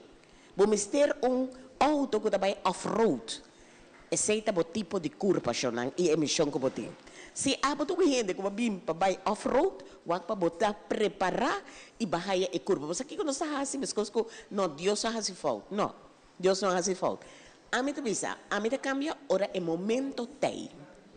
Bo mester un Auto ku ta bai off road, esei ta bo tipo di kurpa shonnan i e mishon ku bo tin. Si abo ta un hende ku bo bin pa bai off road, wak pa bo ta prepará i bo haya e kurpa. Bo sa kiko nos ta hasi meskos ku no Dios a hasi fout. No, Dios no a hasi fout. Ami ta bisa, ami ta kambia ora e momento t'ei.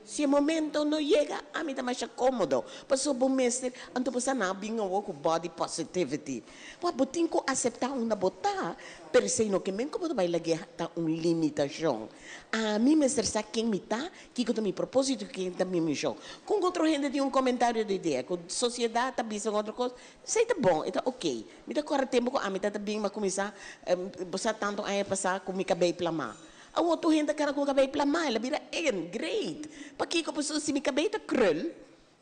Si e momento no yega, ami ta masha komodo, pasobra bo mester, anto bo sa nan a bin awor ku body positivity. Wak, bo tin ku aseptá unda bo ta, pero esei no ke men ku bo ta bai lag'é ta un limitashon. Ami mester sa ken mi ta, kiko ta mi propósito i ken ta mi mishon. Kon ku otro hende tin un komentario di idea, ku sosiedat ta bisa un otro kos, esei ta bon, e ta oké. Mi ta kòrda tempu ku ami ta ta bin, mi a kuminsá, bo sa tantu aña pasá ku mi kabei plamá. Awor tur hende a kara ku kabei plamá, el a bira in, great. Pakiko? Pasobra si mi kabei ta krul,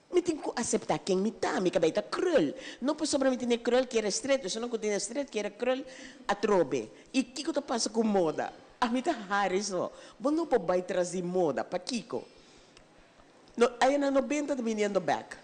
mi tin ku aseptá ken mi ta, mi kabei ta krul. No pasobra mi tene krul kier e stret, esun ku tene stret kier e krul atrobe. I kiko ta pasa ku moda? Ami ta hari so. Bo no por bai tras di moda. Pakiko? No, añanan nobenta ta biniendo bèk.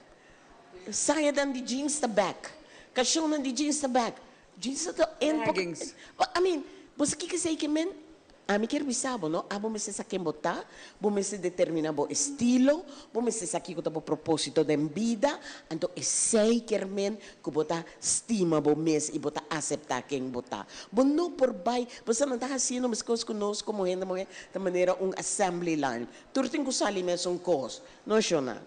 Sayanan di jeans ta bèk. Kashonnan di jeans ta bèk. Jesus ta en poco Leggings. I mean, bo sa kiko esei ke men? Ami kier bisa bo, no? Abo mester sa ken bo ta, bo mester determina bo estilo, bo mester sa kiko ta bo proposito den bida, anto esei kier men ku bo ta stima bo mes i bo ta asepta ken bo ta. Bo no por bai, bo sa nan ta hasiendo meskos ku nos komo hende muhé ta manera un assembly line, tur tin ku sali mesun kos. No, shona.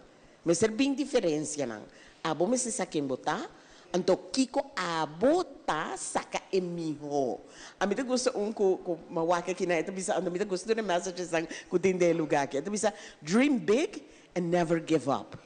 Mester bin diferensianan. Abo mester sa ken bo ta, anto kiko abo ta saka e miho. Ami ta gusta un ku ku mi a wak aki nan, e ta bisa, anto mi ta gusta tur e messagesnan ku tin den e luga aki. E ta bisa, Dream big and never give up.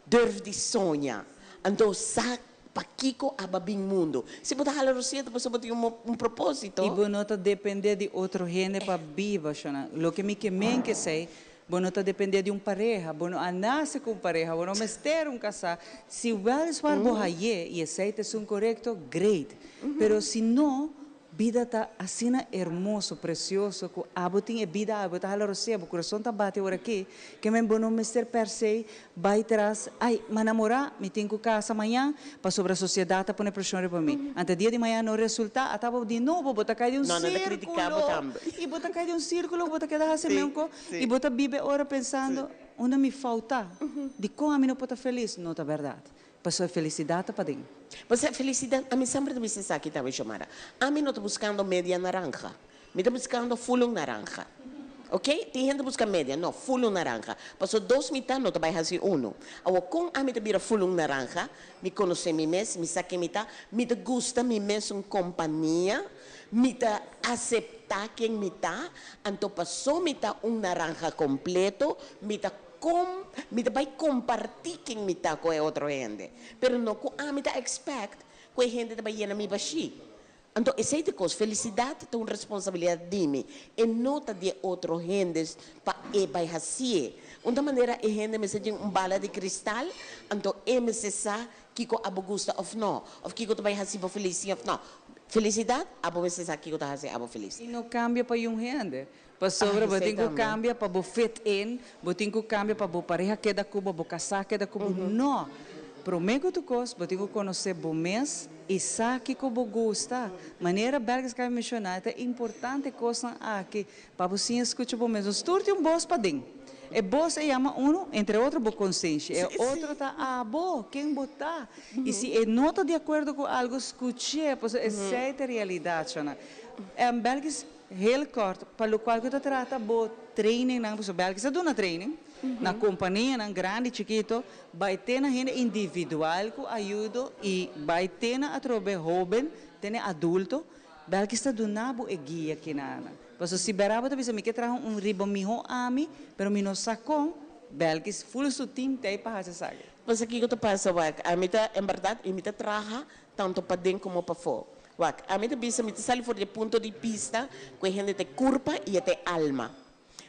Durf di soña. Anto sa pakiko abo a bin mundu. Si bo ta hala rosea ta pasobra bo tin un proposito. I bo no ta depende di otro hende pa biba, shona. Loke mi ke men ke esei, Bo no ta dependé di un pareha, bo no a nase ku un pareha, bo no mester un kasá. Si wèliswaar bo hay'é i esei ta esun korekto, great. Pero si no, bida ta asina hermoso, presioso, ku abo tin e bida abo ta hala rosea, bo kurason ta bati ora aki, ke men bo no mester per se bai tras, ai, m'a namorá, mi tin ku kasa mañan, pasobra sosiedat ta pone preshon riba mi. Ante dia di mañan no resultá, ata bo di nobo bo ta kai den un No, nan ta kritiká bo sírkulo, tambe. i bo ta kai den un sírkulo ku bo ta keda hasi Sí, meunko, sí. i bo ta biba e ora pensando, Unda mi falta? Dikon ami no por ta felis? No ta bèrdat. Pasobra e felisidat ta paden. Pasobra e felisidat, ami semper ta bisa esaki tambe, Xiomara, ami no ta buskando media naranja. Mi ta buskando full un naranja. Ok? Tin hende buska media, no, full un naranja. Pasobra dos mitá no ta bai hasi unu. Awor, kon ami ta bira full un naranja? Mi konosé mi mes, mi sa ken mi ta, mi ta gusta mi mesun kompania, mi ta aseptá ken mi ta, anto paso mi ta un naranja kompleto, mi ta kom, mi ta bai kompartí ken mi ta ku e otro hende. Pero no ku ami ta expect ku e hende ta bai yena mi bashí. Anto esei ta e kos, felisidat ta un responsabilidat di mi, e no ta di e otro hende pa e bai hasié. Un ta manera e hende mester tin un bala di kristal, anto e mester sa kiko abo gusta òf no, òf kiko ta bai hasi bo felis sí òf no. Felisidat, abo mester sa kiko ta hasi abo felis. I no kambia pa yun hende, pasobra bo Esei tin ku tambe. kambia pa bo fit in, bo tin ku kambia pa bo pareha keda ku bo, bo kasá keda ku bo. No! Promé ku tur kos, bo tin ku konosé bo mes i sa kiko bo gusta. Manera Berges kaba menshoná, e ta importante kosnan aki pa bo siña skucha bo mes. Nos tur tin un bos paden. E bos e yama unu, entre otro, bo konsenshi. E otro ta abo, ken bo ta. I si e no ta di akuerdo ku algu, skuch'é, pasobra esei ta e realidat, shona. Berges, heel kort, pa lokual ku ta trata bo trainingnan, pasobra Berges a duna training na kompanianan grandi, chikito, Bai te na hende individual ku ayudo i bai te na atrobe hoben, te na e adulto, belki sta duna bo e guia kinana. Pasobra si bera bo ta bisa mi ke traha un riba miho ami, pero mi no sa kon, belki ful su team t'ei pa hasi esaki. Pasobra kiko ta pasa wak, ami ta en berdad i mi ta traha tanto paden komo pafó. Wak, ami ta bisa mi ta sali for di e punto di bista ku e hende ta e kurpa i e ta e alma.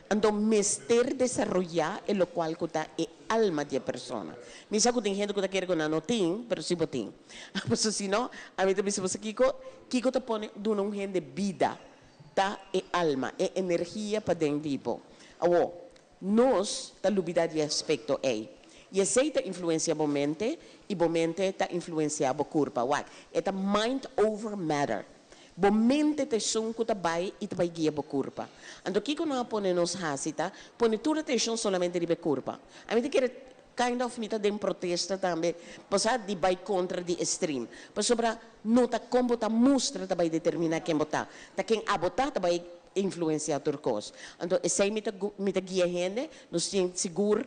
Anto mester desaroyá e lokual ku ta e alma di e persona. Mi sa ku tin hende ku ta kere ku nan no tin, pero si bo tin. Pasobra si no, ami ta bisa boso kiko, kiko ta pone duna un hende bida ta e alma, e energia paden di bo. Awor, nos ta lubidá di e aspekto ei. I esei ta influensia bo mente i bo mente ta influensiá bo kurpa. Wak, e ta mind over matter. Bo mente ta esun ku ta bai i ta bai guia bo kurpa. Anto kiko nan a pone nos hasi ta pone tur atenshon solamente riba e kurpa. Ami ta kere kind of mi ta den protesta tambe pasobra di bai kontra di e stream. Pasobra no ta kon bo ta mustra ta bai determina ken bo ta. Ta ken abo ta ta bai influencia tur kos. Anto esei mi ta mi ta guia hende, nos tin sigur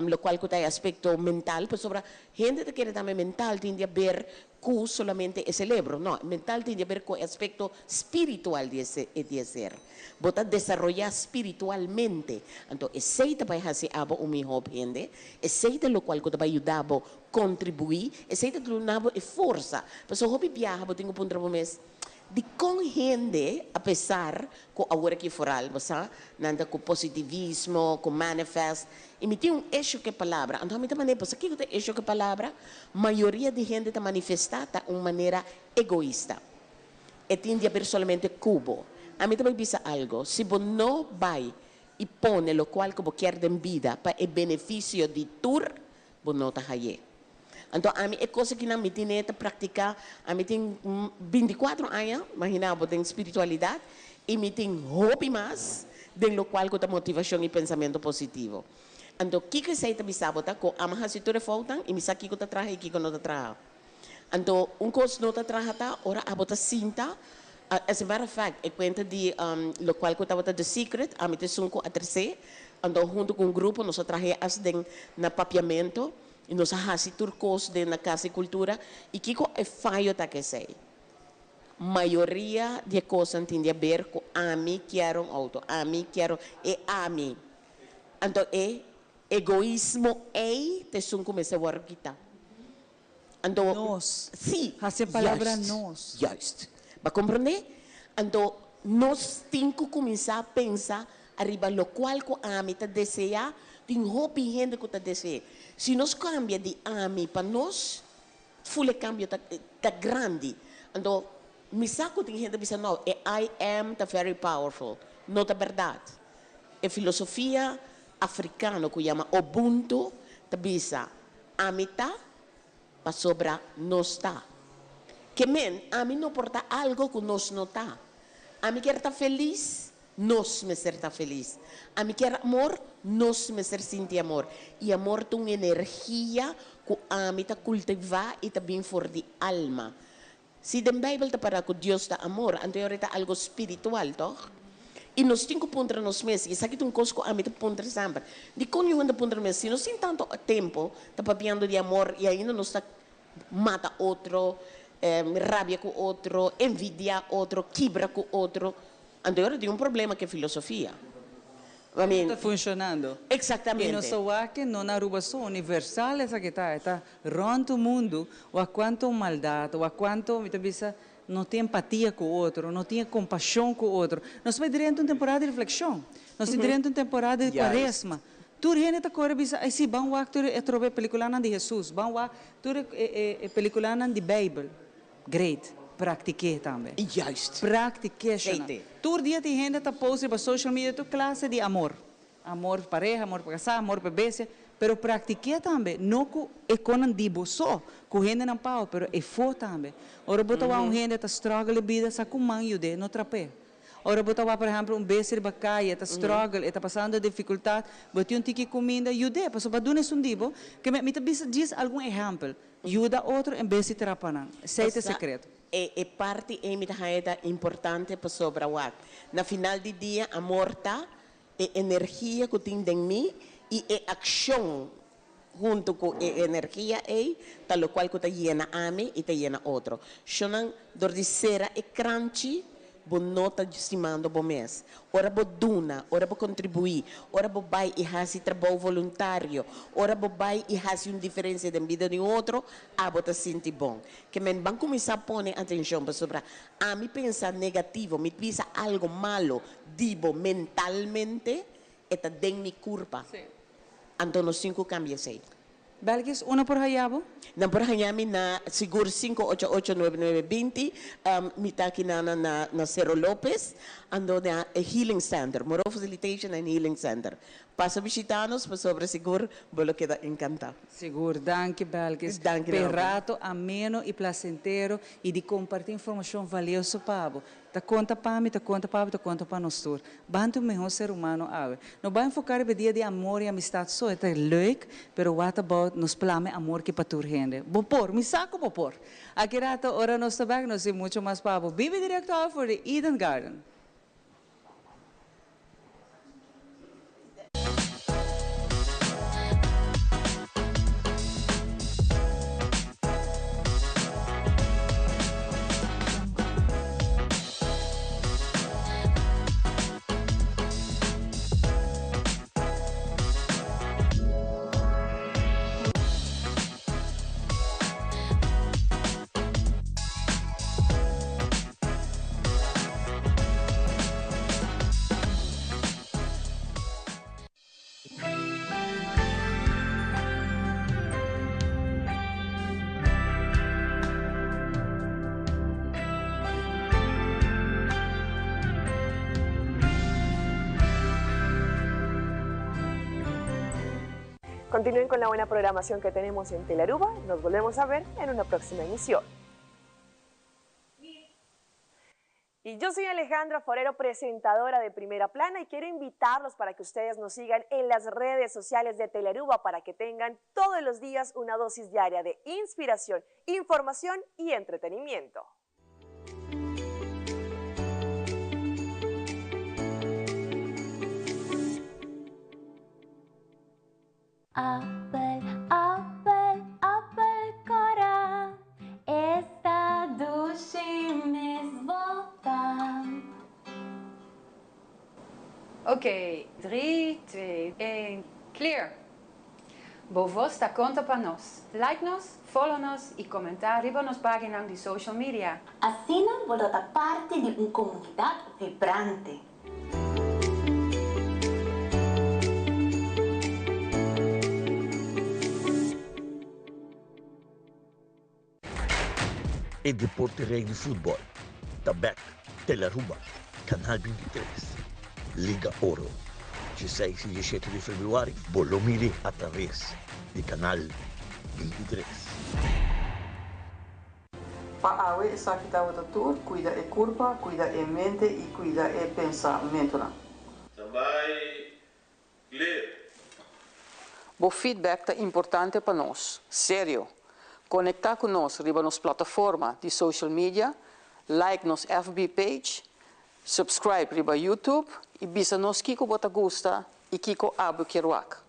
lokual ku ta e aspekto mental pasobra hende ta kere tambe mental tin di aber Ku solamente e selebro. No, mental tin di aber ku e aspekto spiritual di e di e ser. Bo ta desaroyá spiritualmente. Anto esei ta bai hasi abo un mihó hende, esei ta lokual ku ta bai yuda bo kontribuí, esei ta duna bo e forsa. Pasobra hopi biaha bo tin ku puntra bo mes, Dikon hende, apesar ku awor aki foral, bo sa, nan ta ku positivismo, ku manifest, i mi tin un issue ku e palabra. Anto mi ta manera, bo sa kiko ta e issue ku e palabra? Mayoria di hende ta manifestá ta un manera egoista. E tin di haber solamente ku bo. Ami ta bai bisa algo, si bo no bai i pone lokual ku bo kier den bida pa e benefisio di tur, bo no ta hay'é. Anto ami e kos akinan mi tine ta praktiká, ami tin bintikuatro aña, imaginá bo, den spiritualidat i mi tin hopi mas den lokual ku ta motivashon i pensamentu positivo. Anto kiko esei ta bisa bo ta ku ami a hasi tur e foutnan i mi sa kiko ta traha i kiko no ta traha. Anto un kos no ta traha ta ora abo ta sinta, as a matter of fact e kuenta di lokual ku tabata The Secret, ami ta esun ku a tres'é, anto huntu ku un grupo nos a traha e as den na papiamentu. I nos a hasi tur kos den na Kas di Kultura. I kiko e fayo ta ku esei? Mayoria di e kosnan tin di aber ku ami kier un outo, ami kier un, e ami. Anto e egoismo ei ta esun ku mester wòrdu kitá. Anto, Nos. sí, Hasi e palabra juist, nos. juist. Bo a komprondé? Anto nos tin ku kuminsá pensa Ariba locual cu ami ta desea, tin hopi hende cu ta desee. Si nos cambia di ami pa nos, ful e cambio ta ta grandi. Anto, mi sa cu tin hende bisa no, e I am ta very powerful. No ta berdad. E filosofia africano cu yama Ubuntu ta bisa, ami ta pasobra nos ta. Ke men, ami no por ta algo cu nos no ta. Ami kier ta feliz, Nos mester ta felis. Ami kier amor, nos mester sinti amor. I amor ta un energia ku ami ta kultivá i ta bin for di alma. Si den Beibel ta pará ku Dios ta amor, anto e ora e ta algu spiritual, tòg? I nos tin ku puntra nos mes, i esaki ta un kos ku ami ta puntra semper, dikon Johan ta puntra mes, si nos tin tantu tempu ta papiando di amor i ainda nos ta mata otro, rabia ku otro, envidiá otro, kibra ku otro, Anto ora tin un problema ku e filosofia. I mean. No ta funshonando. Exactamente. I nos ta wak ke no na Aruba so, universal esaki ta, e ta rònt mundu, wak kuantu maldat, wak kuantu, mi ta bisa, no tin empatia ku otro, no tin e kompashon ku otro. Nos bai drenta un temporada di reflekshon, nos tin drenta un temporada di kuaresma. Tur hende ta kore bisa, ai si, ban wak tur e atrobe e pelikulanan di Hesus, ban wak tur e pelikulanan di Beibel. Great. Praktik'é tambe. Juist. Praktik'é, shona. Zeker. Tur dia tin hende ta post riba social media tur klase di amor. Amor pa pareha, amor pa kasá, amor pa bestia. Pero praktik'é tambe. No ku e konan di bo so, ku hendenan pao, pero efó tambe. Ora bo ta wak un hende ta struggle e bida, sa ku man yud'é, no trap'é. Ora bo ta wak, por ehèmpel, un bestia riba kaya, e ta struggle, e ta pasando difikultat, bo tin un tiki kuminda, yud'é, pasobra bo a duna esun di bo. Ke mi ta bisa djis algun ehèmpel. Yuda otro en bes di trapa nan. Esei ta e sekreto. E e parti ei mi ta haña ta importante pasobra wak, na final di dia amor ta e energia ku tin den mi i e akshon huntu ku e energia ei ta lokual ku ta yena ami i ta yena otro. Shonnan dor di sera e kranchi Bo no ta stimando bo mes. Ora bo duna, ora bo kontribuí, ora bo bai i hasi trabou voluntario, ora bo bai i hasi un diferensia den bida di un otro, abo ta sinti bon. Ke men ban kuminsá pone atenshon pasobra ami pensa negativo, mi bisa algo malo di bo mentalmente, e ta den mi kurpa. Anto nos tin ku kambia esei. Belkis, unda por haya bo? Nan por haya mi na sigur sinku ocho ocho nuebe nuebe binti, mi ta aki na na na Cerro Lopez, ando na e Healing Center, Moro Facilitation and Healing Center. Pasa bishita nos pasobra sigur bo lo keda encanta. Sigur, danki Belkis. Danki P'e na bo. rato ameno y placentero y di comparti informacion valioso pa bo. Ta konta pa mi, ta konta pa bo, ta konta pa nos tur. Ban ta un mehor ser humano awe. No bai enfoká riba e dia di amor i amistat so, e ta leuk, pero what about nos plama e amor ki pa tur hende? Bo por, mi sa ku bo por! Aki rato ora nos ta bèk nos tin mucho mas pa bo. Bibi direkto awe for di Eden Garden. Continúen con la buena programación que tenemos en Telaruba. Nos volvemos a ver en una próxima emisión. Y yo soy Alejandra Forero, presentadora de Primera Plana, y quiero invitarlos para que ustedes nos sigan en las redes sociales de Telearuba para que tengan todos los días una dosis diaria de inspiración, información y entretenimiento. Appel, appel, appel cora, esta dushi mes bota. Ok, drie, twee, één, clear! Bo voz ta konta pa nos. Like nos, follow nos i komentá riba nos páginanan di social media. Asina bo lo ta parti di un komunidat vibrante. E deporte rei di futbol ta bek Telearuba, Canal 23, Liga Oro, dieseis i diesshete di februari bo lo miri atraves di Canal 23. Pa awe esaki tabata tur, cuida e curpa, cuida e mente y cuida e pensamentonan. Tambay clear. Bo feedback ta importante pa nos. Serio! Conecta cu nos riba nos plataforma di social media, like nos FB page, subscribe riba YouTube y bisa nos kico bo ta gusta y kico abo kier wak.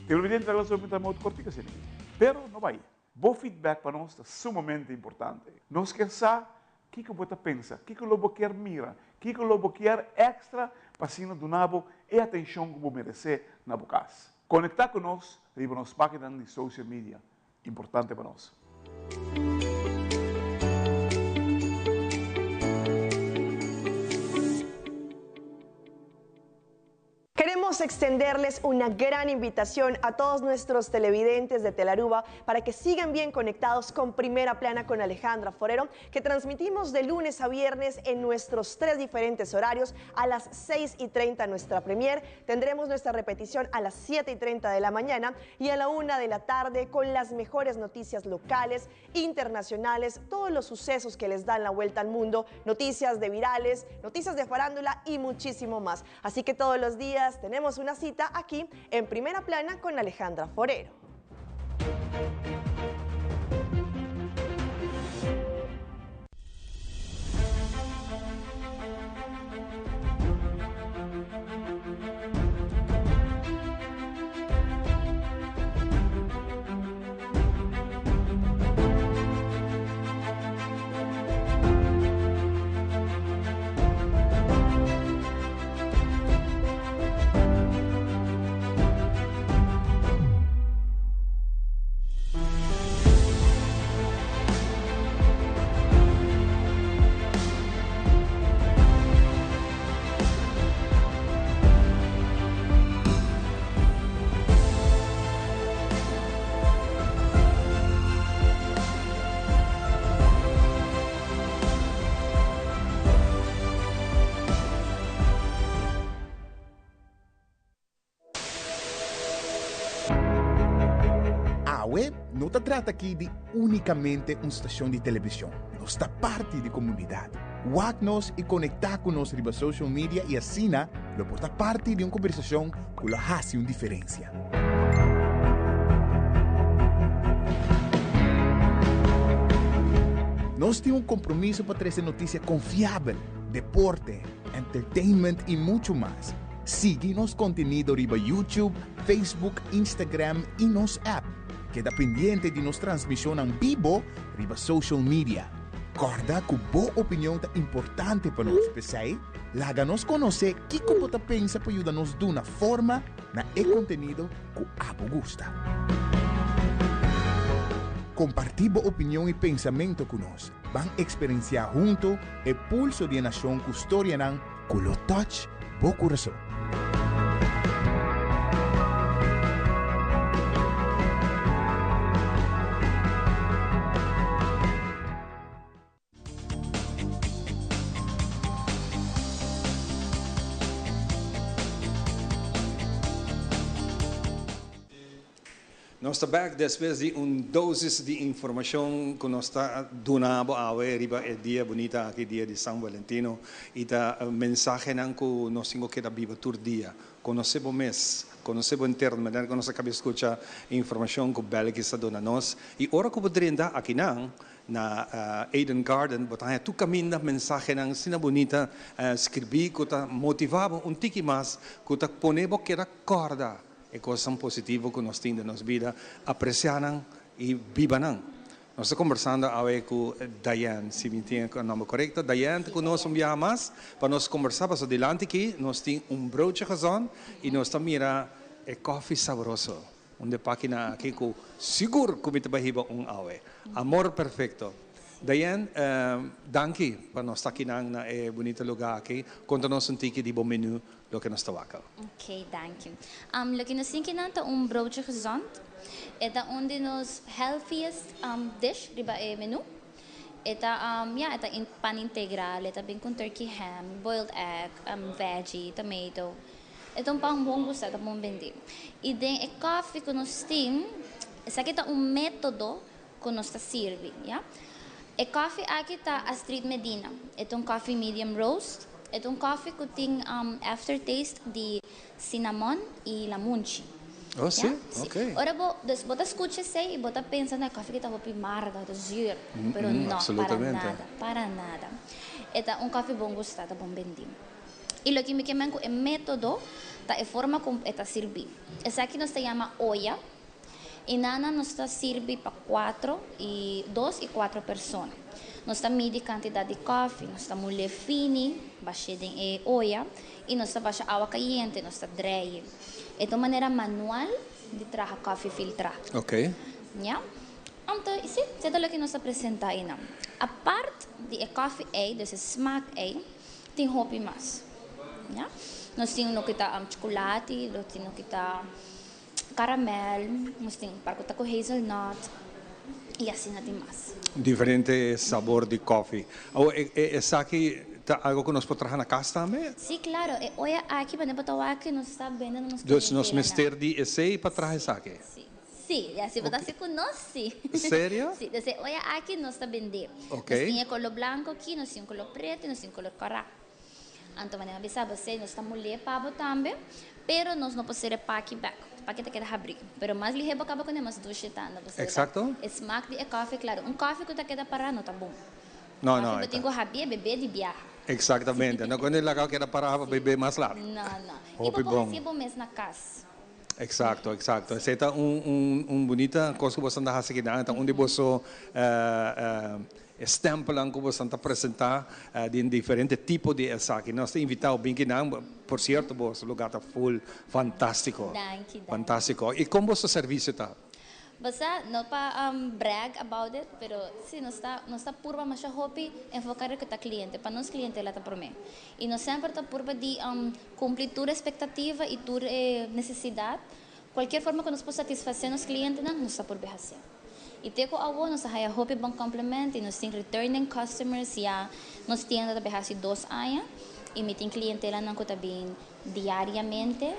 Televidente ta sobre ta modo cortico asina aki. Pero no bay. Bo feedback pa nos ta sumamente importante. Nos kier sa kico bo ta pensa, kico lo bo kier mira, kico lo bo kier extra pa asina duna bo e atencion cu bo merece na bo cas. Conecta cu nos riba nos paginanan di social media. Importante pa nos. Queremos extenderles una gran invitación a todos nuestros televidentes de Telaruba para que sigan bien conectados con Primera Plana con Alejandra Forero, que transmitimos de lunes a viernes en nuestros tres diferentes horarios a las 6 y 30 nuestra premier. Tendremos nuestra repetición a las 7 y 30 de la mañana y a la 1 de la tarde con las mejores noticias locales, internacionales, todos los sucesos que les dan la vuelta al mundo, noticias de virales, noticias de farándula y muchísimo más. Así que todos los días tenemos una cita aquí en Primera Plana con Alejandra Forero. Awe no ta trata aki di únikamente un stashon di televishon, nos ta parti di komunidat. Wak nos i konektá ku nos riba social media i asina lo por ta parti di un kombersashon ku lo hasi un diferensia. Nos tin un kompromiso pa trese notisia konfiabel, deporte, entertainment i muchu mas. Sigui nos kontenido riba YouTube, Facebook, Instagram i nos app. Keda pendiente di nos transmishonnan bibo riba social media. Kòrda ku bo opinion ta importante pa nos, p'esei laga nos konosé kiko bo ta pensa pa yuda nos duna forma na e kontenido ku abo gusta. Kompartí bo opinion i pensamentu ku nos. Ban eksperensiá huntu e pulso di e nashon ku storianan ku lo touch bo kurason. Nos ta bek despues di un dosis di informacion cu nos ta duna bo awe riba e dia bunita aki, dia di San Valentino, y ta mensahenan cu nos tin cu keda biba tur dia. Conoce bo mes, conoce bo interno, manera cu nos a caba di scucha e informacion cu Belkis a duna nos. Y ora cu bo drenta akinan na Eden Garden, bo ta haña tur caminda mensahenan asina bunita scribi cu ta motiva bo un tiki mas, cu ta pone bo keda corda. E kosnan positivo ku nos tin den nos bida, apresiá nan i biba nan. Nos ta kombersando awe ku Diane, si mi tin e nòmber korekto. Diane ta ku nos un biaha mas pa nos kombersá pasobra dilanti aki nos tin un broodje gezond i nos ta mira e kòfi sabroso. Un de página aki ku sigur ku mi ta bai hiba un awe. Amor perfecto. Diane, danki pa nos ta akinan na e bunita lugá aki. Konta nos un tiki di bo menú Loke nos ta wak. Ok, danki. Loke nos tin kinan ta un broodje gezond. E ta un di nos healthiest dish riba e menu. E ta, ya, e ta pan integral, e ta bin ku turkey ham, boiled egg, veggie, tomato. E ta un pan bon gusta, e ta bon bendí. I den e koffie ku nos tin, esaki ta un metodo ku nos ta sirbi, ya. E kòfi aki ta Astrid Medina. E ta un kòfi medium roast. E ta un kòfi ku tin aftertaste di cinnamon i lamunchi. Oh, si? Ya, si. Ok. Ora bo, dus bo ta skucha esei i bo ta pensa, no, e kòfi aki ta hopi marga, ta zuur. Mm, Pero mm, no, para absolutamente. nada, para nada. E ta un kòfi bon gustá, ta bon bendí. I loke mi ke men ku e método ta e forma ku e ta sirbí. Esaki nos ta yama olla. I nana nos ta sirbi pa cuatro i dos i cuatro persona. Nos ta midi cantidad di koffie, nos ta mul'é fini, bash'é den e olla i nos ta basha awa cayente, nos ta drei. E ta un manera manual di traha koffie filtrá. Ok. Ya. Anto, si, esei ta loke nos ta presentá einan. Apart di e koffie ei, dus e smaak ei, tin hopi mas. Ya. Nos tin loke ta chocolati, nos tin loke ta. Caramel, nos tin un par cu ta cu hazelnut y asina tin mas. Diferente sabor di koffie. Awor e esaki ta algo cu nos por traha na cas tambe? Si, claro. E oya aki pa bo ta wak nos ta bende na nos Dus nos clientela nan. mester di esey pa traha esaki? Si. Si, ya si bo ta haci cu nos, si. Serio? Si, dus e oya aki nos ta bende. Ok. Nos tin e color blanco aki, nos tin un color preto y nos tin un color cora. Anto manera bisa bo sey nos ta mul'é pa bo tambe, pero nos no por sera e paki bek. E paki ta keda habrí. Pero mas lihé bo kaba kuné, mas dushi ta. Anto bo sera Exacto. e smak di e kòfi, klaro, un kòfi ku ta keda pará no ta bon. No, no, Kòfi bo e tin ta. ku habié, bebé di biaha. Exactamente. No kuné laga keda pará pa bebé mas lat. No, no. I bo Hopi por bon. hasié bo mes na kas. Exacto, exacto. Esei ta un, un, un bunita kos ku boso ta hasi akinan. Ta un di boso E stempelnan ku boso ta presentá den diferente tipo di esaki. Nos ta invitá bo bin kinan. Por sierto boso lugá ta full. Fantástiko. Danki, danki. Fantástiko. I kon boso servisio ta? Bo sa, no pa brag about it, pero si nos ta nos ta purba masha hopi enfoká riba ku ta kliente. Pa nos klientela ta promé. I nos semper ta purba di kumpli tur espektativa i tur e nesesidat. Kualkier forma ku nos por satisfasé nos klientenan, nos ta purba hasié. I te ku awo nos a haya hopi bon compliment i nos tin returning customers ya nos tienda ta bin hasi dos aña i mi tin clientelanan ku ta bin diariamente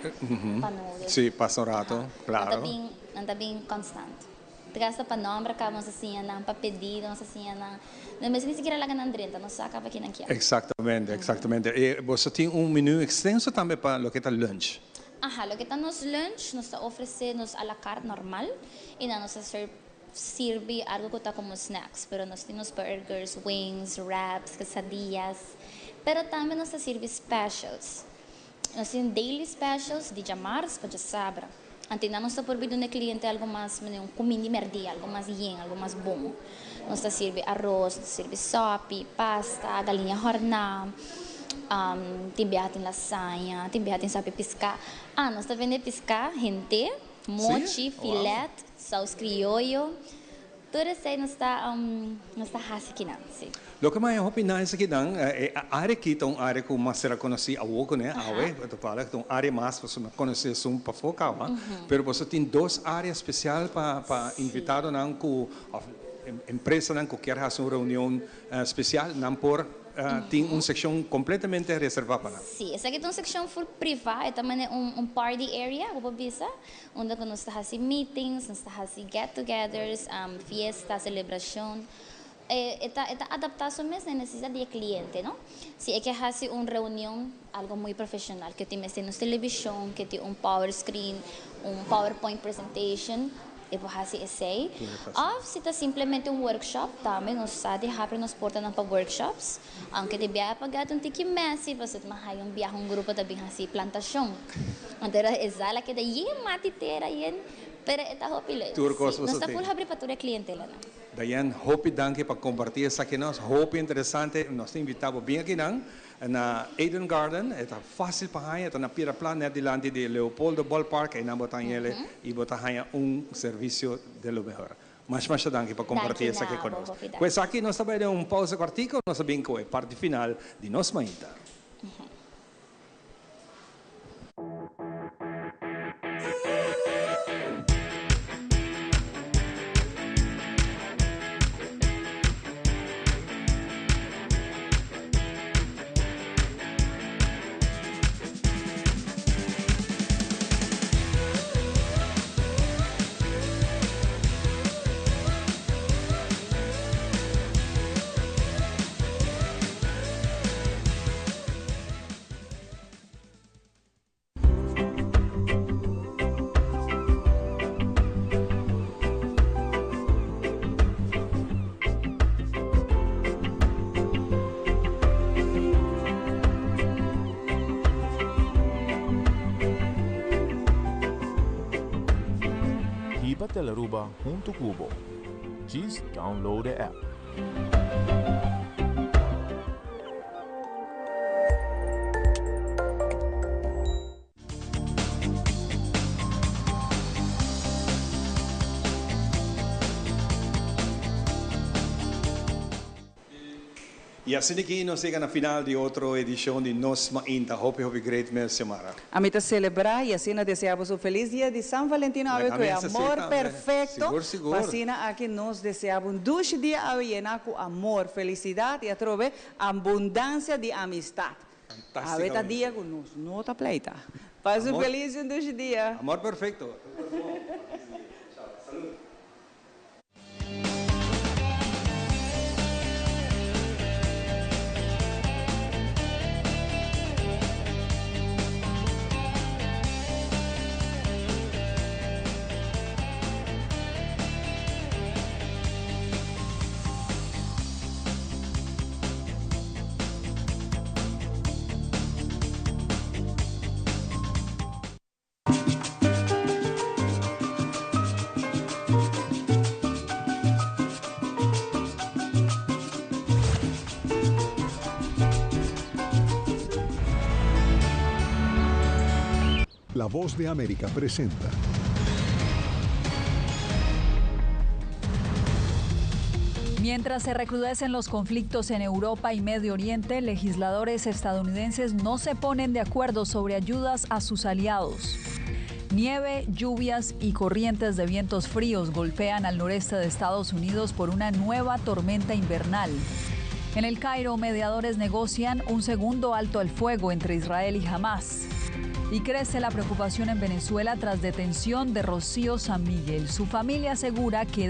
pa no Sí, pasa un rato, Nan ta claro. bin nan ta bin constant. Gasta pa nomber caba nos a siña nan, pa pedido nos a siña nan. No mester ni sikiera laga nan drenta, nos sa caba kinan kier. Exactamente, exactamente. E boso tin un menu extenso tambe pa loke ta lunch. Aha, loke ta nos lunch, nos ta ofrece nos a la carte normal y nan nos ta serve sirbi algo cu ta como snacks, pero nos tin nos burgers, wings, wraps, quesadillas, pero tambe nos ta sirbi specials. Nos tin daily specials di djamars pa djasabra. Antina nos ta por biduna e cliente algo mas manera un cuminda di merdia, algo mas yen, algo mas bon. Nos ta sirbi aros, nos ta sirbi sopi, pasta, galiña horná, tin biaha tin lasaña, tin biaha tin sopi piská. Ah, nos ta bende piská hent'é, mochi, filet, saus crioyo. Tur esei nos ta nos ta hasi kinan, si. Loke maya hopi nice akinan, e area aki ta un area ku mas sera konosí awo kuné, awe, ta pala ku ta un area mas pasobra mi a konosé esun pafó kaba, pero boso tin dos area spesial pa pa invitadonan ku òf empresanan ku kier hasi un reunion spesial, nan por tin un sekshon kompletamente reservá pa nan. Sí, esaki ta un sekshon ful privá, e ta manera un un party area, bo por bisa. Unda ku nos ta hasi meetings, nos ta hasi get-togethers, fiesta, selebrashon. E ta e ta adaptá su mes na e nesesidat di e kliente, no? Si e ke hasi un reunion, algo muy profeshonal, ke tin mester nos televishon, ke tin un power screen, un powerpoint presentation, e por hasi esei. Òf si ta simplemente un workshop, tambe nos sa di habri nos portanan pa workshops. Aunke di biaha pa gata un tiki messy, pasobra ta haya un biaha un grupo ta bin hasi plantashon. Anto era e sala keda yen mati tera yen, pero e ta hopi leuk. Tur kos Sí, nos boso ta tin. full habri pa tur e klientelanan. Diane, hopi danki pa kompartí esaki nos. Hopi interesante. Nos ta invitá bo bin akinan na Eden Garden. E ta fásil pa haña. E ta na Pira Plan, nèt dilanti di Leopoldo Ballpark. Einan bo ta hañ'el i bo ta haña un servisio de lo mehor. Masha masha danki pa kompartí Danki esaki na ku bo, nos. hopi Ku danki. esaki nos ta bai den un pausa kòrtiku, nos ta bin ku e parti final di nos mainta. Hiba Telaruba hunto cu bo. Djis download e app. Y asina aki nos yega na final di otro edicion di Nos Mainta. Hopi hopi great mes, Xiomara. Ami ta celebra y asina desea boso un feliz dia di San Valentino awe cu e amor perfecto. Pa asina aki nos desea bo un dushi dia awe yena cu amor, felicidad y atrobe abundancia di amistad. Awe ta dia cu nos no ta pleita. Pasa un feliz y un dushi dia. Amor perfecto. La Voz de América presenta. Mientras se recrudecen los conflictos en Europa y Medio Oriente, legisladores estadounidenses no se ponen de acuerdo sobre ayudas a sus aliados. Nieve, lluvias y corrientes de vientos fríos golpean al noreste de Estados Unidos por una nueva tormenta invernal. En el Cairo, mediadores negocian un segundo alto al fuego entre Israel y Hamas. Y crece la preocupación en Venezuela tras detención de Rocío San Miguel. Su familia asegura que...